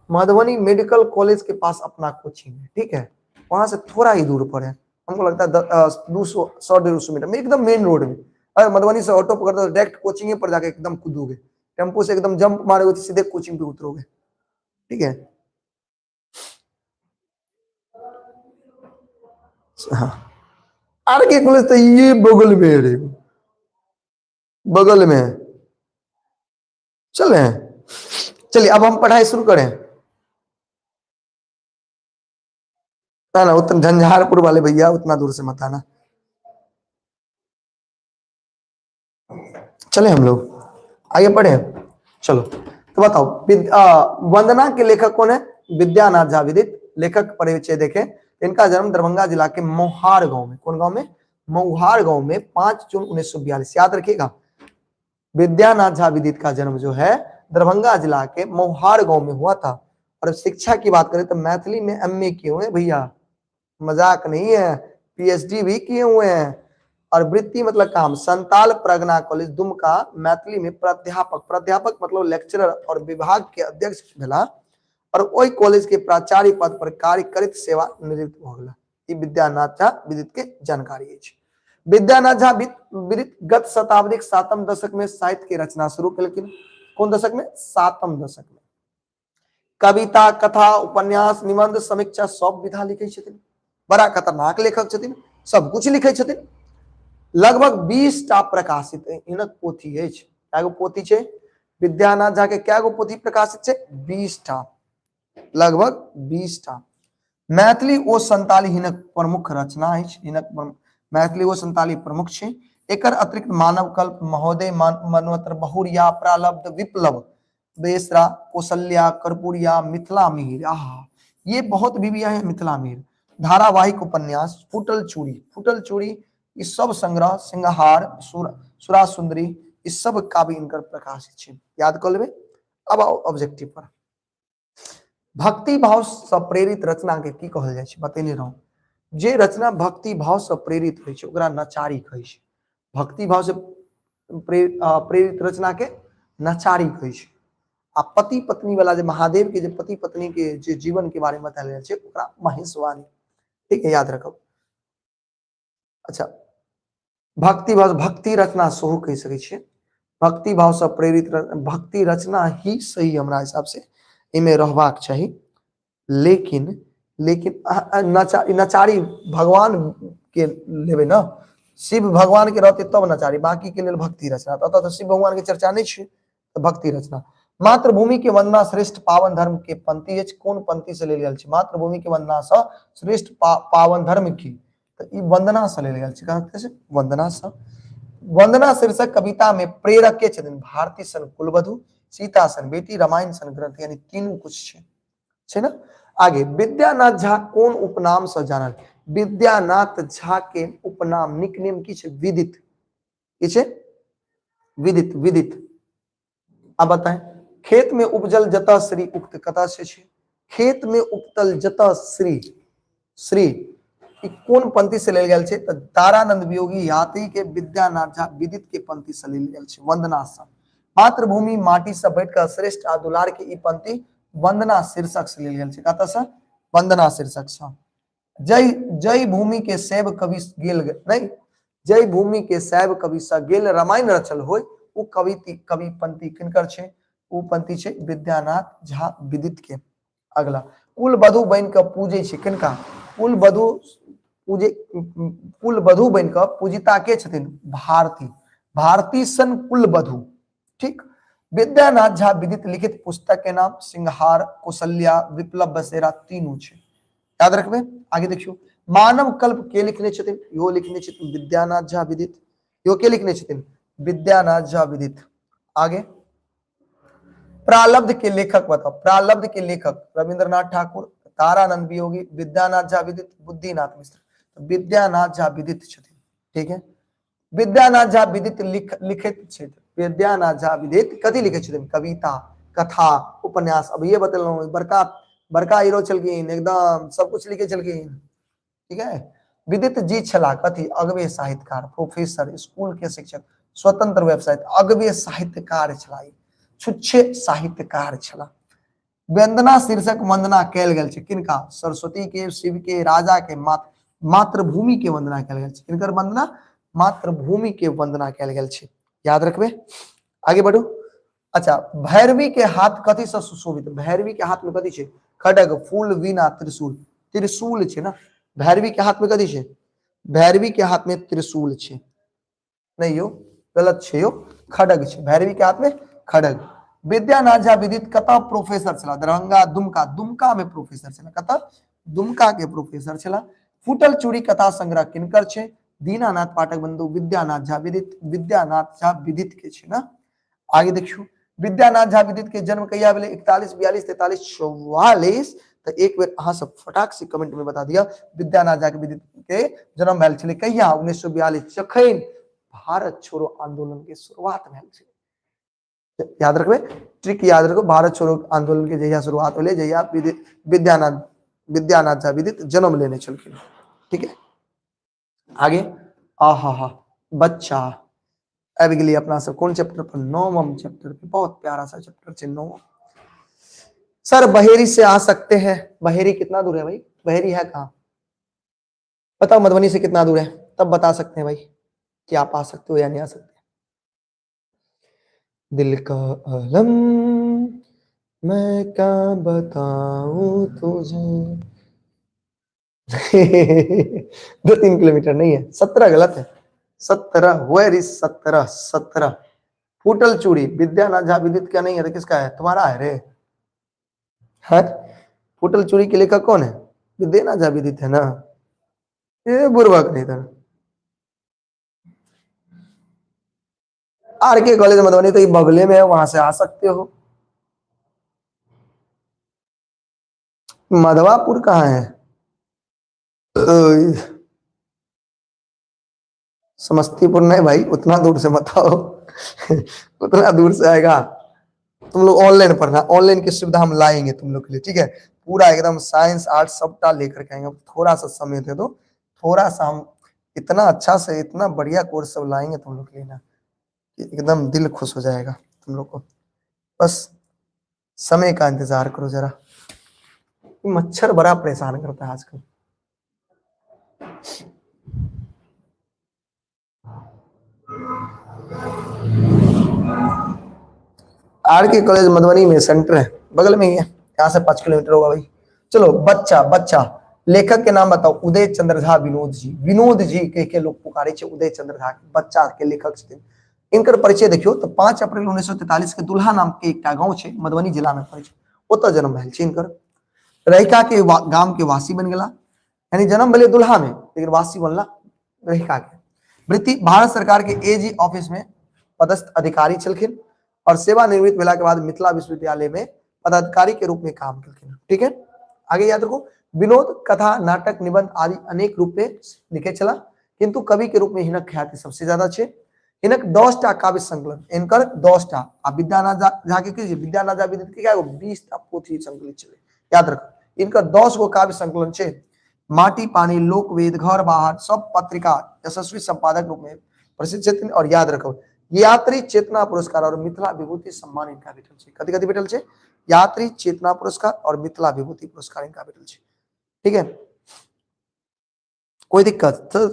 मधुबनी मेडिकल कॉलेज के पास अपना कोचिंग है, ठीक है, वहां से थोड़ा ही दूर पर है, हमको लगता है 100-150 मीटर में, एकदम मेन रोड में। अगर मधुबनी से ऑटो पकड़ते हो डायरेक्ट कोचिंग पर जाके एकदम कूदोगे, टेम्पो से एकदम जंप मारोगे तो सीधे कोचिंग पे उतरोगे, ठीक है। हाँ, are के कॉलेज तो ये बगल में है, बगल में है। चले, चलिए अब हम पढ़ाई शुरू करें। ना ना, उतना झंझारपुर वाले भैया उतना दूर से मत आना। चले हम लोग आगे बढ़े। चलो तो बताओ, वंदना के लेखक कौन है? विद्यानाथ झा विदित। लेखक परिचय देखें, इनका जन्म दरभंगा जिला के मौहार गांव में, कौन गांव में? मौहार गांव में 5 जून 1942। याद रखिएगा, विद्यानाथ झा विदित का जन्म जो है दरभंगा जिला के मौहार गांव में हुआ था और शिक्षा की बात करें तो मैथिली में एमए किए हुए हैं भैया, मजाक नहीं है, पीएचडी भी किए हुए हैं। और वृत्ति मतलब काम, संताल परगना कॉलेज दुमका, मैथिली में प्राध्यापक, प्राध्यापक मतलब लेक्चरर और विभाग के अध्यक्ष भेला और ओहि कॉलेज के प्राचार्य पद पर कार्य करैत सेवा निवृत्त भऽ गेला। ई विद्यानाथ झा विदित के जानकारी अछि। विद्यानाथ झा विदित गत शताब्दीक 7म दशक में साहित्य के रचना शुरू केलखिन। कोन दशक में? 7म दशक में। कविता, कथा, उपन्यास, निबंध, समीक्षा सब विधा लिखै छथिन। बड़ा खतरनाक लेखक छथिन, सब कुछ लिखै छथिन। लगभग 20 टा प्रकाशित हिनक पोथी अछि। कए गो पोथी छै विद्यानाथ झा के? कए गो पोथी प्रकाशित छै? 20 टा, लगभग 20 टा। मैथिली ओ संताली हिनक प्रमुख रचना अछि। हिनक मैथिली ओ संताली प्रमुख छै। एकर अतिरिक्त मानव कल्प, महोदय, मनवत्र, बहुरिया, प्रालब्ध, विप्लव, बेसरा, कौशल्या, कर्पूरिया, मिथिला मिहिर, आहा ये बहुत भी है मिथिला मिहिर, धारावाहिक उपन्यास, फूटल चूड़ी, फूटल चूड़ी, ई सब संग्रह, सिंहार, सुरा सुंदरी, ई सब काव्य इनकर प्रकाशित छै। याद कऽ लेबै। अब आओ ऑब्जेक्टिव पर। भक्ति भाव से प्रेरित रचना के की कहल जाइ छै? बतेने रहूं, जे रचना भक्ति भाव से प्रेरित होइ छै ओकरा नचारी कहै छै। भक्ति भाव से प्रेरित रचना के नचारी कहै छै। आ पति पत्नी वाला जे महादेव के जे पति पत्नी के जे जीवन के बारे में बतायल गेल छै ओकरा महेशवाणी। ठीक है, याद रखब। अच्छा, भक्ति भाव, भक्ति रचना सेहो कहि सकै छियै। भक्ति भाव से प्रेरित भक्ति रचना ही सही हमरा हिसाब से एहिमे रहबाक चाही। लेकिन लेकिन नचारी भगवान के लेबै ने, शिव भगवान के रहते तब नचारी, बाकी के लेल भक्ति रचना। तऽ एतऽ तऽ शिव भगवान के चर्चा नहि छै, तऽ भक्ति रचना। मातृभूमि के वंदना श्रेष्ठ पावन धर्म के पंक्ति अछि। कोन पंक्ति से लेल गेल छै? मातृभूमि के वंदना से श्रेष्ठ पावन धर्म की? तऽ ई वंदना से लेल गेल छै। कहाँ से? वंदना से। वंदना शीर्षक कविता में प्रेरक के छथिन? भारती सन कुलवधु, सीता सन बेटी, रामायण सन ग्रंथ, यानी तीनू कुछ छै, छै ना? आगे, विद्यानाथ झा कोन उपनाम से जानल? विद्यानाथ झा के उपनाम निकनेम की छै? विदित। की छै? विदित, विदित। अब बताएं, खेत में उपजल जतः श्री उक्त कतऽ से छै? खेत में उपजल जतः श्री, श्री ई कोन पंक्ति से लेल गेल छै? तऽ तारानंद वियोगी यात्री के विद्यानाथ झा विदित के पंक्ति से लेल गेल छै, वंदना से। मातृभूमि माटी से बैठ कऽ श्रेष्ठ आ दुलार के ई पंक्ति वंदना शीर्षक से लेल गेल छै। कतऽ से? वंदना शीर्षक से। जय जय भूमि के शैव कवि गेल नहीं, जय भूमि के शैव कवि स गेल रामायण रचल होय, ओ कवि कवि पंक्ति किनकर छै? ओ पंक्ति छै विद्यानाथ झा विदित के। अगला, कुल वधु बन के पूजै छै किनका? कुल वधु पूजे, कुल वधु बन के पूजिता के छथिन? भारती, भारती सन कुल वधु। ठीक। विद्यानाथ झा विदित लिखित पुस्तक के नाम सिंहार, कौशल्या, विप्लव बसेरा, तीनू छै, याद रखबे। आगे देखियो, मानव कल्प के लिखने छथिन? इहो लिखने छथिन विद्यानाथ झा विदित। इहो के लिखने छथिन? विद्यानाथ झा विदित। आगे, प्रालब्ध के लेखक बताओ। प्रालब्ध के लेखक रविंद्रनाथ ठाकुर, तारानंद वियोगी, विद्यानाथ झा विदित, बुद्धिनाथ मिश्र। तो विद्यानाथ झा विदित छथिन। ठीक है, विद्यानाथ झा विदित लिखैत छथि। विद्यानाथ झा विदित कथी लिखै छथिन? कविता, कथा, उपन्यास। अब ये बतेलहुँ, बड़का बड़का हीरो छलखिन, एकदम सब कुछ लिखै छलखिन। ठीक है, विदित जी छला कथी? अगवे साहित्यकार, प्रोफेसर, स्कूल के शिक्षक, स्वतंत्र व्यवसाय, अगवे साहित्यकार छला, छुच्छे साहित्यकार छला। वंदना शीर्षक वंदना कयल गेल छै किनका? सरस्वती के, शिव के, राजा के, मातृभूमि के वंदना कयल गेल छै। किनकर वंदना? मातृभूमि के वंदना कयल गेल छै, याद रखबे। आगे बढ़ू। अच्छा, भैरवी के हाथ कथी से सुशोभित? भैरवी के हाथ में कथी छै? खड़ग, फूल, वीणा, त्रिशूल। त्रिशूल छै ना? भैरवी के हाथ में कथी छै? भैरवी के हाथ में त्रिशूल छै। नहीं यो गलत छै, यो खड़ग छै। भैरवी के हाथ में खड़ग। विद्यानाथ झा विदित कतऽ प्रोफेसर छला? दरभंगा, दुमका, दुमका में प्रोफेसर छला। कतऽ? दुमका के प्रोफेसर छला। फूटल चूड़ी कथा संग्रह किनकर छै? दीनानाथ पाठक बंधु, विद्यानाथ झा विदित, विद्यानाथ झा विदित के छै ना। आगे देखियो, विद्यानाथ झा विदित के जन्म कहिया भेलै? 41, 42, 43, 44। तऽ एक बेर अहाँ सब फटाक से कमेंट में बता दिया, विद्यानाथ झा के विदित के जन्म भेल छलै कहिया? 1942, जखन भारत छोड़ो आंदोलन के शुरुआत भेल छलै। याद रखबे, ट्रिक याद रखो। भारत छोड़ो आंदोलन के जहिया शुरुआत होले, जहिया विद्यानाथ विद्यानाथ झा विदित जन्म लेने छलखिन। ठीक है, आगे आहा हा बच्चा आबि गेलियै अपना सब कोन चैप्टर पर? नौवम चैप्टर पे। बहुत प्यारा सा चैप्टर छै नौवम। सर बहेरी से आ सकते हैं? बहेरी कितना दूर है भाई? बहेरी है कहाँ बताओ? मधुबनी से कितना दूर है तब बता सकते हैं भाई कि आप आ सकते हो या नहीं आ सकते। दिल का आलम मैं क्या बताऊं तुझे। 2-3 किलोमीटर नहीं है, 17 गलत है, 17 वेयर is 17? 17 फूटल चूड़ी विद्यानाथ झा विदित क्या नहीं है तो किसका है? तुम्हारा है रे। है फूटल चूड़ी के लेखक कौन है? विद्यानाथ झा विदित है ना, ये बुर्बक नहीं था। Are के कॉलेज मधुबनी तो ये बगले में है, वहां से आ सकते हो। मधवापुर कहाँ है? समस्तीपुर नहीं भाई, उतना दूर से मत आओ। उतना दूर से आएगा तुम लोग। ऑनलाइन पढ़ना, ऑनलाइन की सुविधा हम लाएंगे तुम लोग के लिए, ठीक है? पूरा एकदम साइंस आर्ट्स सबटा लेकर के आएंगे। थोड़ा सा समय दे दो, थोड़ा सा हम इतना अच्छा से इतना बढ़िया कोर्स सब लाएंगे तुम लोग के लिए ना, एकदम दिल खुश हो जाएगा तुम लोग को। बस समय का इंतजार करो जरा। मच्छर बड़ा परेशान करता है आजकल। Are के कॉलेज मधुबनी में सेंटर है, बगल में ही है, यहाँ से 5 किलोमीटर होगा भाई। चलो बच्चा, बच्चा लेखक के नाम बताओ। उदय चंद्र झा विनोद जी, विनोद जी कह के लोग पुकारे छे उदय चंद्र झा के, बच्चा के लेखक छथिन। इनकर परिचय देखियो तो 5 अप्रैल 1943 के दुल्हा नाम के एकटा गांव छे, मधुबनी जिला में पड़े छे, ओतऽ जन्म भेल छे इनकर। रहिका के गाम के वासी बन गेला, यानी जन्म भेले दुल्हा में लेकिन वासी बनला रहिका के। वृत्ति भारत सरकार के एजी ऑफिस में पदस्थ अधिकारी छलखिन और सेवानिवृत्त भेला के बाद मिथिला विश्वविद्यालय में पदाधिकारी के रूप में काम केलखिन। ठीक है, आगे याद रखो। विनोद कथा नाटक निबंध आदि अनेक रूप में लिखे छला, किंतु कवि के रूप में हिनक ख्याति सबसे ज्यादा छे। हिनक 10 टा काव्य संकलन, इनकर 10 टा, आ विद्यानाथ झा के की विद्यानाथ झा विदित के क्या 20 टा पोथी संकलित छले। याद रखो इनकर 10 गो काव्य संकलन छे। माटी पानी लोक वेद घर बाहर सब पत्रिका यशस्वी संपादक रूप में प्रसिद्ध छथिन। और याद रखो यात्री चेतना पुरस्कार और मिथिला विभूति सम्मान इनका भेटल छे। कथी कथी भेटल छे? यात्री चेतना पुरस्कार और मिथिला विभूति पुरस्कार इनका भेटल छे। ठीक है, कोई दिक्कत? तो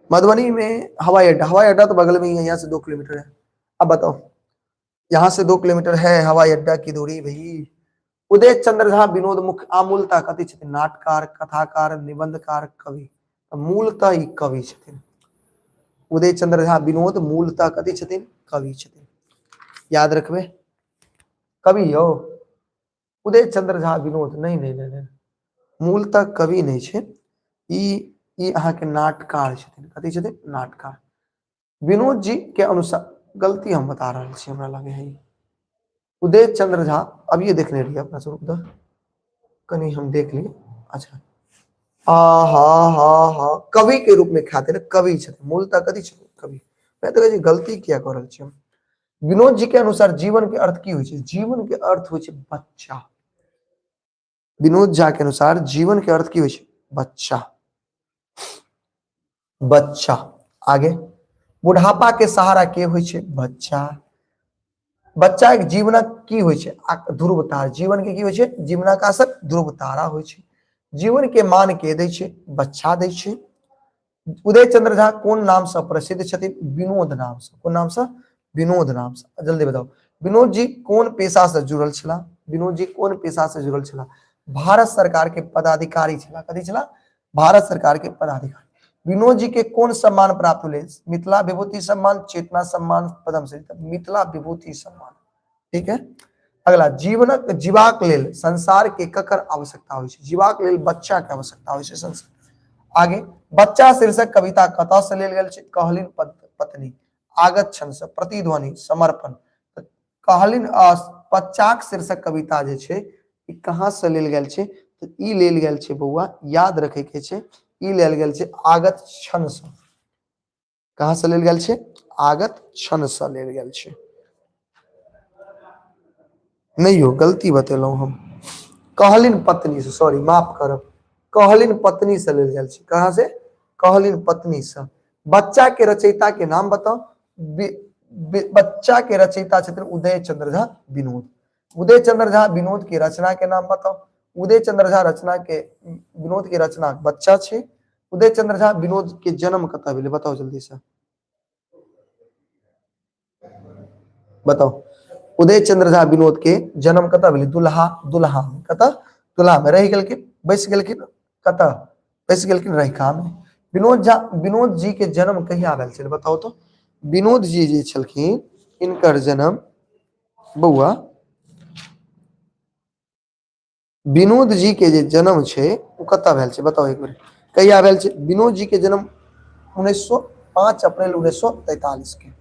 मधुबनी में हवाई अड्डा, हवाई अड्डा तो बगल में ही है, यहाँ से 2 किलोमीटर है। अब बताओ यहाँ से 2 किलोमीटर है हवाई अड्डा की दूरी भाई। उदय चंद्र झा विनोद मुख्य आमूलता कथी छथिन? नाटकार, कथाकार, निबंधकार, कवि। मूलतः ई कवि छथिन। उदय चंद्र झा विनोद मूलतः कथी छथिन? कवि छथिन। याद रखबे, कवि हो उदय चंद्र झा विनोद। नहीं नहीं नहीं नहीं, मूलतः कवि नहीं छे, ई अहाँ के नाटकार छथिन। कथी छथिन? नाटकार। विनोद जी के अनुसार गलती हम बता रहल छी, हमरा लगे है उदय चंद्र झा। अब ये देखने रहिए अपना सब, कनी हम देख लिए। अच्छा आ हा हा हा, कवि के रूप में ख्याति ने कवि छथिन, मूलतः कथी छथिन? कवि। मैं तो कहै छी गलती किया कऽ रहल छी हम। विनोद जी के अनुसार जीवन के अर्थ की होइ छै? जीवन के अर्थ होइ छै बच्चा। विनोद झा के अनुसार जीवन के अर्थ की होइ छै? बच्चा, बच्चा। आगे बुढ़ापा के सहारा के होइ छै? बच्चा। बच्चा के जीवनक की होइ छै? ध्रुव तारा। जीवन के की होइ छै? जीवनक आशक ध्रुव तारा होइ छै। जीवन के मान के दै छै? बच्चा दै छै। उदय चंद्र झा कोन नाम से प्रसिद्ध छथिन? विनोद नाम से। कोन नाम से? विनोद नाम से। जल्दी बताओ विनोद जी कोन पेशा से जुड़ल छला? विनोद जी कोन पेशा से जुड़ल छला? भारत सरकार के पदाधिकारी छला। कथी छला? भारत सरकार के पदाधिकारी। विनोद जी के कोन सम्मान प्राप्त होले? मिथिला विभूति सम्मान, चेतना सम्मान, पद्मश्री। मिथिला विभूति सम्मान। ठीक है, अगला जीवनक जीवाक लेल संसार के ककर आवश्यकता होइ छै? जीवाक लेल बच्चा के आवश्यकता होइ छै संसार। आगे बच्चा शीर्षक कविता कतऽ से लेल गेल छै? कहलिन पत्नी, आगत क्षण से, प्रतिध्वनि, समर्पण। कहलिन बच्चाक शीर्षक कविता जे छै ई कहाँ से लेल गेल छै? तऽ ई लेल गेल छै बौआ, याद रखे के छै, ई लेल गेल छै आगत क्षण से। कहाँ से लेल गेल छै? आगत क्षण से लेल गेल छै। नहीं हो, गलती बतेलहुँ हम। कहलिन पत्नी से, सॉरी माफ करब, कहलिन पत्नी से लेल गेल छै। कहाँ से? कहलिन पत्नी से। बच्चा के रचयिता के नाम बताओ। बच्चा के रचयिता छथिन उदय चंद्र झा विनोद। उदय चंद्र झा विनोद के रचना के नाम बताओ। उदय चंद्र झा रचना के विनोद के रचना बच्चा छै। उदय चंद्र झा विनोद के जन्म कतऽ भेलै बताओ जल्दी से, बताओ। उदय चंद्र झा विनोद के जन्म कतऽ भेलै? दुल्हा, दुल्हा में। कतऽ? दुल्हा में। रहि गेलखिन, बैस गेलखिन कतऽ? बैस गेलखिन रहिका में। विनोद झा विनोद जी के जन्म कहिया भेल छलै बताओ तो? विनोद जी जे छलखिन इनकर जन्म बौआ विनोद जी के जे जन्म छै ओ कतऽ भेल छै बताओ एक बेर, कहिया भेल छै? विनोद जी के जन्म 1905 अप्रैल 1943 के।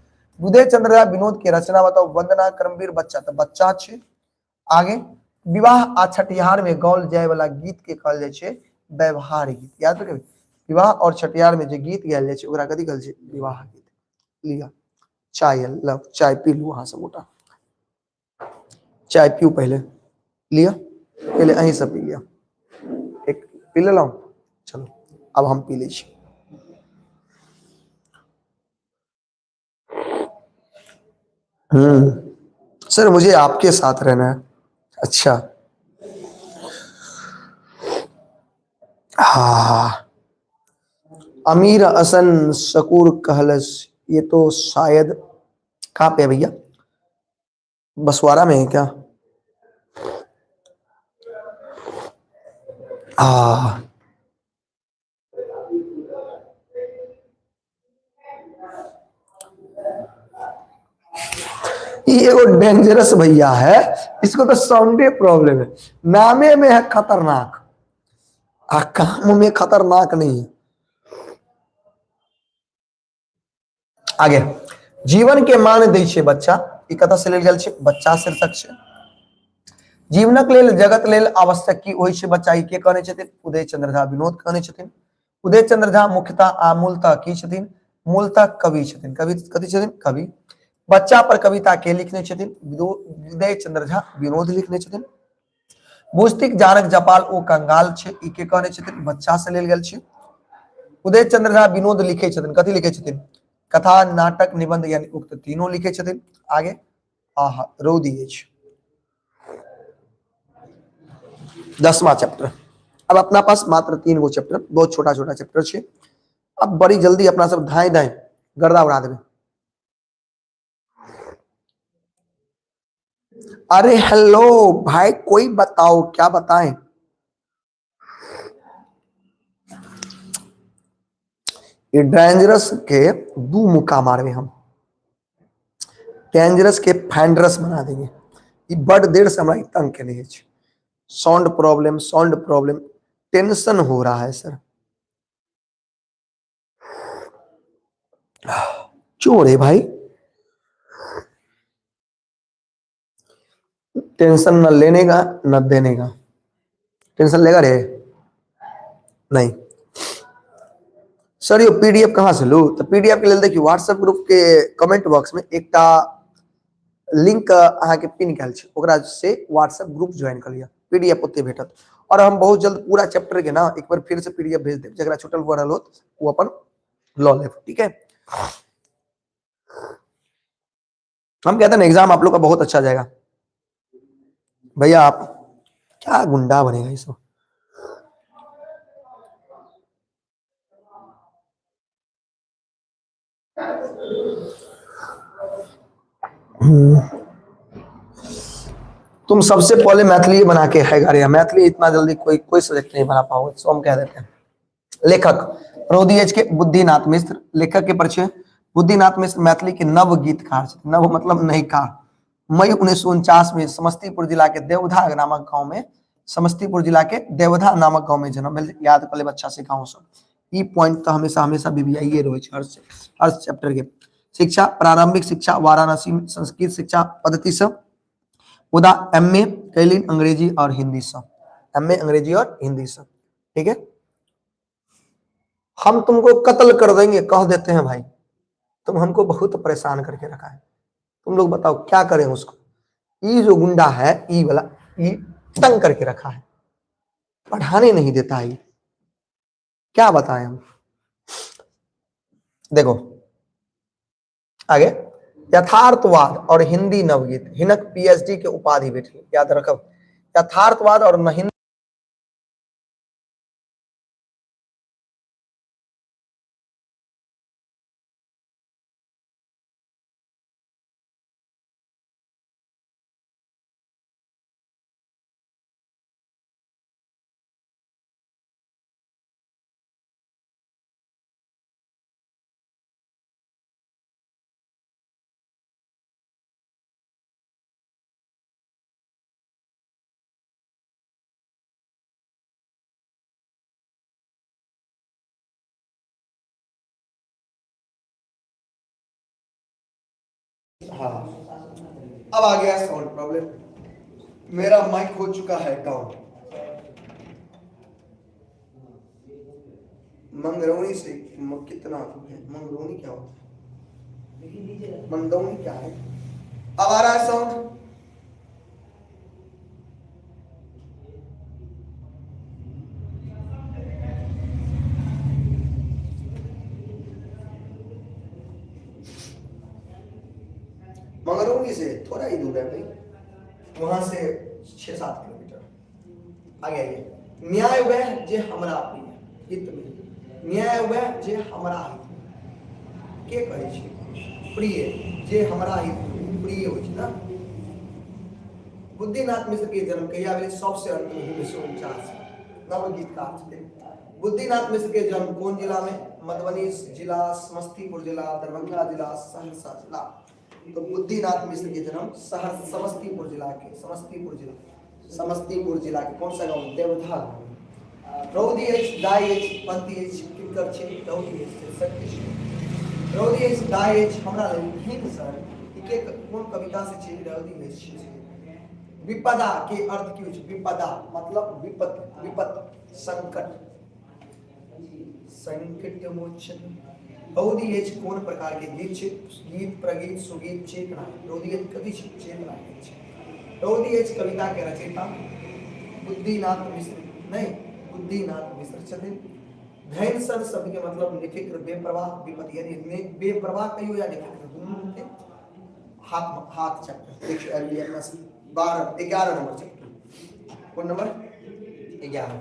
उदय चंद्र झा विनोद के रचना बताओ। वंदना, कर्मवीर, बच्चा, तऽ बच्चा छै। आगे विवाह आ छठिहार में गाओल जाय वाला गीत के कहल जाइ छै व्यवहार गीत। याद रखबै, विवाह और छठिहार में जे गीत गायल जाइ छै ओकरा कथी कहल छै? विवाह गीत। लिअ चाय, लव चाय पी लू अहाँ सब गोटा, चाय पीऊ पहले, लिअ पहले अहीं सब पी लिअ, एक पी लेलहुँ, चलो अब हम पी लै छी। सर मुझे आपके साथ रहना है। अच्छा हाँ, अमीर हसन शकूर कहलस, ये तो शायद कहाँ पे है भैया? बसवारा में है क्या? हाँ ये एगो डेंजरस भैया है, इसको तो साउंडे प्रॉब्लम है, नामे में है खतरनाक, आ काम में खतरनाक नहीं है। आगे जीवन के मान दै छै बच्चा, ई कतऽ से लेल गेल छै? बच्चा शीर्षक छै। जीवनक लेल जगत लेल आवश्यक की होइ छै बच्चा, ई के कहने छथिन? उदय चंद्र झा विनोद कहने छथिन। उदय चंद्र झा मुख्यतः आ मूलतः की छथिन? मूलतः कवि छथिन। कवि कथी छथिन? कवि। बच्चा पर कविता के लिखने छथिन? उदय चंद्र झा विनोद लिखने छथिन। बुझतिक जानक जपाल ओ कंगाल छै, ई के कहने छथिन? बच्चा से लेल गेल छै। उदय चंद्र झा विनोद लिखे छथिन, कथी लिखे छथिन? कथा, नाटक, निबंध, यानी उक्त तीनों लिखे छथिन। आगे आहा रौदी अछि। 10वां चैप्टर, अब अपना पास मात्र 3 गो चैप्टर, बहुत छोटा छोटा चैप्टर छै। अब बड़ी जल्दी अपना सब धाय धाय गर्दा उड़ा देबै। अरे हेलो भाई, कोई बताओ, क्या बताएं? ये डेंजरस के दू मुक्का मारबे हम, डेंजरस के फैंडरस बना देंगे। ई बड देर से हमरा तंग केने अछि। Sound problem, sound problem, tension हो रहा है सर। चोर है भाई, टेंशन न लेने का न देने का। टेंशन लेगा रे? नहीं सर, ये पीडीएफ कहाँ से लू? तो पीडीएफ के लिए देखिए व्हाट्सएप ग्रुप के कमेंट बॉक्स में एकटा लिंक अहाँ के पिन कयल छै, ओकरा से व्हाट्सएप ग्रुप ज्वाइन कर लिया, पीडीएफ ओते भेटत। और हम बहुत जल्द पूरा चैप्टर के ना एक बार फिर से पीडीएफ भेज देब, जकरा छूटल पड़ल होत वो अपन ल लेब, ठीक है। हम कहते हैं ना एग्जाम आप लोग का बहुत अच्छा जाएगा भैया, आप क्या गुंडा बनेगा ये सब। तुम सबसे पहले मैथिली बना के है गाड़िया, मैथिली इतना जल्दी कोई कोई सब्जेक्ट नहीं बना पाओगे, सो हम कह देते हैं। लेखक रौदी एच के बुद्धिनाथ मिश्र, लेखक के परिचय। बुद्धिनाथ मिश्र मैथिली के नव गीतकार, नव मतलब नयिका। मई 1949 में समस्तीपुर जिला के देवधा नामक गांव में, समस्तीपुर जिला के देवधा नामक गांव में जन्म भेल। याद कर लेब अच्छा से गांव सब, ई पॉइंट तो हमेशा हमेशा बीबीआईए रहे छै हर चैप्टर के। शिक्षा प्रारंभिक शिक्षा वाराणसी में संस्कृत शिक्षा पद्धति से, मुदा एम ए कैलिन अंग्रेजी और हिंदी से, एम ए अंग्रेजी और हिंदी से, ठीक है। हम तुमको कत्ल कर देंगे कह देते हैं भाई, तुम हमको बहुत परेशान करके रखा है। तुम लोग बताओ क्या करें उसको। ये जो गुंडा है ई वाला, ये तंग करके रखा है, पढ़ाने नहीं देता है। क्या बताएं हम। देखो आगे, यथार्थवाद और हिंदी नवगीत, हिनक पीएचडी के उपाधि भेटल, याद रखब। यथार्थवाद और हिंदी हाँ, अब आ गया साउंड प्रॉब्लम। मेरा माइक हो चुका है डाउन। मंगरौनी से कितना दूर है? मंगरौनी क्या होता है? मंदौनी क्या है? अब आ रहा है साउंड। मंगरौनी से थोड़ा ही दूर है भाई, वहां से 6-7 किलोमीटर आगे आइए। न्याय वह जे हमरा प्रिय हित में, न्याय वह जे हमरा हित में, के कहै छै प्रिय, जे हमरा हित में प्रिय होइ छै ना। बुद्धिनाथ मिश्र के जन्म कहिया भेलै? सबसे अंत में 1949 नवगीतकार छथिन। बुद्धिनाथ मिश्र के जन्म कोन जिला में? मधुबनी जिला, समस्तीपुर जिला, दरभंगा जिला, सहरसा जिला। तो बुद्धिनाथ मिश्र के जन्म शहर समस्तीपुर जिला के, समस्तीपुर जिला, समस्तीपुर जिला के कौन सा गांव? देवधा गांव। रौदी अछि, दाई अछि, पंक्ति अछि, किनकर छै? रौदी अछि, शीर्षक के छै रौदी अछि, दाई अछि, हमरा लेल हीन सर। ई के कोन कविता से छै? रौदी अछि। विपदा के अर्थ की होइ छै? विपदा मतलब विपत, विपत, संकट, संकट मोचन। रौदी अछि कोन प्रकार के गीत छै? गीत, प्रगीत, सुगीत, चेतना। रौदी अछि कथी छै? चेतना गीत छै। रौदी अछि कविता के रचयिता बुद्धिनाथ मिश्र नहीं, बुद्धिनाथ मिश्र छथिन। धैन सन शब्द के मतलब निफिक्र, बेप्रवाह, विपत्ति, यानी बेप्रवाह कहियो या निफिक्र दुनू होते। हाथ हाथ चैप्टर देखियो, आबि गेलै अपना 12 11 नंबर चैप्टर। कोन नंबर? 11,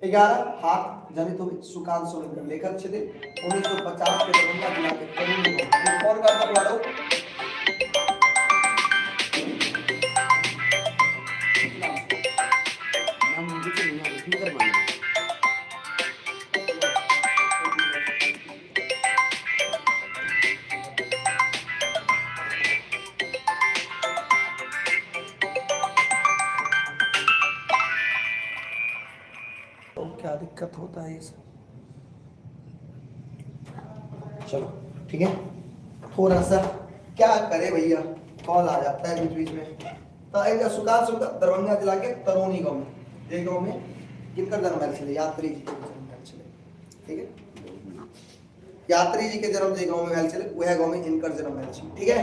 11 हाथ जनित हो। सुकांत सोनी लेखक छथिन। 1950 के दरभंगा जिला के तरुण फोन कर पकड़ा दो। तो क्या दिक्कत होता है ये सब। चलो ठीक है, थोड़ा सा क्या करे भैया, कॉल आ जाता है बीच बीच में। तो एक सुकांत सुका दरभंगा जिला के तरौनी गांव में, जे गांव में किनकर जन्म भेल छलै? यात्री जी के जन्म भेल छलै। ठीक है, यात्री जी के जन्म जे गांव में भेल छलै वएह गांव में इनकर जन्म भेल छै। ठीक है,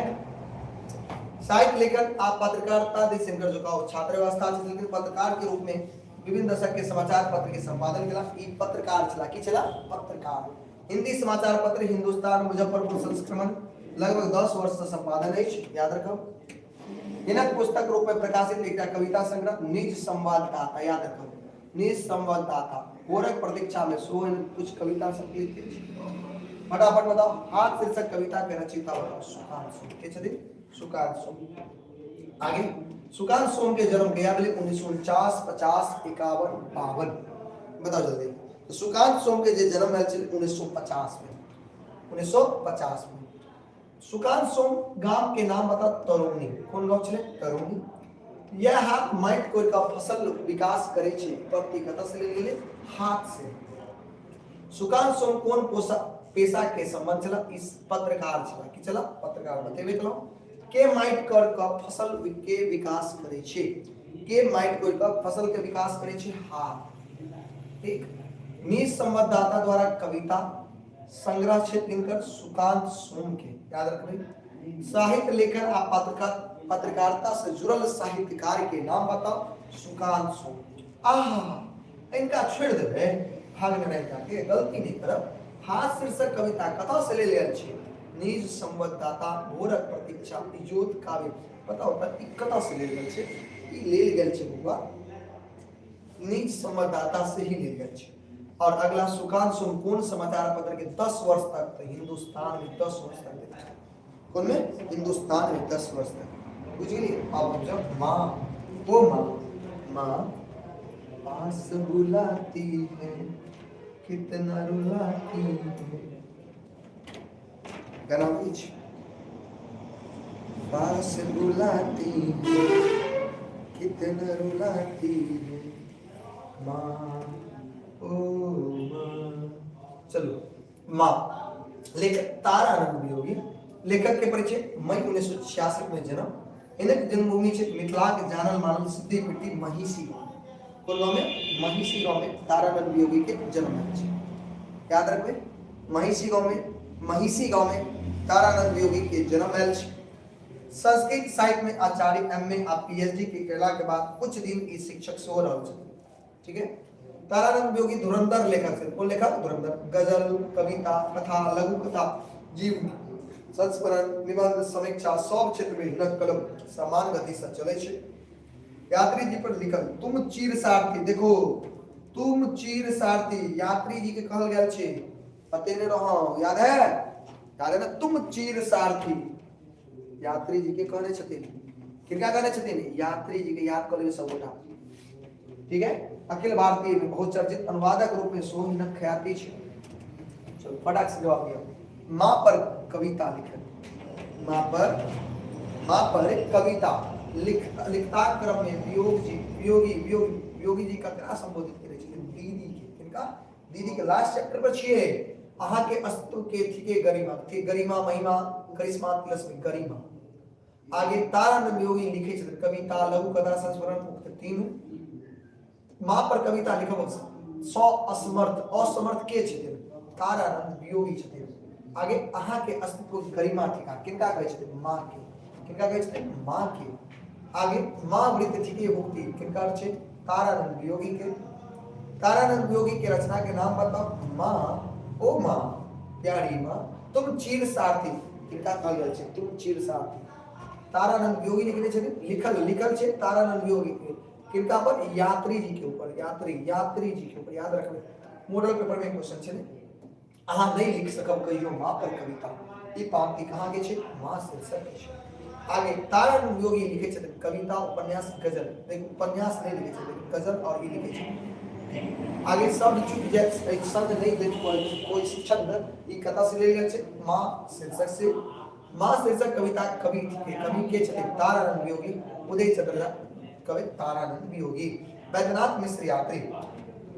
साहित्य लेखन आ पत्रकारिता दिस इनकर झुकाव छात्रावस्था छै, लेकिन पत्रकार के रूप में विभिन्न दशक के समाचार पत्र के संपादन केला। ई पत्रकार छला, की छला? पत्रकार। हिंदी समाचार पत्र हिंदुस्तान मुजफ्फरपुर संस्करण लगभग 10 वर्ष से संपादन अछि, याद रखब। हिनक पुस्तक रूप में प्रकाशित एकटा कविता संग्रह निज संवाददाता, याद रखब, निज संवाददाता भोरक प्रतीक्षा में सेहो हिनक कुछ कविता संकलित अछि। फटाफट बताओ, हाथ शीर्षक कविता के रचयिता बताओ। सुकांत सोम के छथिन? सुकांत सोम। आगे, सुकांत सोम के जन्म कहिया भेलै? 1949, 50, 51, 52, बताओ जल्दी। तो सुकांत सोम के जे जन्म भेल छलै 1950 में, 1950 में। सुकांत सोम गाम के नाम बता। तरौनी। कोन गाँव छलै? तरौनी। यह हाथ माटि कोरि कऽ फसल विकास करै छै, पंक्ति कतऽ से लेल गेलै? हाथ से। सुकांत सोम कोन पोसा पेशा के संबंध छला? इस पत्रकार छला। की छला? पत्रकार। बतेबे केलहुँ। के माटि कर कऽ फसल के विकास करै छै? के माटि कोरि कऽ फसल के विकास करै छै? हाथ। ठीक। निज संवाददाता द्वारा कविता संग्रह छै तिनकर सुकांत सोम के, याद रखबै। साहित्य लेखन आ पत्रकारिता से जुड़ल साहित्यकार के नाम बताओ। सुकांत सोम। आहा, इनका छोड़ देबै भाग में जाके, गलती नहीं करब। हाथ शीर्षक कविता कतऽ से लेल गेल छै? निज संवाददाता, भोरक प्रतीक्षा, इजोत काव्य। बताओ तऽ ई कतऽ से लेल गेल छै? ई लेल गेल छै बौआ निज संवाददाता से ही लेल गेल छै। और अगला, सुकांत सोम कोन समाचार पत्र के 10 वर्ष तक? तो हिंदुस्तान में 10 वर्ष तक देने छै। कोन में? हिंदुस्तान में 10 वर्ष तक। बुझ गेलियै? आब हम जाउ। माँ, ओ माँ, माँ पास बुलाती है, कितना रुलाती है। गाना अछि, पास बुलाती है, कितना रुलाती है माँ, ओ माँ। चलू, माँ, लेखक तारानंद वियोगी। लेखक के परिचय, मई 1966 में जन्म। हिनक जन्मभूमि छै मिथिलाक जानल मानल सिद्धिपीठी महिषी गाँव। कोन गाँव में? महिषी गाँव में तारानंद वियोगी के जन्म भेल छै। याद रखबै, महिषी गाँव में, महिषी गाँव में तारानंद वियोगी के जन्म भेल छै। संस्कृत साहित्य में आचार्य, एम ए आ पी एच डी के केला के बाद कुछ दिन ई शिक्षक सेहो रहल छथिन। ठीक है। तारानंद वियोगी धुरंधर लेखक छथिन। कोन लेखक? धुरंधर। गजल, कविता, कथा, लघु कथा, जीव संस्मरण, निबंध, समीक्षा सब क्षेत्र में हिनक कलम समान गति से चलै छै। यात्री जी पर लिखल तुम चीर सारथी, देखो, तुम चीर सारथी यात्री जी के कहल गेल छै, बतेने रहो, याद है? याद है ना? तुम चीर सारथी यात्री जी के कहने छथिन। किनका कहने छथिन? यात्री जी के। याद कर लेबै सब गोटा, ठीक है। अखिल भारतीय में बहुत चर्चित अनुवादक रूप में सेहो हिनक ख्याति छै। चलो, फटाक से जवाब दिया। माँ पर कविता लिखल, माँ पर, माँ पर कविता लिखता क्रम में वियोग जी, वियोगी, वियोग, वियोगी जी ककरा संबोधित करै छथिन? दीदी के। किनका? दीदी के। लास्ट चैप्टर पर छियै। अहाँ के अस्तित्व के थिके गरिमा, थिक गरिमा, महिमा, करिश्मा, तिलस्मी, गरिमा। आगे तारानंद योगी लिखे छथिन कविता, लघु कथा, संस्मरण, उक्त तीनू। माँ पर कविता लिखब स असमर्थ, असमर्थ के छथिन? तारानंद वियोगी छथिन। आगे, अहाँ के अस्तित्व गरिमा थिका, किनका कहै छथिन? माँ के। किनका कहै छथिन? माँ के। आगे, माँ वृत्त थिके मुक्ति, किनका छै? तारानंद वियोगी के। तारानंद वियोगी के रचना के नाम बताओ। माँ, ओ माँ, प्यारी माँ, तुम चीर सारथी, किनका कहल गेल छै तुम चीर सारथी? तारानंद वियोगी लिखने छथिन। लिखल, लिखल छै तारानंद वियोगी के। किनका पर? यात्री जी के ऊपर। यात्री, यात्री जी के ऊपर। याद रखबै, मॉडल पेपर में क्वेश्चन छै। अहाँ नहीं लिख सकब कहियो माँ पर कविता, ई पांति कहाँ के छै? माँ शीर्षक के छै। आगे, तारानंद योगी लिखे छथिन कविता, उपन्यास, गजल। देखियौ, उपन्यास नहि लिखे छथिन, गजल और ई लिखे छथिन। आगे, शब्द चुक जाय, शब्द नहीं देख कोई शब्द, ई कतऽ से लेल गेल छै? माँ शीर्षक से। माँ शीर्षक कविता कवि के, कवि के छथिन तारानंद योगी, उदय चंद्र झा। कवि तारानंद वियोगी। बैद्यनाथ मिश्र यात्री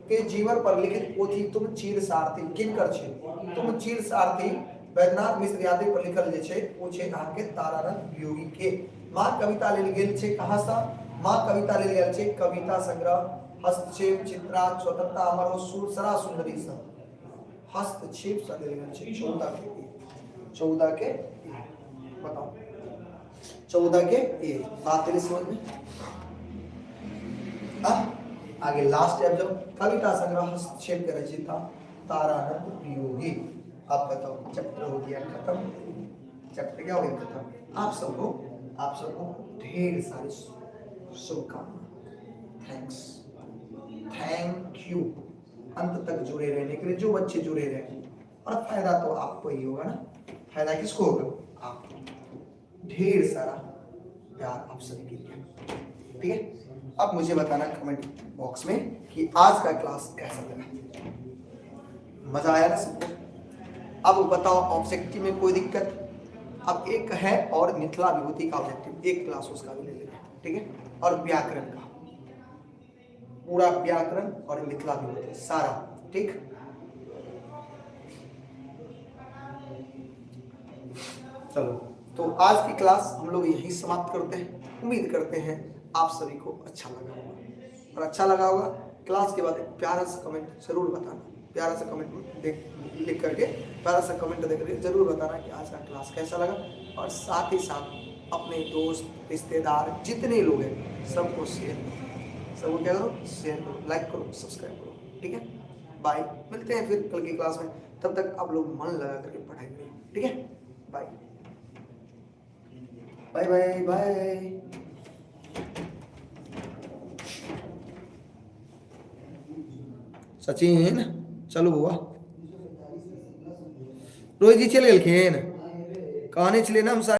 के जीवन पर लिखित पोथी तुम चीर सारथी किनकर छै? तुम चीर सारथी बैद्यनाथ मिश्र यात्री पर लिखल जे छै ओ छै अहाँके तारानंद वियोगी के। माँ कविता लेल गेल छै कहाँ सँ? माँ कविता लेल गेल छै कविता संग्रह हस्तक्षेप, चित्रा, स्वतंत्रता अमर हो, सुरसरा सुंदरी सँ। हस्तक्षेप सँ लेल गेल छै। 14 के ए, 14 के ए बताओ, 14 के ए। बात तेरी समझ में आ? आगे लास्ट आबि जाओ। कविता संग्रह हस्तक्षेप के रचयिता तारानंद वियोगी। आप बताओ, चैप्टर हो गया खत्म। चैप्टर क्या हो गया? खत्म। आप सबको ढेर सारी शुभकामना। Thanks, thank you अंत तक जुड़े रहने के लिए, जो बच्चे जुड़े रहे। और फायदा तो आपको ही होगा ना? फायदा किसको होगा? आपको। ढेर सारा प्यार आप सभी के लिए। ठीक है, अब मुझे बताना कमेंट बॉक्स में कि आज का क्लास कैसा लगा। मजा आया ना सबको? अब बताओ, ऑब्जेक्टिव में कोई दिक्कत? अब एक है और मिथिला विभूति का ऑब्जेक्टिव, एक क्लास उसका भी ले लेंगे, ठीक है? और व्याकरण का पूरा, व्याकरण और मिथिला विभूति सारा, ठीक? चलो, तो आज की क्लास हम लोग यहीं समाप्त करते हैं। उम्मीद करते हैं आप सभी को अच्छा लगा होगा। और अच्छा लगा होगा, क्लास के बाद एक प्यारा सा कमेंट जरूर बताना। प्यारा सा कमेंट देख लिख करके प्यारा सा कमेंट दे करके जरूर बताना कि आज का क्लास कैसा लगा। और साथ ही साथ अपने दोस्त, रिश्तेदार, जितने लोग हैं सबको शेयर करो, सबको क्या करो, शेयर करो, लाइक करो, सब्सक्राइब करो। ठीक है, बाय, मिलते हैं फिर कल की क्लास में। तब तक आप लोग मन लगा करके पढ़ाई करिए। ठीक है, बाय बाय बाय बाय। सचिन चलू बौआ। रोहित जी चलि गेलखिन, कहने छलियै ने हम।